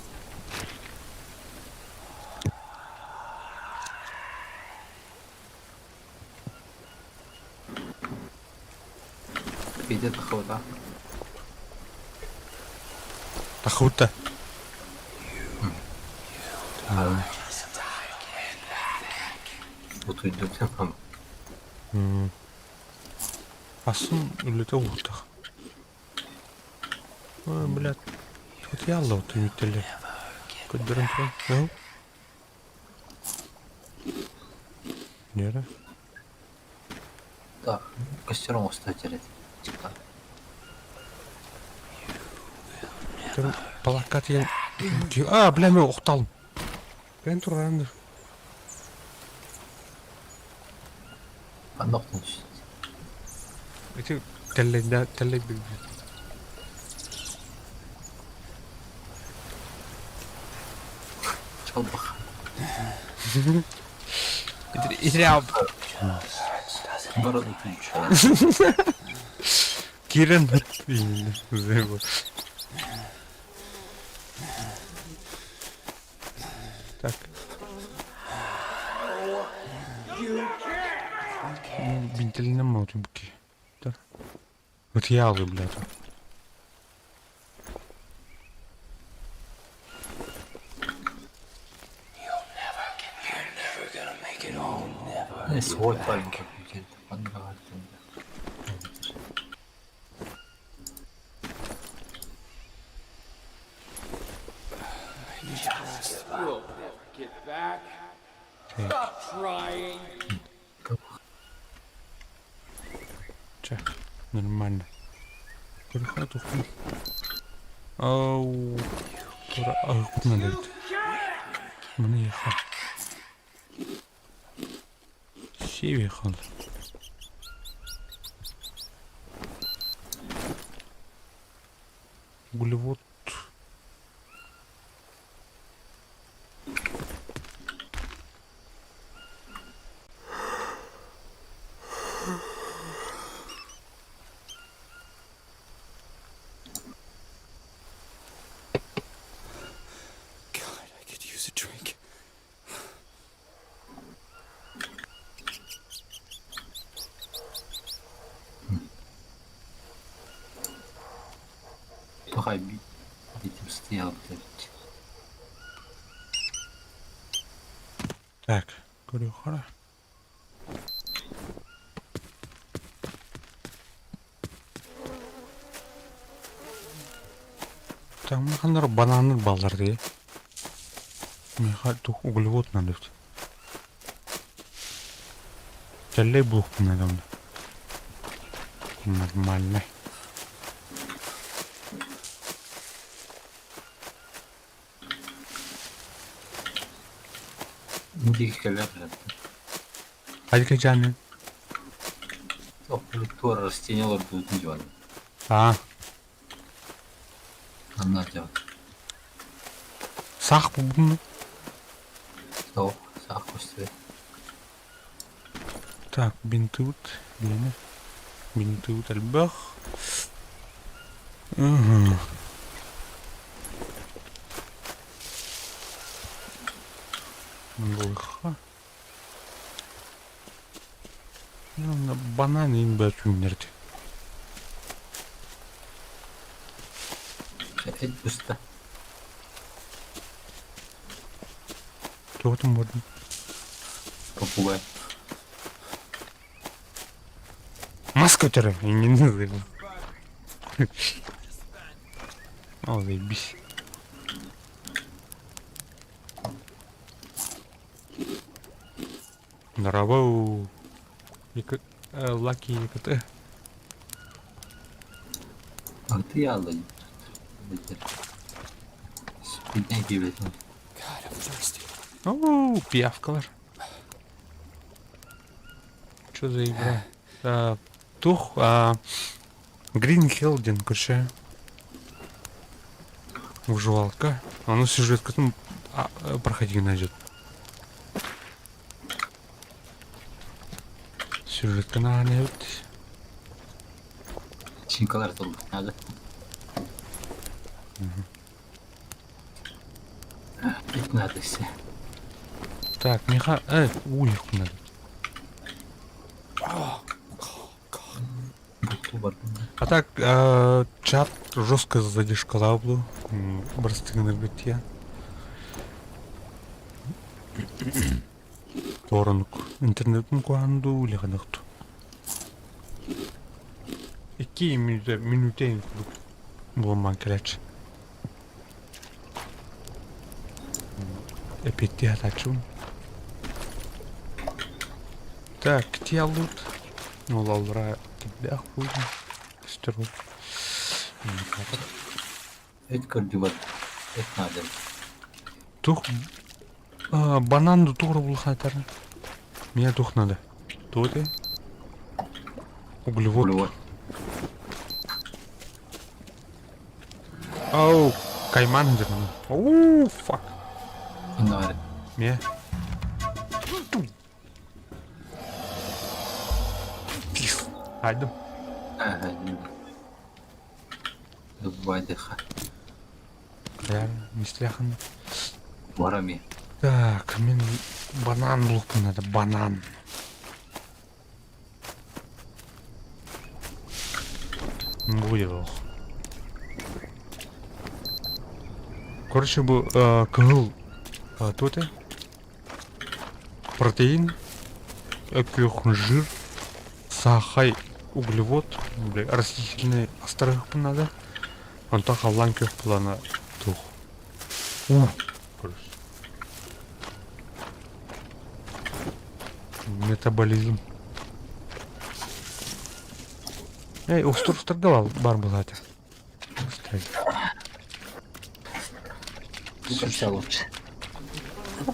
Петя тахыбыта. Тахыбыта. Утуйдум. Асын үлэтэ уурдах. Ой, блядь. Вот я алла утуйутеллер. Көрдөрөн туран. Ну? Нера? Так, костер оҥосто этэрет. Палакка тиийэн... А, бля, мен охталым. Мен турарым. Ханна охтон түстүн? Ити тэллэйдэ тэллэй билбит. Чалбах. Итiri Бары утуйчу. Кирен Так. Бинтелинен ма утуйбуки. Ытыйаалы, блядь. Свой парень компьютер. Чэ, нормально. Көрөхө тухпун. Ау, тура аһыкпытынан эбит. Маны ехал. Сиэбиэхал. Углевод. God, I could use a drink. Пахай этим стоял, блядь. Так, көрүөххэ. Там ханнар бананнар бааллар дии. Миэхэ туох углевод надо эбит. Тэллэй буолуохпун наада онно. Нормально. Индики кэлэр Хайдыка дьаанын? Туора растение олордубутун дьуон. Аа. Анна дьон. Саах булбун Суох, саах көстүбэт. Так, бинтыбыт билэнэ. Бинтыбыт элбэх. Угу. Буолха. Банан иин бää түүннэрди. Эт буста. Туохтун буордун? Попугай. Мас көтөрө иннин О, заебись. Здорово. Лаки ЕКТ. А ты ялла. Спидней киибэтин. God, Оу, пиявкалар. Что за игра? А, тух, а, Green Hell диэн көрсө. Выживалка. Ону сюжеткатын проходи найдет. Сюжетканы аанайбыт. Чинкалар толбутнаады. Надо все. Так, миха... Э, уйх надо. А так, чат жестко задержкалаа буолуо. Бырастыгынарбыт я. Торонук. Интернетин куһаҕан дуу, үлэҕинэх дуу. Икки мүнүүтэ, мүнүүтэ курдук буолмаан кэлээччи. Эпиэттии сатааччыбын. Так, тиаллыт. Ол аллара кирдээх буолла. Көстөр ол. Эт көрдүбэт. Эт наада. Тух банан ду тугура булхатар. Мне тух надо. Туох этэй? Углевод. Углевод. Оу, кайман диэн. Оу, fuck. Инна Миэ. Хайдым. Бывайдыха. Мисляхан. Барами. Так, мин банан булуохпун надо, банан. Будет ох. Короче, бу кыһыл туох этэй? Протеин, өкүөх жир, саахай углевод, бля, растительный астарыахпын надо. Онтон халлаан күөх былаана туох. Уу, короче. Метаболизм. Эй, устурустарга бар буолаата. Все лучше.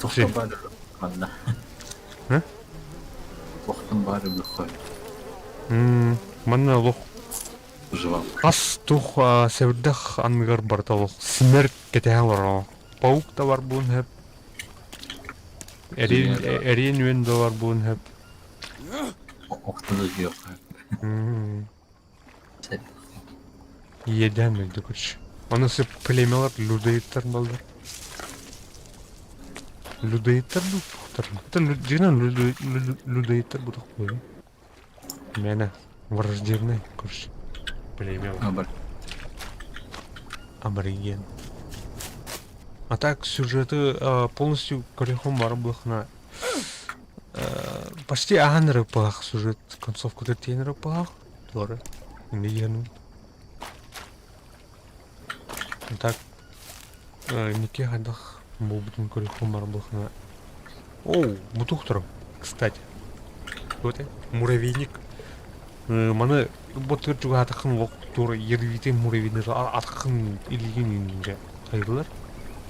Туохтан баар манна. Э? Туохтан баар бүххой. Манна олох Выживал. Ас тух сэбирдэх анныгар барыта олох смерть кэтэһэ олорор. Паук да бар буолуон сөп. Эриэн эриэн үөн да бар буолуон сөп. Охтону диэххэ. Иэдээн дойду короче. Аны сөп племялар людоедтар баллар. Людоедтар дуу туохтар? Дьиҥинэн людоедтар бутах буолуо. Мээнэ враждебный короче. Племя. Абориген. А так сюжеты полностью корехом бар булахына почти ахан ырыппалах сюжет концовката тиэн ырыппалах туора инде Так инники хайдах буолбутун көрүөхпүн баар буоллахына Оу, бутух турар, кстати. Вот муравейник. Маны ботугар чугаһаатаххын олох туора ядовитый муравейник атаххын илиигин дьэ хайдылар.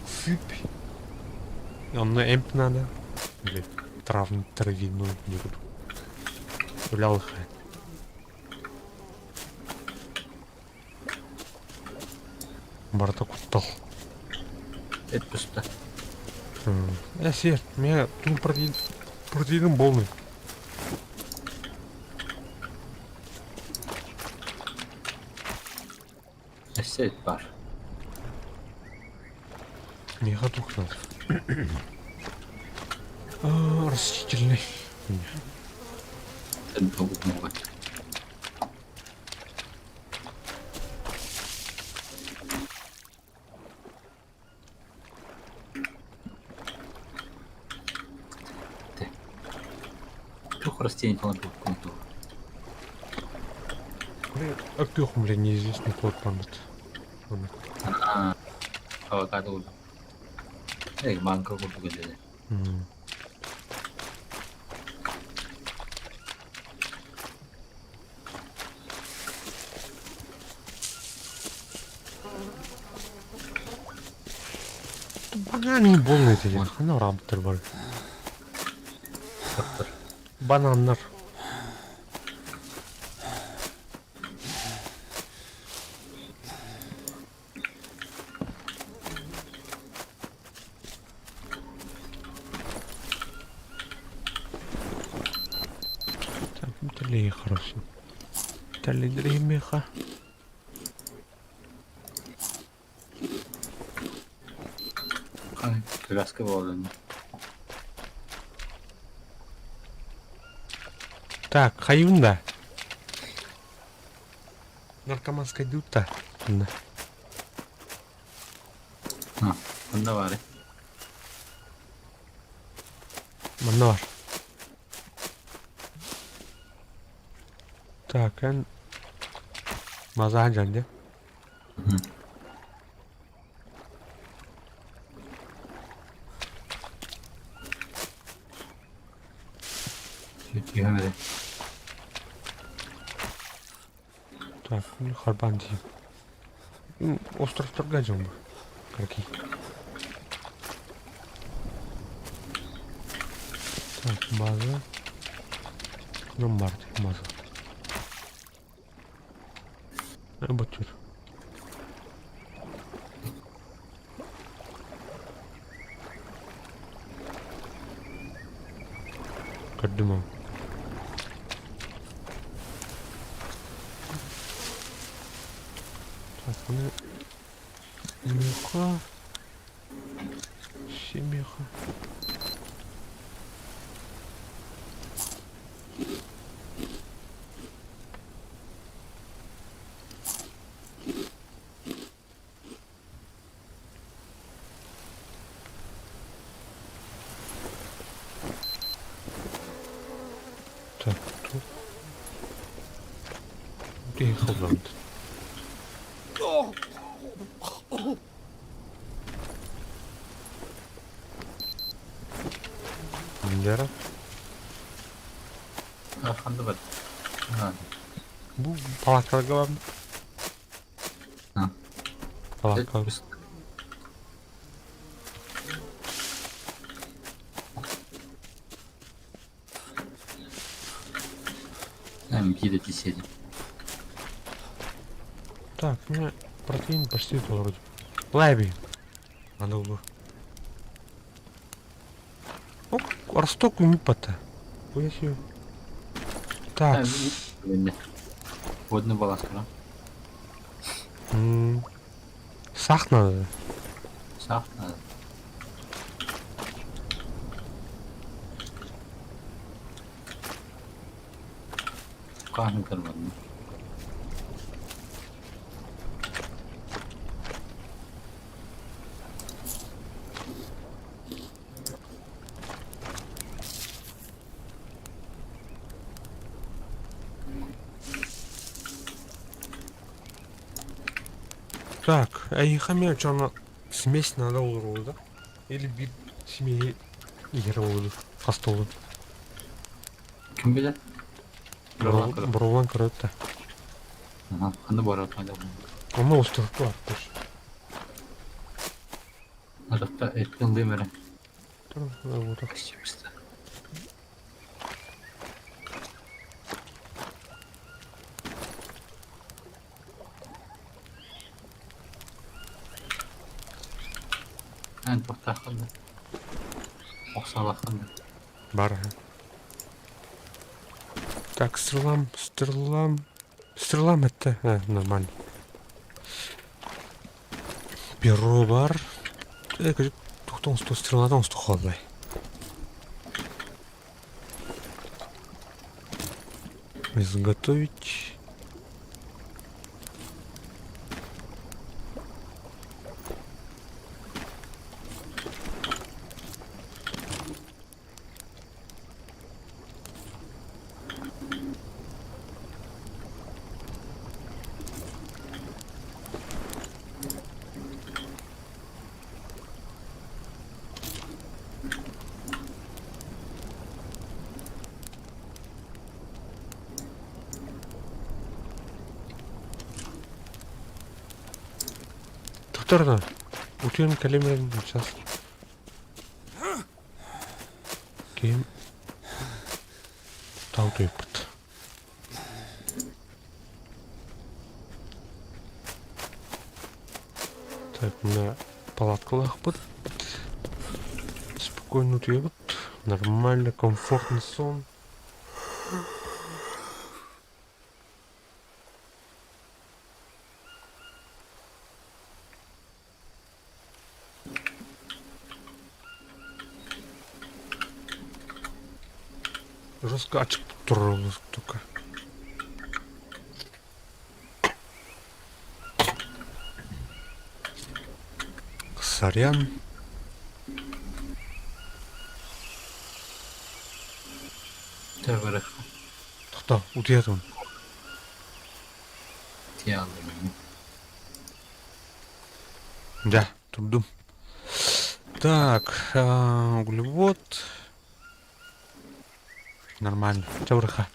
Сыпь. Онно эмп надо. Или трав травяной не буду. Үлэ Барыта куттал. Эт буста. Э, сер, меня тут протеин, протеином полный. Өссө эт бар. Миэхэ туох надо? Растительный. Туох растение оҥорбуккун дуу? Өккүөх бля неизвестный плод памят. Авокадо курдук. Эй, манго курдук этэ. Банан буолуҥ этилэр. Ханна бараабыттар бары? Бананнар. Так, тэллэйи хорошо. Тэллэйдэр меха. Коляска буолан. Так, хайын да? Наркоманскай дutta. Да. Манна баар. Манна бар. Так, эн мазаһа дьон дии. Түһэн эрэ. Так, ну харбаан дии. Островторга дьон бу. Какие? Так, база. Ну, бар, база. Бутюр. Көрдүм ол. Так, аны меха. Семеха. Так, тут. Ты холодно. Лера. Ханды бар. Бу палаткаларга барбыт. Палатка. Биир тиседим. Так, у меня протеин почти вроде. Лайби. Надо было. Ок, росток умипата. Хуя Так. Водный балластра. Сах надо. Сах надо. Хаһан көрбөтүм. Так, эйиэхэ эмиэ дьоно смесь надо олоруо да? Или биир смеһи иһэр буолуо хаста буолуо? Ким билэр? Боруобалаан көрөт да. Ханна барар Онно устуохпут аттар. Атахта эттин дым эрэ. Работа. Эн туохтааххын да? Охсоолооххун да? Бар. Так, стрелам, стрелам. Стрелам это а, нормально. Перо бар. Тухтан сто стреладан сто холлай. Изготовить. Докторна, утуйан кэлимэн сейчас. Киһим тау тойуппут. Так, мына палаткалаахпыт. Спокойно утуйабыт. Нормально, комфортный сон. Жестко ачык турар только. Сорян. Төгөрөх. Тохто, утуйатын. Тиалым. Да, турдум. Так, углевод. Нормально. Чабырха.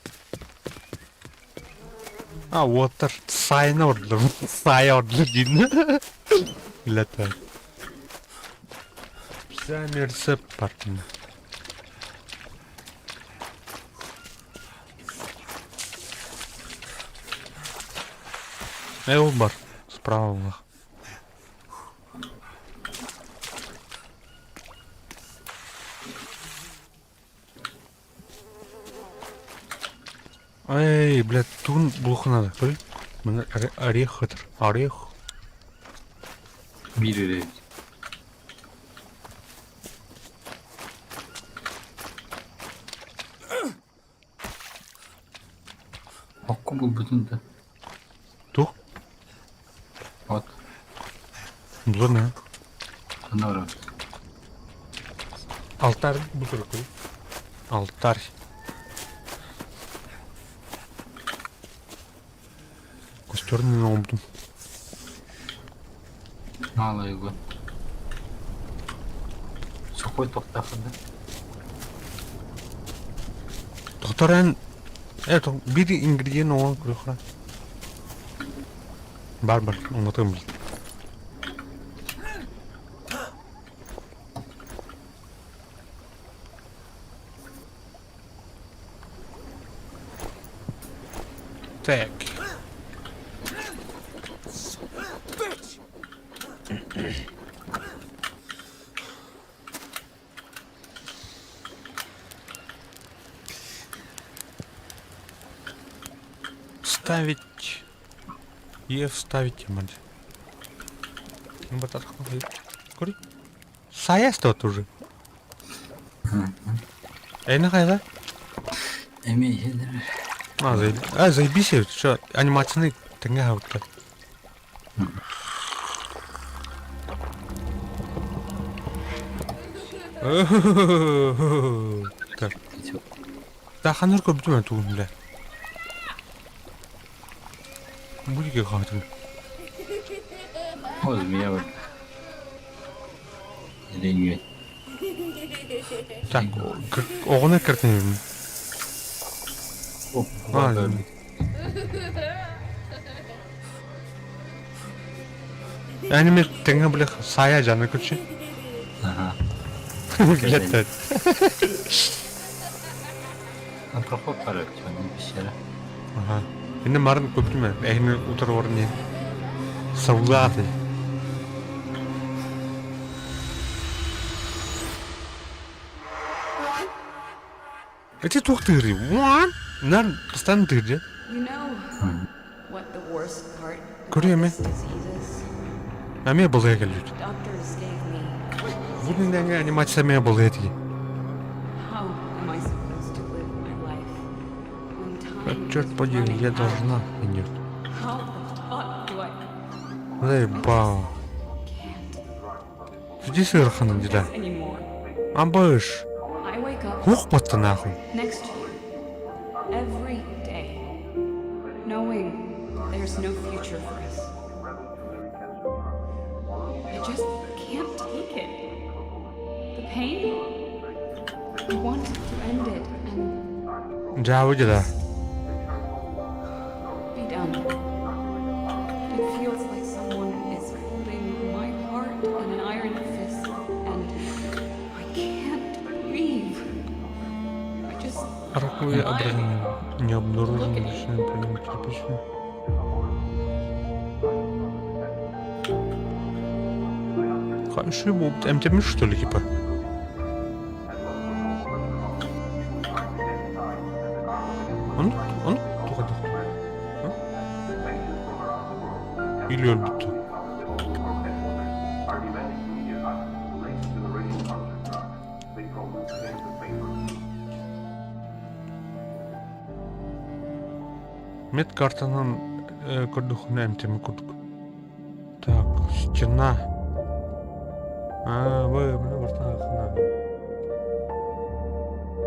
А, уоттар сайын ордулар. Сай ордулар деймін. Лето. Специальный рецепт бар. Эл бар. Справа. Эй, блядь, тугун булуохха наада, көрүй. Маны орех ытыр, орех. Биир эрэ эбит. Окко булбутун да. Туох? От. Булар Ханна барабыт? Алтарь бу көрүй. Алтарь. Костерный оҥорбутум. Маалайгын. Сухой тохтаахын да? Тохторон это биир ингредиент оҥорон көрүөххэ. Бар бар, оҥотуом билин. Так. Ставить Е вставить мать. Кори. Сайа тот уже. Эй, хайда? Эмиэ иһэллэр. А, заеб... а заебись, что анимацияны тэҥҥэ аһабыттар. Так. Да ханыр көрбүтүм тугун бля. Будет хаатым. О, змея бар. Или Так, оҕону кэртэн А, Аниме тэҥҥэ бля сайа жаны көрчү. Ага. Блядь. А проход короче, не пещера. Ага. Инне марын көптүм эһини утар орне. Саулааты. Эти туох тыырый? One. Нар постоянно тыырдьа. You know what the worst part about Көрүө this disease is? Эмиэ балыга кэлбит. Doctors gave me. Бу күннээҥҥи анимация эмиэ балыга тиий. How am I supposed to live my life when time Черт is подери, running я out? должна идет. How the fuck do I Заебал. can't Иди сырханын do дела. this anymore? Амбыш. I wake up Ух батта нахуй. next to you every day, knowing there's no future for us. I just can't take it. The pain? I want to end it and Дьаабы дела. be done. It feels like someone is holding my heart in an iron fist, and I can't breathe. Раковые образования не обнаружены лишним прием кирпича. Хороший опыт. МТМ, что ли, типа? Ону, ону тугадах. Или өлбүттэ. Медкартанан көрдөхүнэ эмтэммит курдук. Так, стена. А, вы,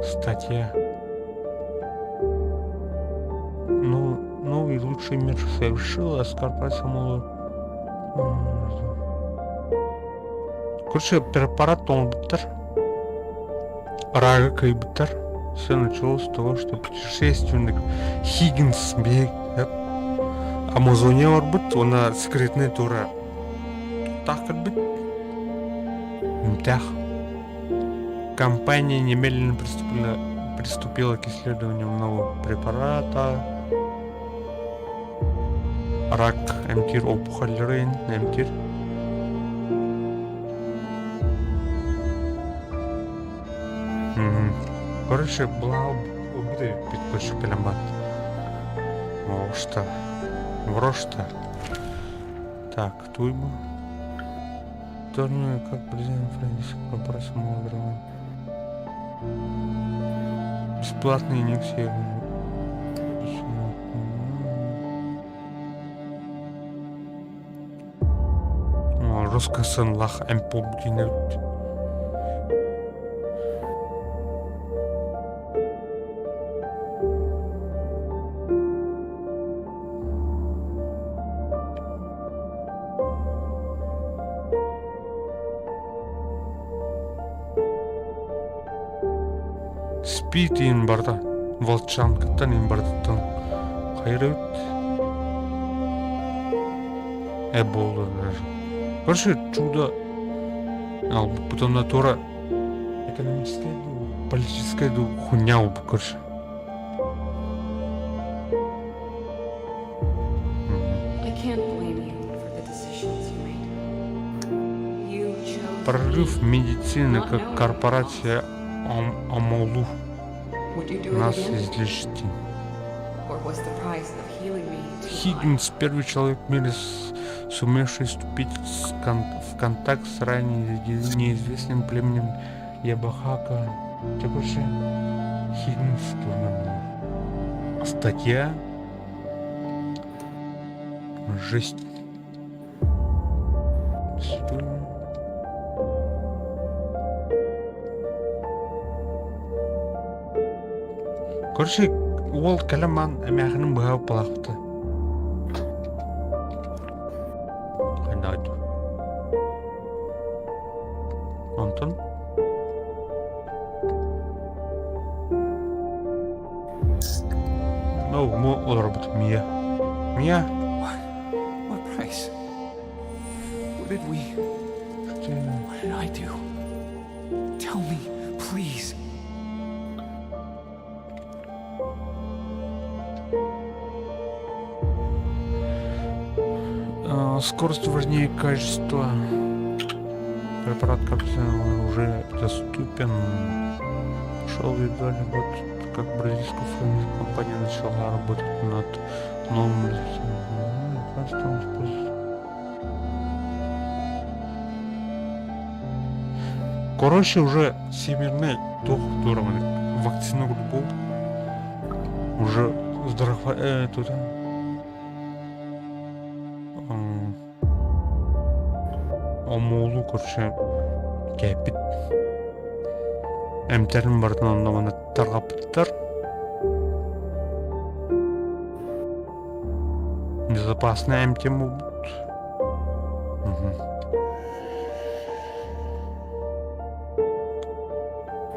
Статья. Ну, новый лучший мир совершил, а корпорация мол... Короче, препарат оҥорбуттар. Рагы кыйбыттар. Все началось с того, что путешественник Хиггинс биһик Амазония барбыт уонна секретный тура таах кэлбит. Эмтээх. Компания немедленно приступила, приступила к исследованию нового препарата. Рак эмтиир опухолларын эмтиир. Короче, была убита питкочу пелембат. Ошта. Врошта. Так, туйбу. Торную, как президент Фрэнсис корпорация Молодорова. Бесплатные инъекции. Жестко сынлах эмп буолбут Спид иин барда Волчанкаттан иин бардыттан хайырыбыт Эбола даже. Короче, чудо потом натура экономическая, политическая хуйня короче. Прорыв медицины как корпорация Амолу нас излечит. Хиггинс – первый человек в мире, сумевший вступить в контакт с ранее неизвестным племенем Ябахака. Короче, Хиггинс Статья Жесть. Короче, уол кэлэн баран эмээхинин быһа ыппалаахпыта. Хайдаҕый дуу? Онтон Мо олорбут Мия. Мия? What price? What did we... What did I do? Tell me, please. Скорость важнее качества. Препарат капсулы уже доступен. Шел едва ли год, как бразильская компания начала работать над новым лекарством. Короче, уже всемирный туох турамын вакцина курдук уже здраво тут омуулу короче кээппит эмтэрин барытын онно манна тарҕаппыттар безопасный эмтем буолбут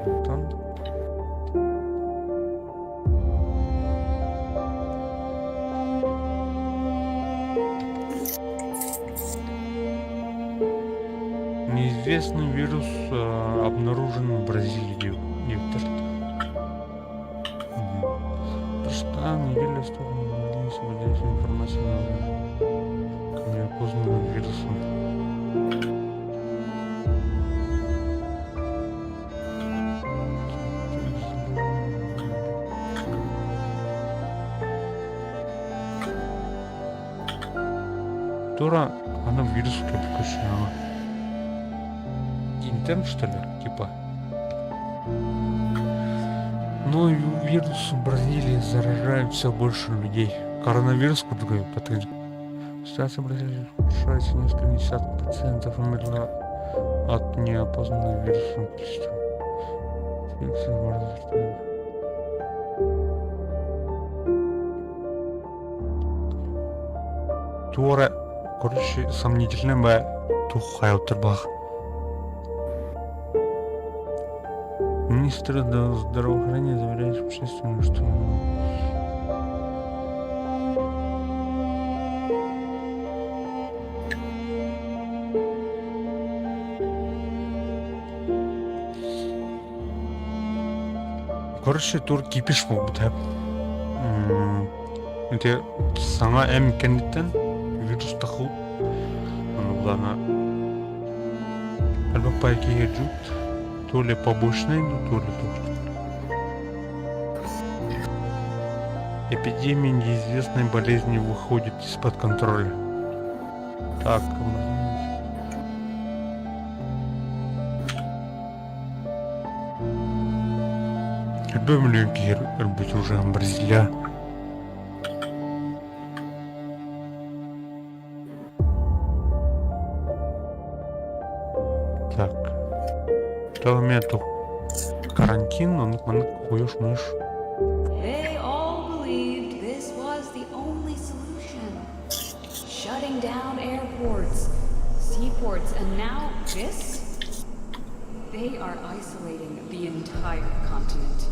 Онтон Неизвестный вирус обнаружен в Бразилии диэбиттэр. Поделиться информацией неопознанным вирусом. Тура, она вирус подключена. Интерн, что ли? Типа. Но вирус в Бразилии заражает все больше людей. Коронавирус курдук подходит. Ситуация в Бразилии ухудшается, несколько десятков пациентов умерло от неопознанного вируса. Туора, короче, сомнительный б тух хайалтырбах. Министр здравоохранения заверяет общественность, что Короче, тур кипиш буолбута. Ити саҥа эм кэнниттэн вирус тахыл. Ону булана элбэх пай киһи жут. То ли побочный, то ли туох. Эпидемия неизвестной болезни выходит из-под контроля. Так, Элбэх миллион киһи өлбүт уже Бразилия. Так. То у меня тут карантин, оннук маннык хуёш мыш. They all believed this was the only solution. Shutting down airports, seaports, and now this? They are isolating the entire continent.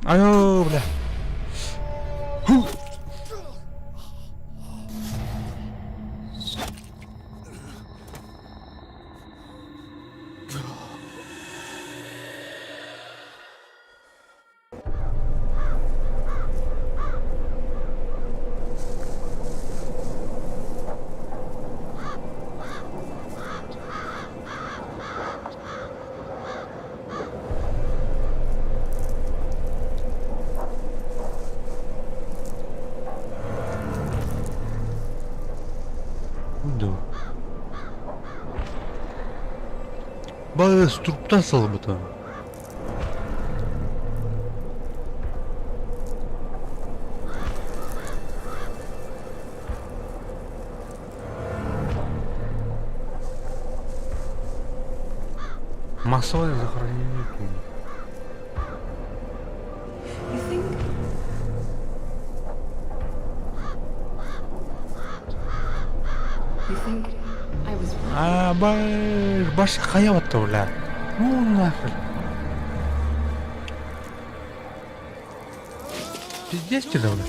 Айоо, бля. Да. Баас труптан салбыта. Массовое захоронение тула. You think You think I was right? А, баш, баш хайа батта, бля. Ну нахер. Пиздец тебе, бля.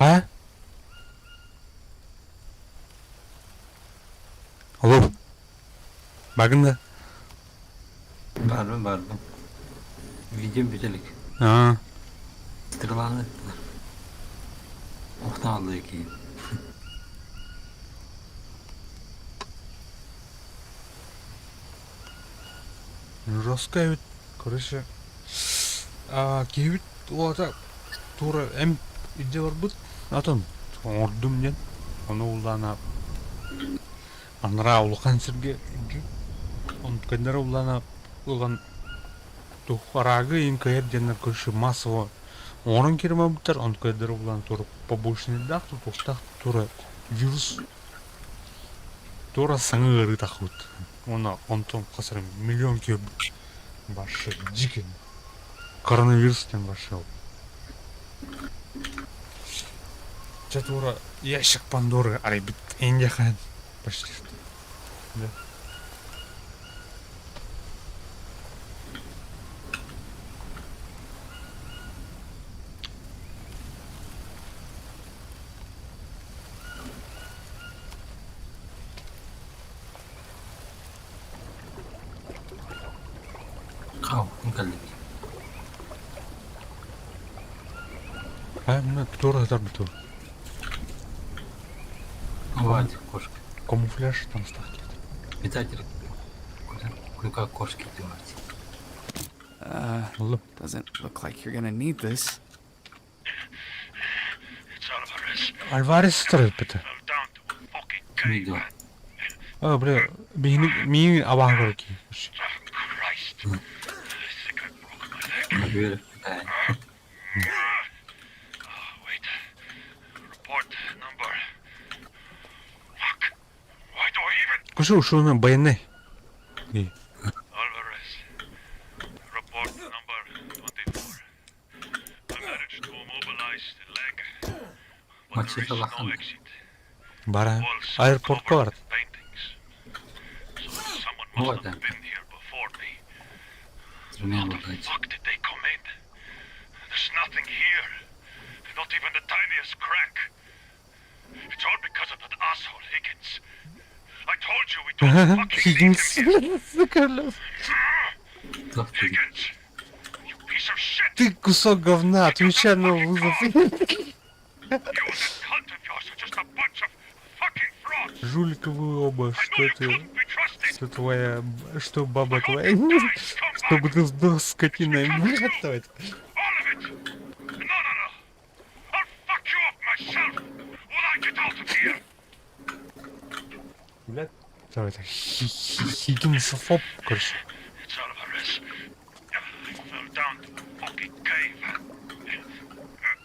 А? Алло. Багында. Баарбын баарбын. Видеом бүтэлик. Аа. Стреланы ыттылар. Охтон аллыы киин. Жестко эбит. Короче, киһибит уолата тура эм илдьэ барбыт. Атын оҥордум диэн. Ону улаана анараа улахан сиргэ илдьи. Онтукайдара улаана ылан тух араагы иин кыайар диэннэр короче массово оҥорон киирэн барбыттар. Онтукайдара улаан тура побочныйдаах тутуохтаах тура вирус туора саҥа ыарыы тахсыбыт. Уонна онтон хас эрэ миллион киһи баршы дьикин. Коронавирус диэн вошел. Чэ туора ящик Пандоры арыйбыт эйиэхэ почти что. Да. Хаалбытын кэллибит. А, мына туора сытар бу Бывает кошка. Камуфляж там стахтит. Питатель кулька кошки делать. Doesn't look like you're gonna need this. Альварес сытар эппитэ. Видео. А, бля, биһини миин абааһы көрөр киһи. Үөрэ. Кушу ушуна байанай. Дии. Мачете улахан. Бара. Аэропортка барда. Вот это. Стрімян лутать. Хиггинс. Сука, бля. Туох ты? Ты кусок говна, отвечай на вызов. Жулик вы оба, что ты, что твоя, что баба твоя, чтобы ты сдох, скотина, блядь, это. Блядь, давай так, хиггинсофоб, короче.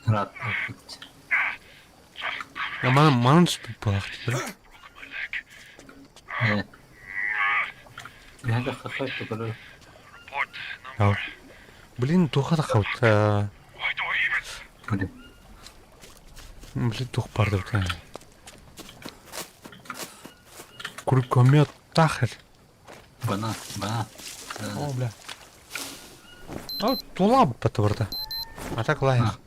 Рад. Я манан, манан түспүт буолаахтар, да? Э. Биһиэхэ хахай көрөр. Аа. Блин, туохха да хаалта. Блин. Блин, туох баар да Куркумет тахер. Банан, банан. О, бля. А, тула бата А так лайх.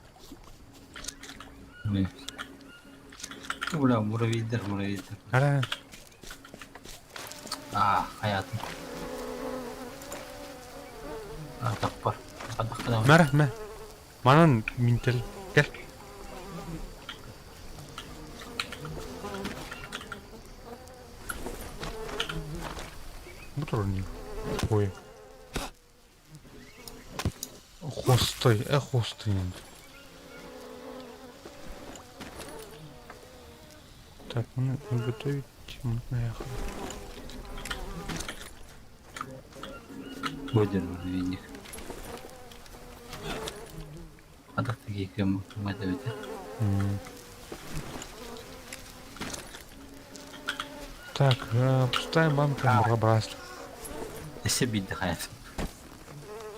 Блин. Бля, муравейдер, муравейдер. Ара. А, хаятым. А, таппар. Хадахтана. Мара, мэ. Манан минтел. Кел. Бу турар Ой. Хосты, хосты. Так, ну, готовить наехали. Бодер муравейник. Хадах такие кем мать Так, пустая банка брабраст. Өссө биирдэ хайат.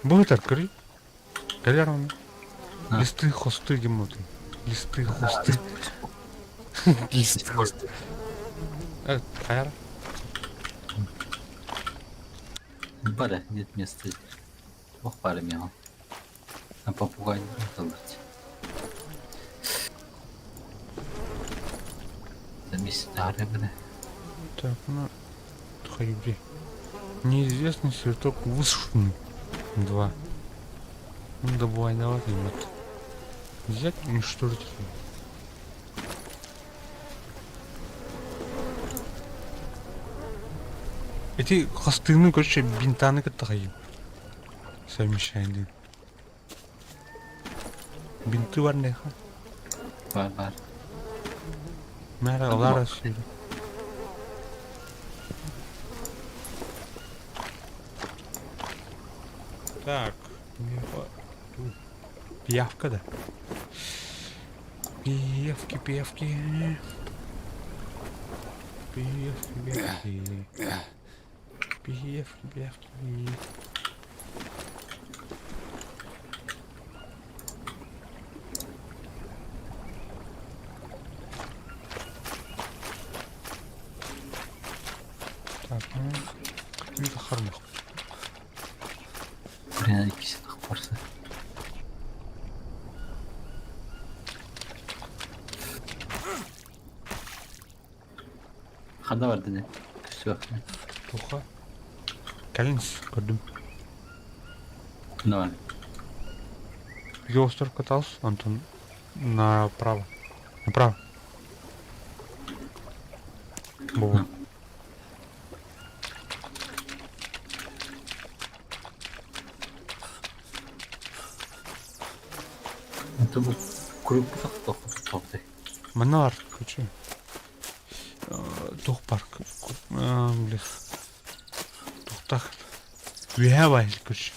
Будет открыть? Галерон. А. Листы, хосты, гемноты. Листы, хосты. Листы, хосты. Хайра. Бара, нет места. Ох, пара мяу. А попугай не тылдырт. Замесит бля. Так, ну, хайби. Неизвестный цветок высушенный. Два. Ну, добывай, давай, вот. Взять, уничтожить. Эти хостыны, короче, бинтаны кытта Совмещаем. Бинты бар неха. Бар, бар. Мэра, Лара, сюда. Так, пиявка, да? Пиявки, пиявки. Пиявки, пиявки. Пиявки, пиявки. Ханна бардын Суох. Туха. Кэлин көрдүм. Ханна Где остров катался, Антон? Направо. Направо. Во. Это бу куруппутах тохтохтой. Манна бар, короче. Тух парк. Блин. Тухтах. Үөһэ баай, короче.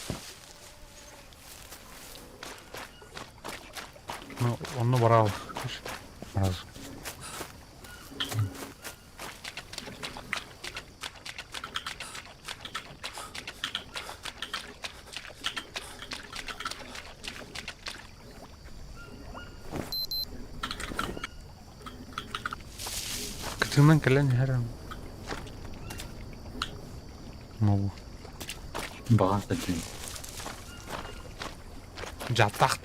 Ну, онно барал. Раз. Кытыынан кэлэн иһэр Могу. Баҕар да Дьааттаах.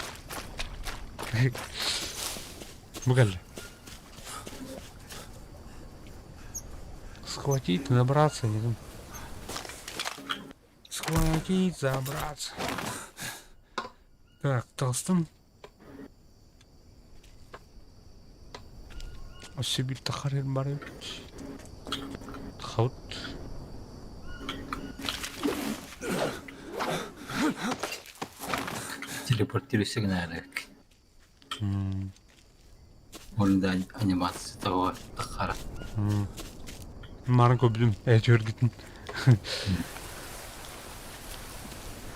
Бу кэллэ. Схватить, набраться, не знаю. Схватить, забраться. Так, толстым. Өссө биир тахар бар эбит. Тахабыт. Телепортируйся гынаарык. Онда анимация того тахара. Марын көбүлүм, эчөргүтүн.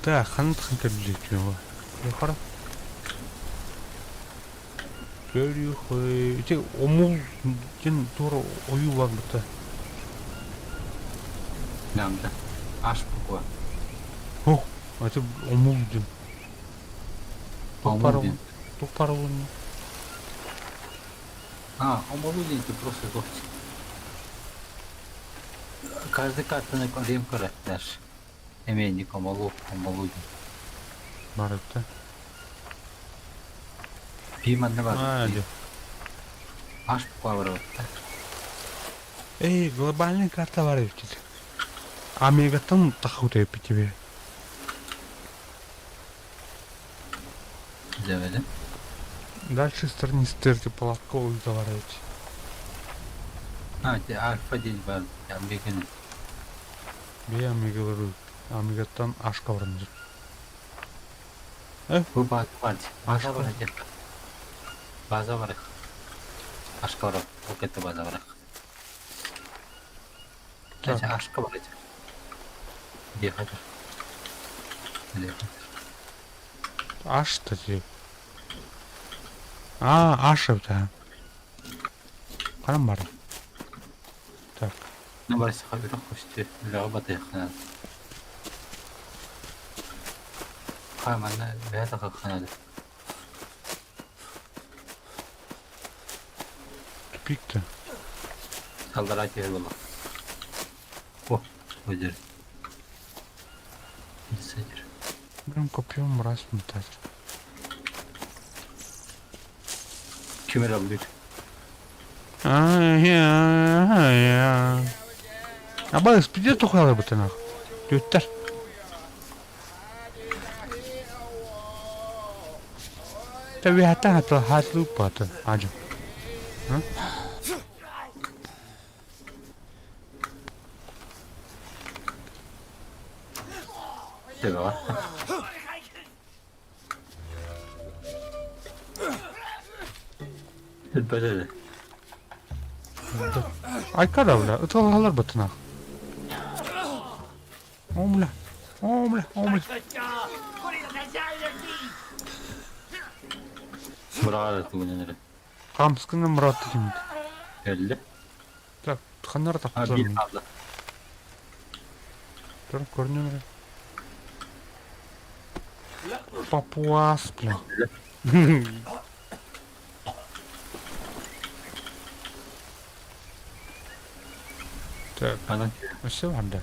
Так, ханна тахын кэбилиэт Хара. Көрүөхэй. Ити омул диэн туора ойуу бар быта. Намда. Аш буква. Ох, это омул диэн. Омул диэн. Туох пара уонна? А, омолу диэн это просто туох. Каждый картаны көрем көрөттөр. Эмиэнник омолу, омолу диэн. Бар эбит Пи манна бар. А, дьэ. Аш буква бар эбит. Эй, глобальная карта бар эбит. Омегаттан тахут эбит тебе. Дьэбэли. Дальше страницы палатка ойда бар эбит. А, те альфа диэн бар. Омеганы. Бе омегалары. Омегаттан ашка баран Бу база бар. База бар. База бар. Ашка бар. Ол база бар. Так. Ашка бар. Где хатыр? Где хатыр? Аш-то тебе. А, аш это. Ханан бар. Так. Ну, барысы хабирах көстү. Үлэҕэ батыаххына. Хай манна бэйэ тахаххына Тупик-то. Салдара киһи буолла. О, өдөр. Сидер. Блин, копьем раз метать. Ким эрэ ыллыыр. Абайс, пиздец тухалар бытынах. Түттер. Tabii hatta hatta hatlı patı. Acı. Төбөҕө. Өлбөтө Айка да бля. Ыталалар бытынах. О, бля. О, бля. О, бля. Быраҕар тугунан эрэ. Хамскыны мұрат деймін. Өллө. Так, ханнар А, биир таптылар. хаалла. Тұр, көрінемін. Папуас, бля. Так, Анан все барда.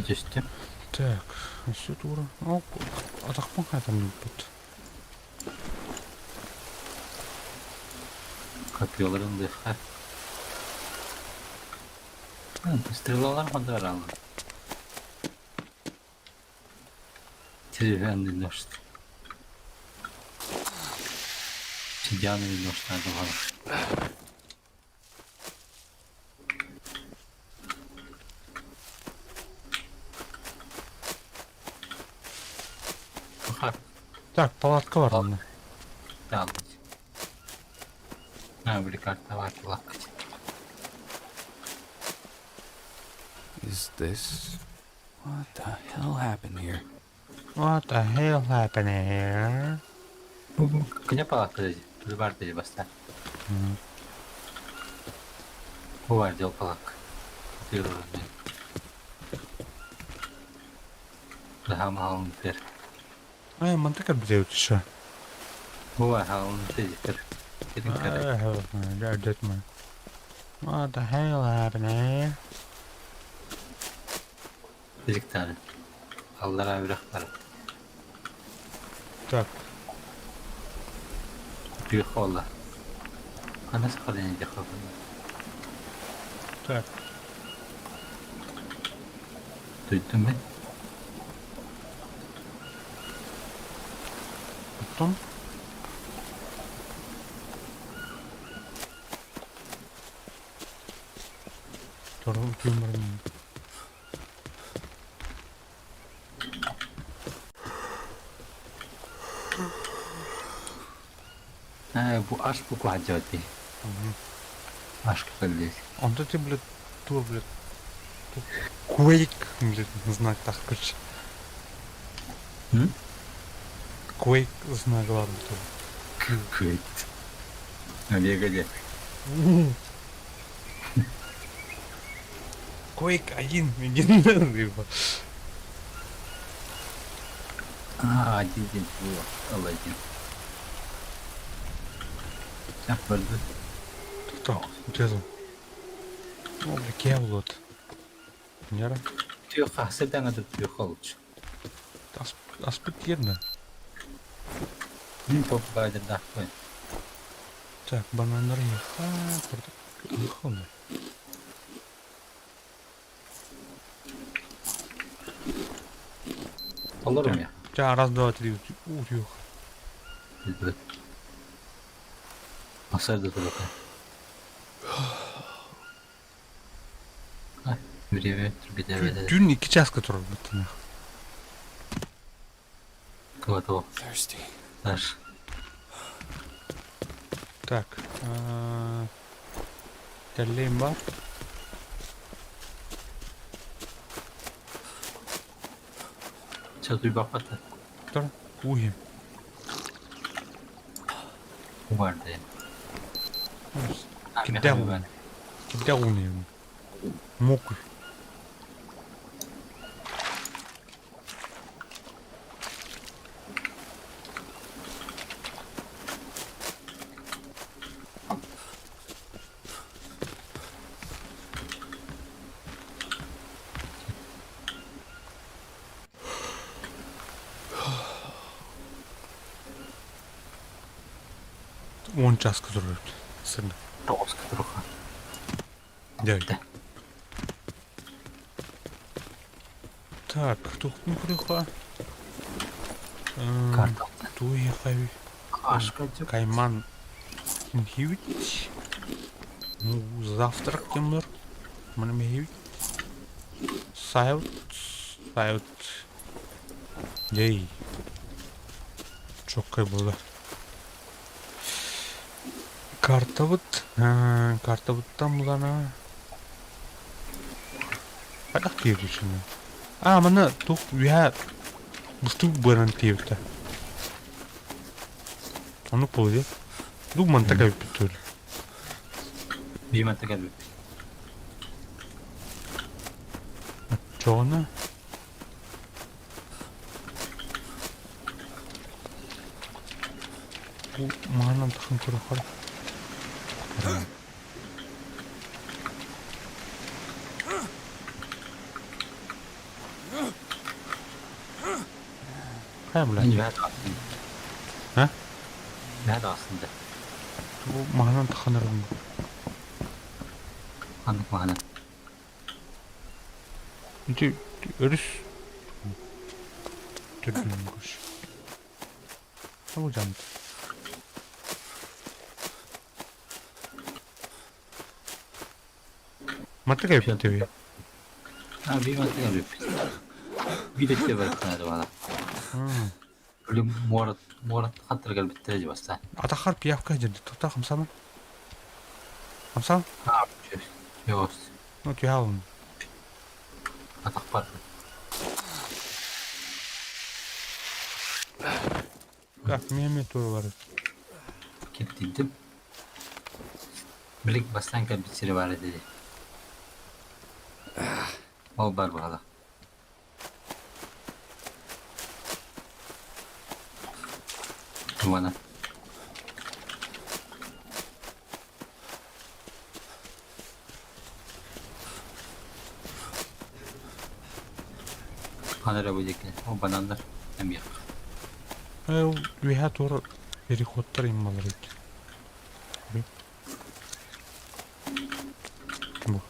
түстүм. Так, все тура. О, атақпын қайтам бұт. Копьеларын ылыахха. Стрелалар ханна бараллар? Деревянный нож. Обсидиановый нож надо было. Так, палатка бар онно. А, били картовать лакать. Is this. What the hell happened here? What the hell happened here? Кыня палатка деді, бар деді баста. Бу бар дел палатка. Э, манта как бзеют еще. What the hell happened here? Так. Так. Потом. Второй юморный. Бу аш бу куһадьоти. Ашка кэллиэт. Онто ты, блядь, тур, блядь. Quake, блядь, знак так, короче. Quake знак ладно тур. Quake. Бегали. Quake один, легендарный. А, один день было. Аладдин. Кто? Где О, бля, кевлот. Нера? Тюха, сетан это тюха лучше. Аспект една. Ну, попадет, да. Так, банандар еха, курдук. Олорум я. Ча, раз, два, три, утюг. Масар да турата. Время түргедебеде. Түүн 2 часка турар бүттүн. Кого Thirsty. Даш. Так. Тэллейм бар. Ча туйбаппата. Тур. Уйм. Убарды. Кидал. Кидал Мокрый. Он часка турар. Сырды. Тоска труха. Дяй. Так, тухтун күрүхэ. Карта. Туйхай. Ашка Кайман хивит. Ну, завтрак темнер. Манами хивит. Сайут. Сайут. Ей. Чоккай было. Карта вот. Карта вот там лана. Хайдах тиэрдишини. А, манна тух үһэ бустук быанан тиэбитэ. Ону буолуо. Дуу манта кэлбит түл. Биир манта кэлбит. Оччоҕуна бу маанан тахсан турар. Хайа бля. Үһэ тахсан. А? Үһэ тахсан да. Бу маһынан таханарым. Ханнык маһынан? Ити өрүс төрдүн көс. Ол жамт. Маттык эбит А, би маттык эбит. Биир өттө барыттаары бала. Били муорат муорат хаттар кэлбиттэрэ дии бастаан. Атахар пиявка дьэрди тута хамсама. Хамсам? Аа, Йоос. Ну, түһэ Атахпар. Так, меме тур бар. Киттидим. Билик бастаан кэлбит сири баар этэ дии. Ол бар баҕала. Уона. Хана эрэ бу диэки ол бананнар эмиэх. Үөһэ туора переходтар иммалар эбит. Бу.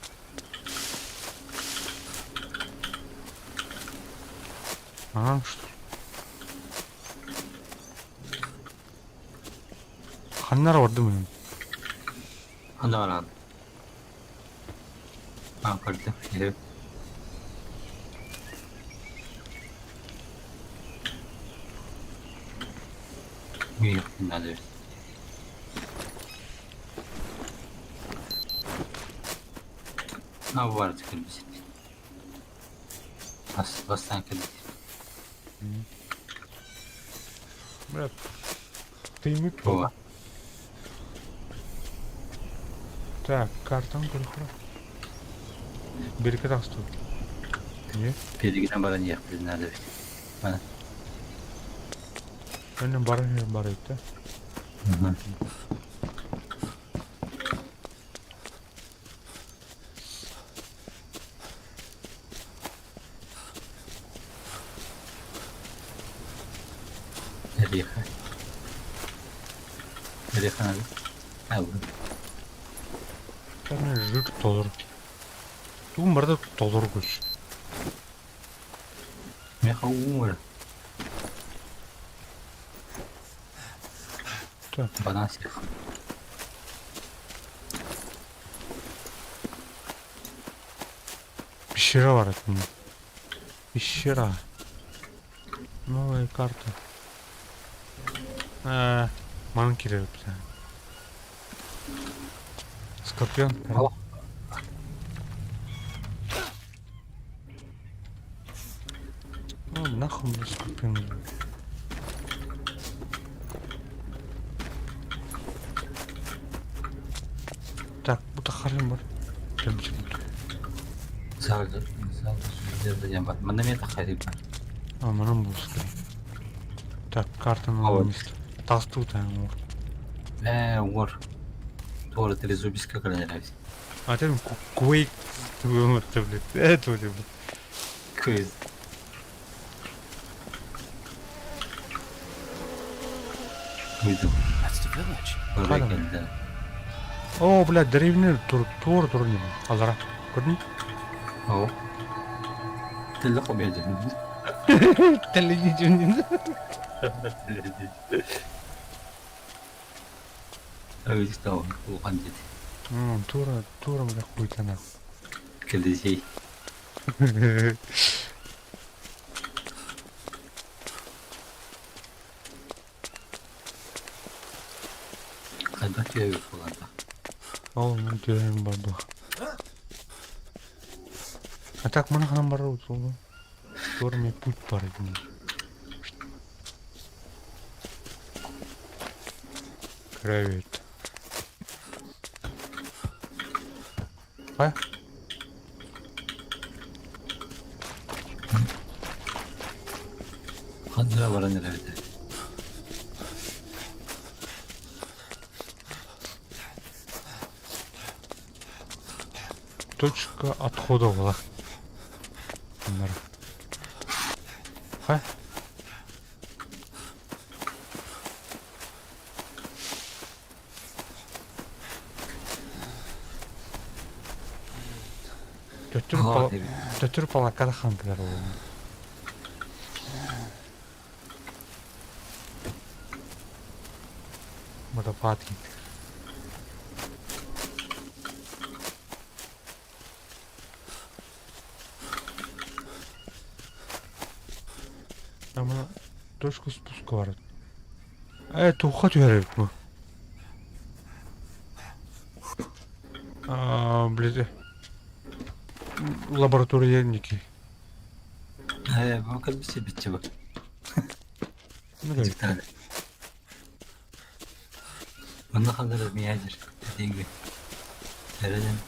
А, что? Ханнар ордум мен. Ханна бараҕын? Аа, көрдүм. Иһэ. Үүйэхпин наада эбит. А баар кэлбит. Бас бастаан кэлбит. Брат, ты ими Була. Так, картаны көрөхөрө. Береке тахсты. Не? Педигинен баран иэхпитин наада эбит. Мана. Önüm баран бар да. Эриэхэ. Эриэхэ наада. А, бу. Кәне жир толор. Тугун барда толор көс. Миэхэ уу эрэ. Так. Банан сиэх. Пещера бар это. Пещера. Новая карта. Э, манан кирер Скорпион. Алло. Ну, нахуй мне скорпион. Так, бу тахарым бар. Кэлбит. Саалда саалда диэн бар. Манна эмиэ таххайдык бар. А, манан буускай. Так, карта нового места. Толсту там. Ээ, уҥуор. Туора трезубиска кэлэн эрэбит. А ты Quake блядь. Это блядь. Кыз. Выйду. That's the village. Oraya Хадам. кэллэ. О, блядь, деревня тур тур тур не. Алара. Көрдүң? Оо. Телле хомуйа Телевидение. Улахан диэт. Тура, тура, бля, хуй нахуй. Кэллизей. Хайдах түһэбит буолан Ол мен түһэн барды. А так маны ханан барар утулу. Тура мне путь бар един. Кровит. А? Ханныра баран эрэбит. Точка отхода была. Ха? Төттөрү төттөрү палаккада хаамтылар буолла. Водопад Ама точку спуска бар. Э, туохха түһэр эбит бу? А, блин. Лаборатория ники. Э, бу кэлбит сирбитчи бу. Ну, Дьиктааны. Манна ханна миядер деньги. Эрэнэн.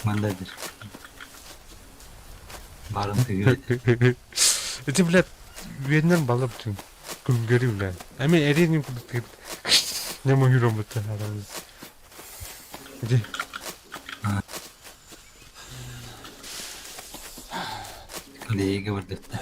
Мандадыр. Барын тыгыр. Эти, блядь, үөннэр балар бүтүн күлгөри блядь. Эми эриним курдук тыгыр. Нема юром бутта адамыз. Иди. Коллега бардытта.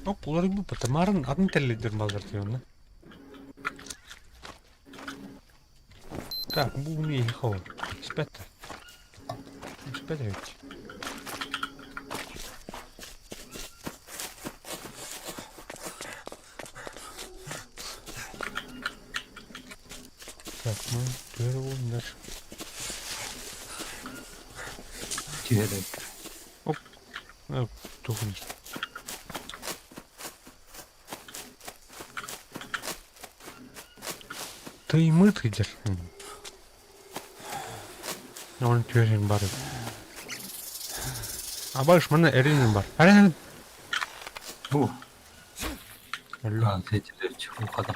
Оп, улар бу Тамарын атын тэллэйдэр балдар тионна. Так, бу не ехал. Aspetta. Aspetta ведь. Так, ну, первый наш. Түһэрэ. Оп. Э, тухнет. Ты мыт идешь. Он түөрен бар. Абаш мына эринин бар. Эринин. Бу. Алло. А, сетилер ухада.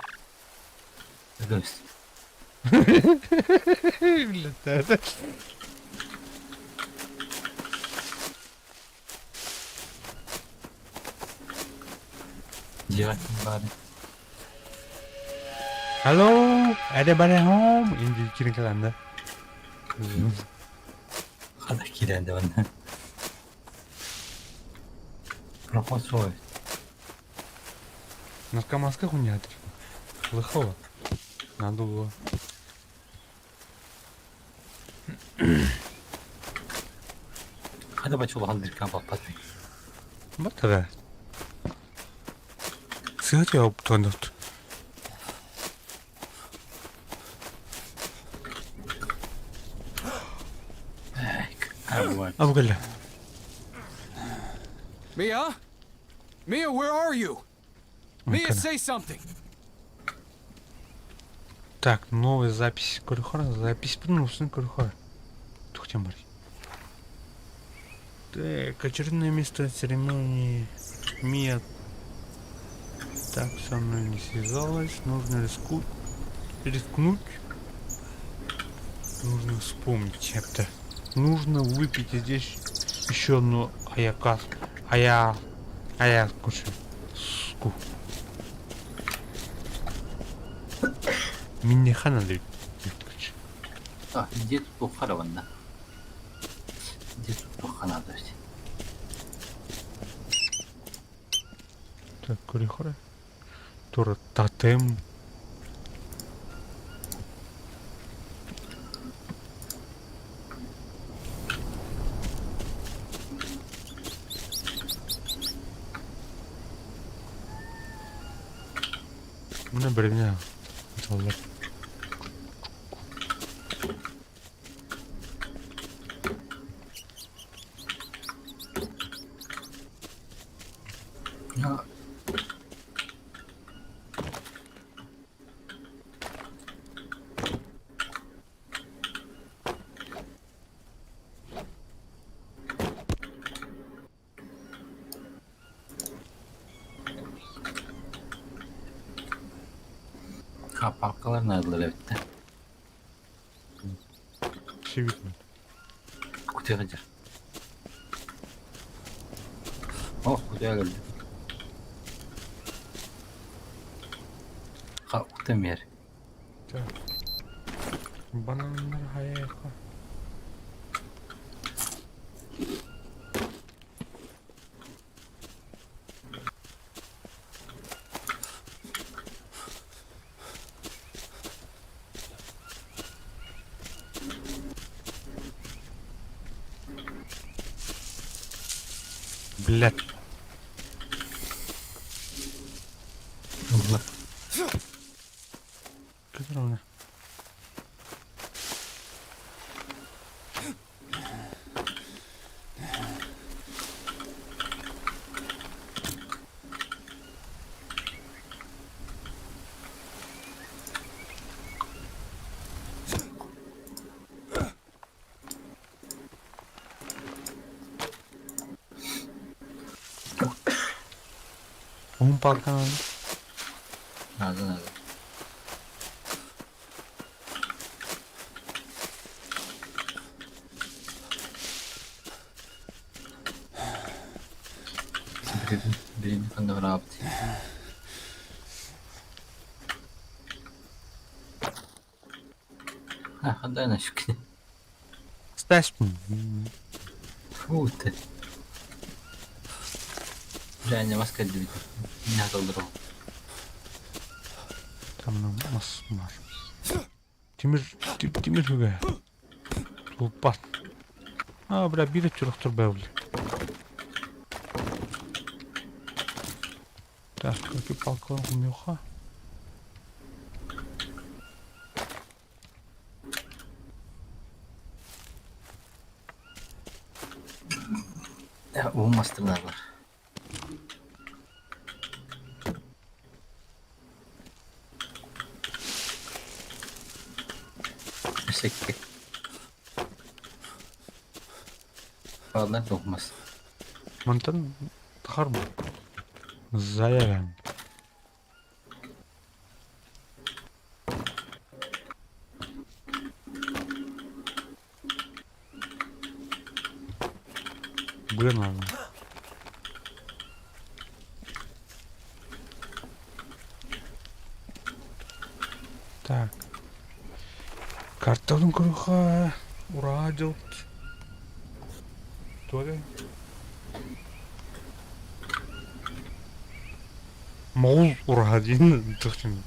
Өлөс. Блядь, это... Дьиэҕиттэн баары. Hello, anybody home? Инди кирин каланда. Хата киирэн да манна. Проход свой. Наркоманская хуйня это. Лыхова. Надо было. Хата бачулахан диркан баппат. Вот тогда. Сыгать я обтонут. Арбуан. Абгала. Mia? Mia, where are you? Mia, say something! Так, новая запись Корюхара. Запись ну, Корюхара. Тухтем бар. Так, очередное место церемонии Мия так со мной не связалась. Нужно риску... рискнуть. Нужно вспомнить это. Нужно выпить здесь еще одну аякас. Ая... Ая, кушай. Ску. Миннихана дают. А, где тут бухарован, Где тут бухана, то есть? Так, Корюхара. Тура тотем. Мына бревня. Салдар. А, Капалкалар наадылар эбит да. Все видно. Кутуйа сылдьар. О, кутуйа кэллим. Ха, утым иһэр. Так. Бананнар хаяка. Блядь. Ылла. Кытарана. Уһун палканан Наада наада. Билин ханныгыраабыт. Ханна шүкүн. Стаспын. Фу ты. Женя мас кэллибит. Минэ толору. Там мас бар. Тимир тимир хүгэ. Тулпат. А, бля, биир өттүрөхтөр бэвли. Так, какие палкалар хумьюха. Уһун мастырдар бар. Өссө Баллар туһмас. Мантан тахарбы. Заявим. Бына. Так. Карталын куруха. Ура дьылт. Туга? Моҕул ураһа диэн тахсым.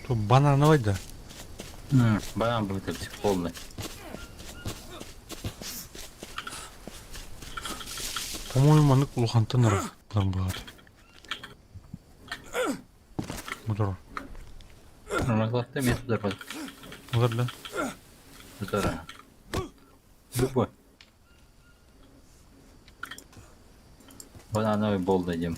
Тут банановый да? Банан будет полный. По-моему, маннык улахантан ырахтан баҕар. Мудро. Нормально метод бар. Олар да? Здорово. Любой. Банановый бол дадим.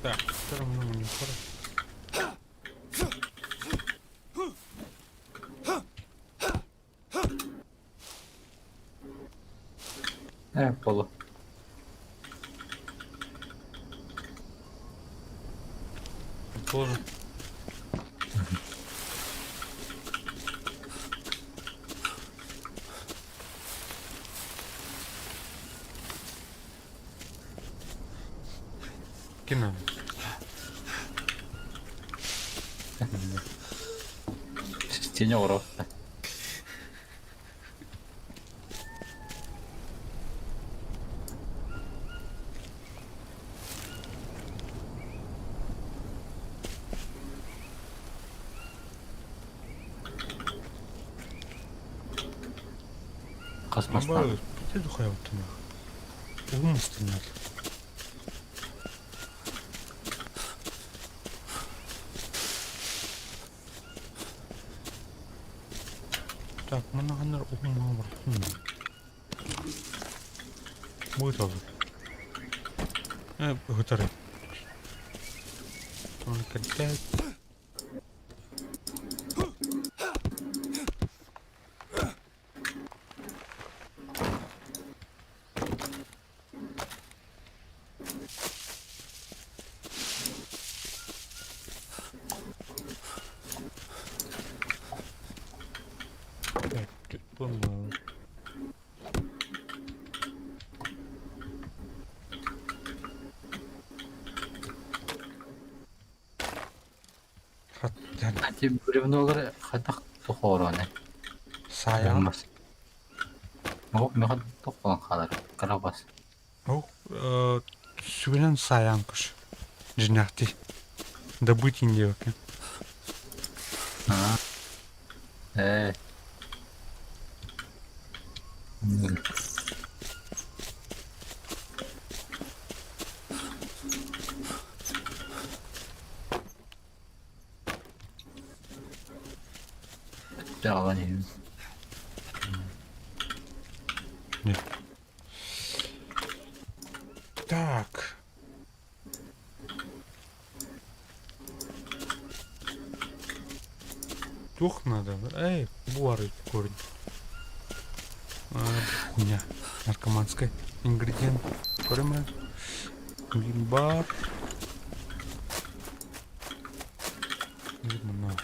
Так, все равно не скоро. Полу. Тоже. Кино. Тенёро. Космостан. Умственный. Так, манаганнар уһун бар. Будет азыр. Көтөрө. Оны кәттә. Туппун Ати бревнолары хайдах тохоороне? Саайаҕын? Мас. Меха тохолон хаалар. Карабас. Ол сүгүнэн саайаан көш. Дьиҥнээхтии. Добыть диэбэккин. Аа. Ээ. Дьаҕалан иһин. Так. Туох надо? Эй, буары корень. А, хуйня. Наркоманская. Ингредиент. Көрөмө. Гринбар. Видно,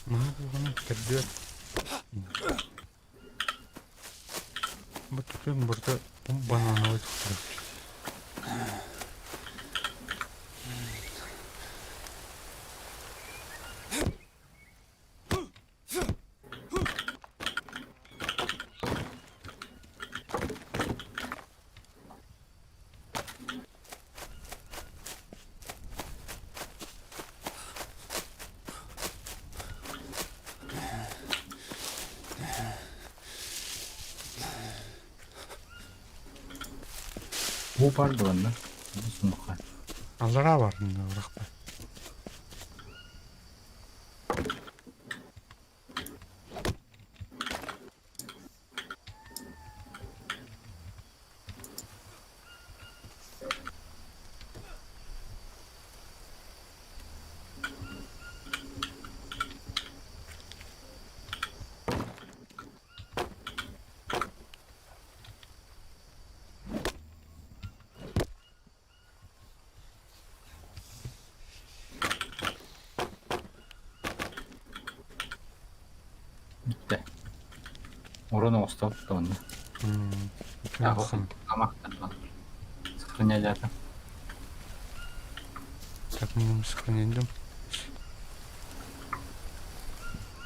Маһы куһаҕаны кэрдиэт. Бу түгэн барыта банановай туттарар. Бу бар дуонна. Сумха. Аллараа бар рахпа. Бүттэ. Уран оҥостубут онно. Сохраняли Так, мы сохраняем.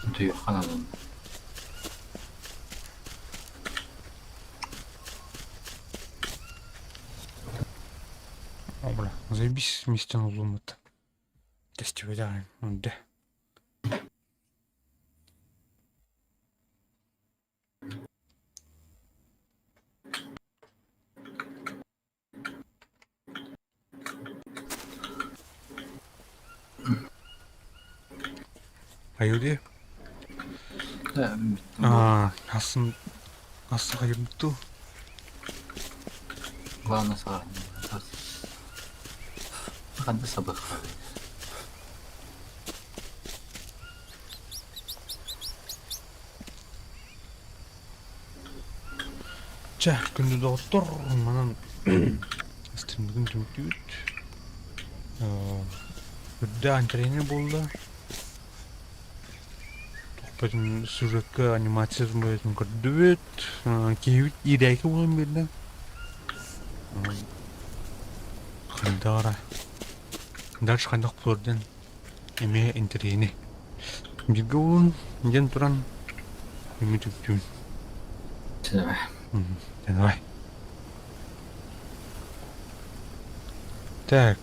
Утуйуохха наада. О, бля, заебись вместе улуммут. Тестиве да. Айылдьы? Аа, асын асы хайырбыт Главное саҕа. Ханна сабыхха? Чэ, күндү доҕоттор, манан стриммытын түмүктүүбүт. Үрдээх интэриэһинэй буолла. Туохпутун сюжекка анимациятын быһыытын көрдүбүт. Киһибит иирээки буолан биэрдэ. Хайдах эрэ дальше хайдах буолар диэн эмиэ интэриэһинэй. Бииргэ буолун диэн туран үмүт үктүүн. Давай. Давай. Так.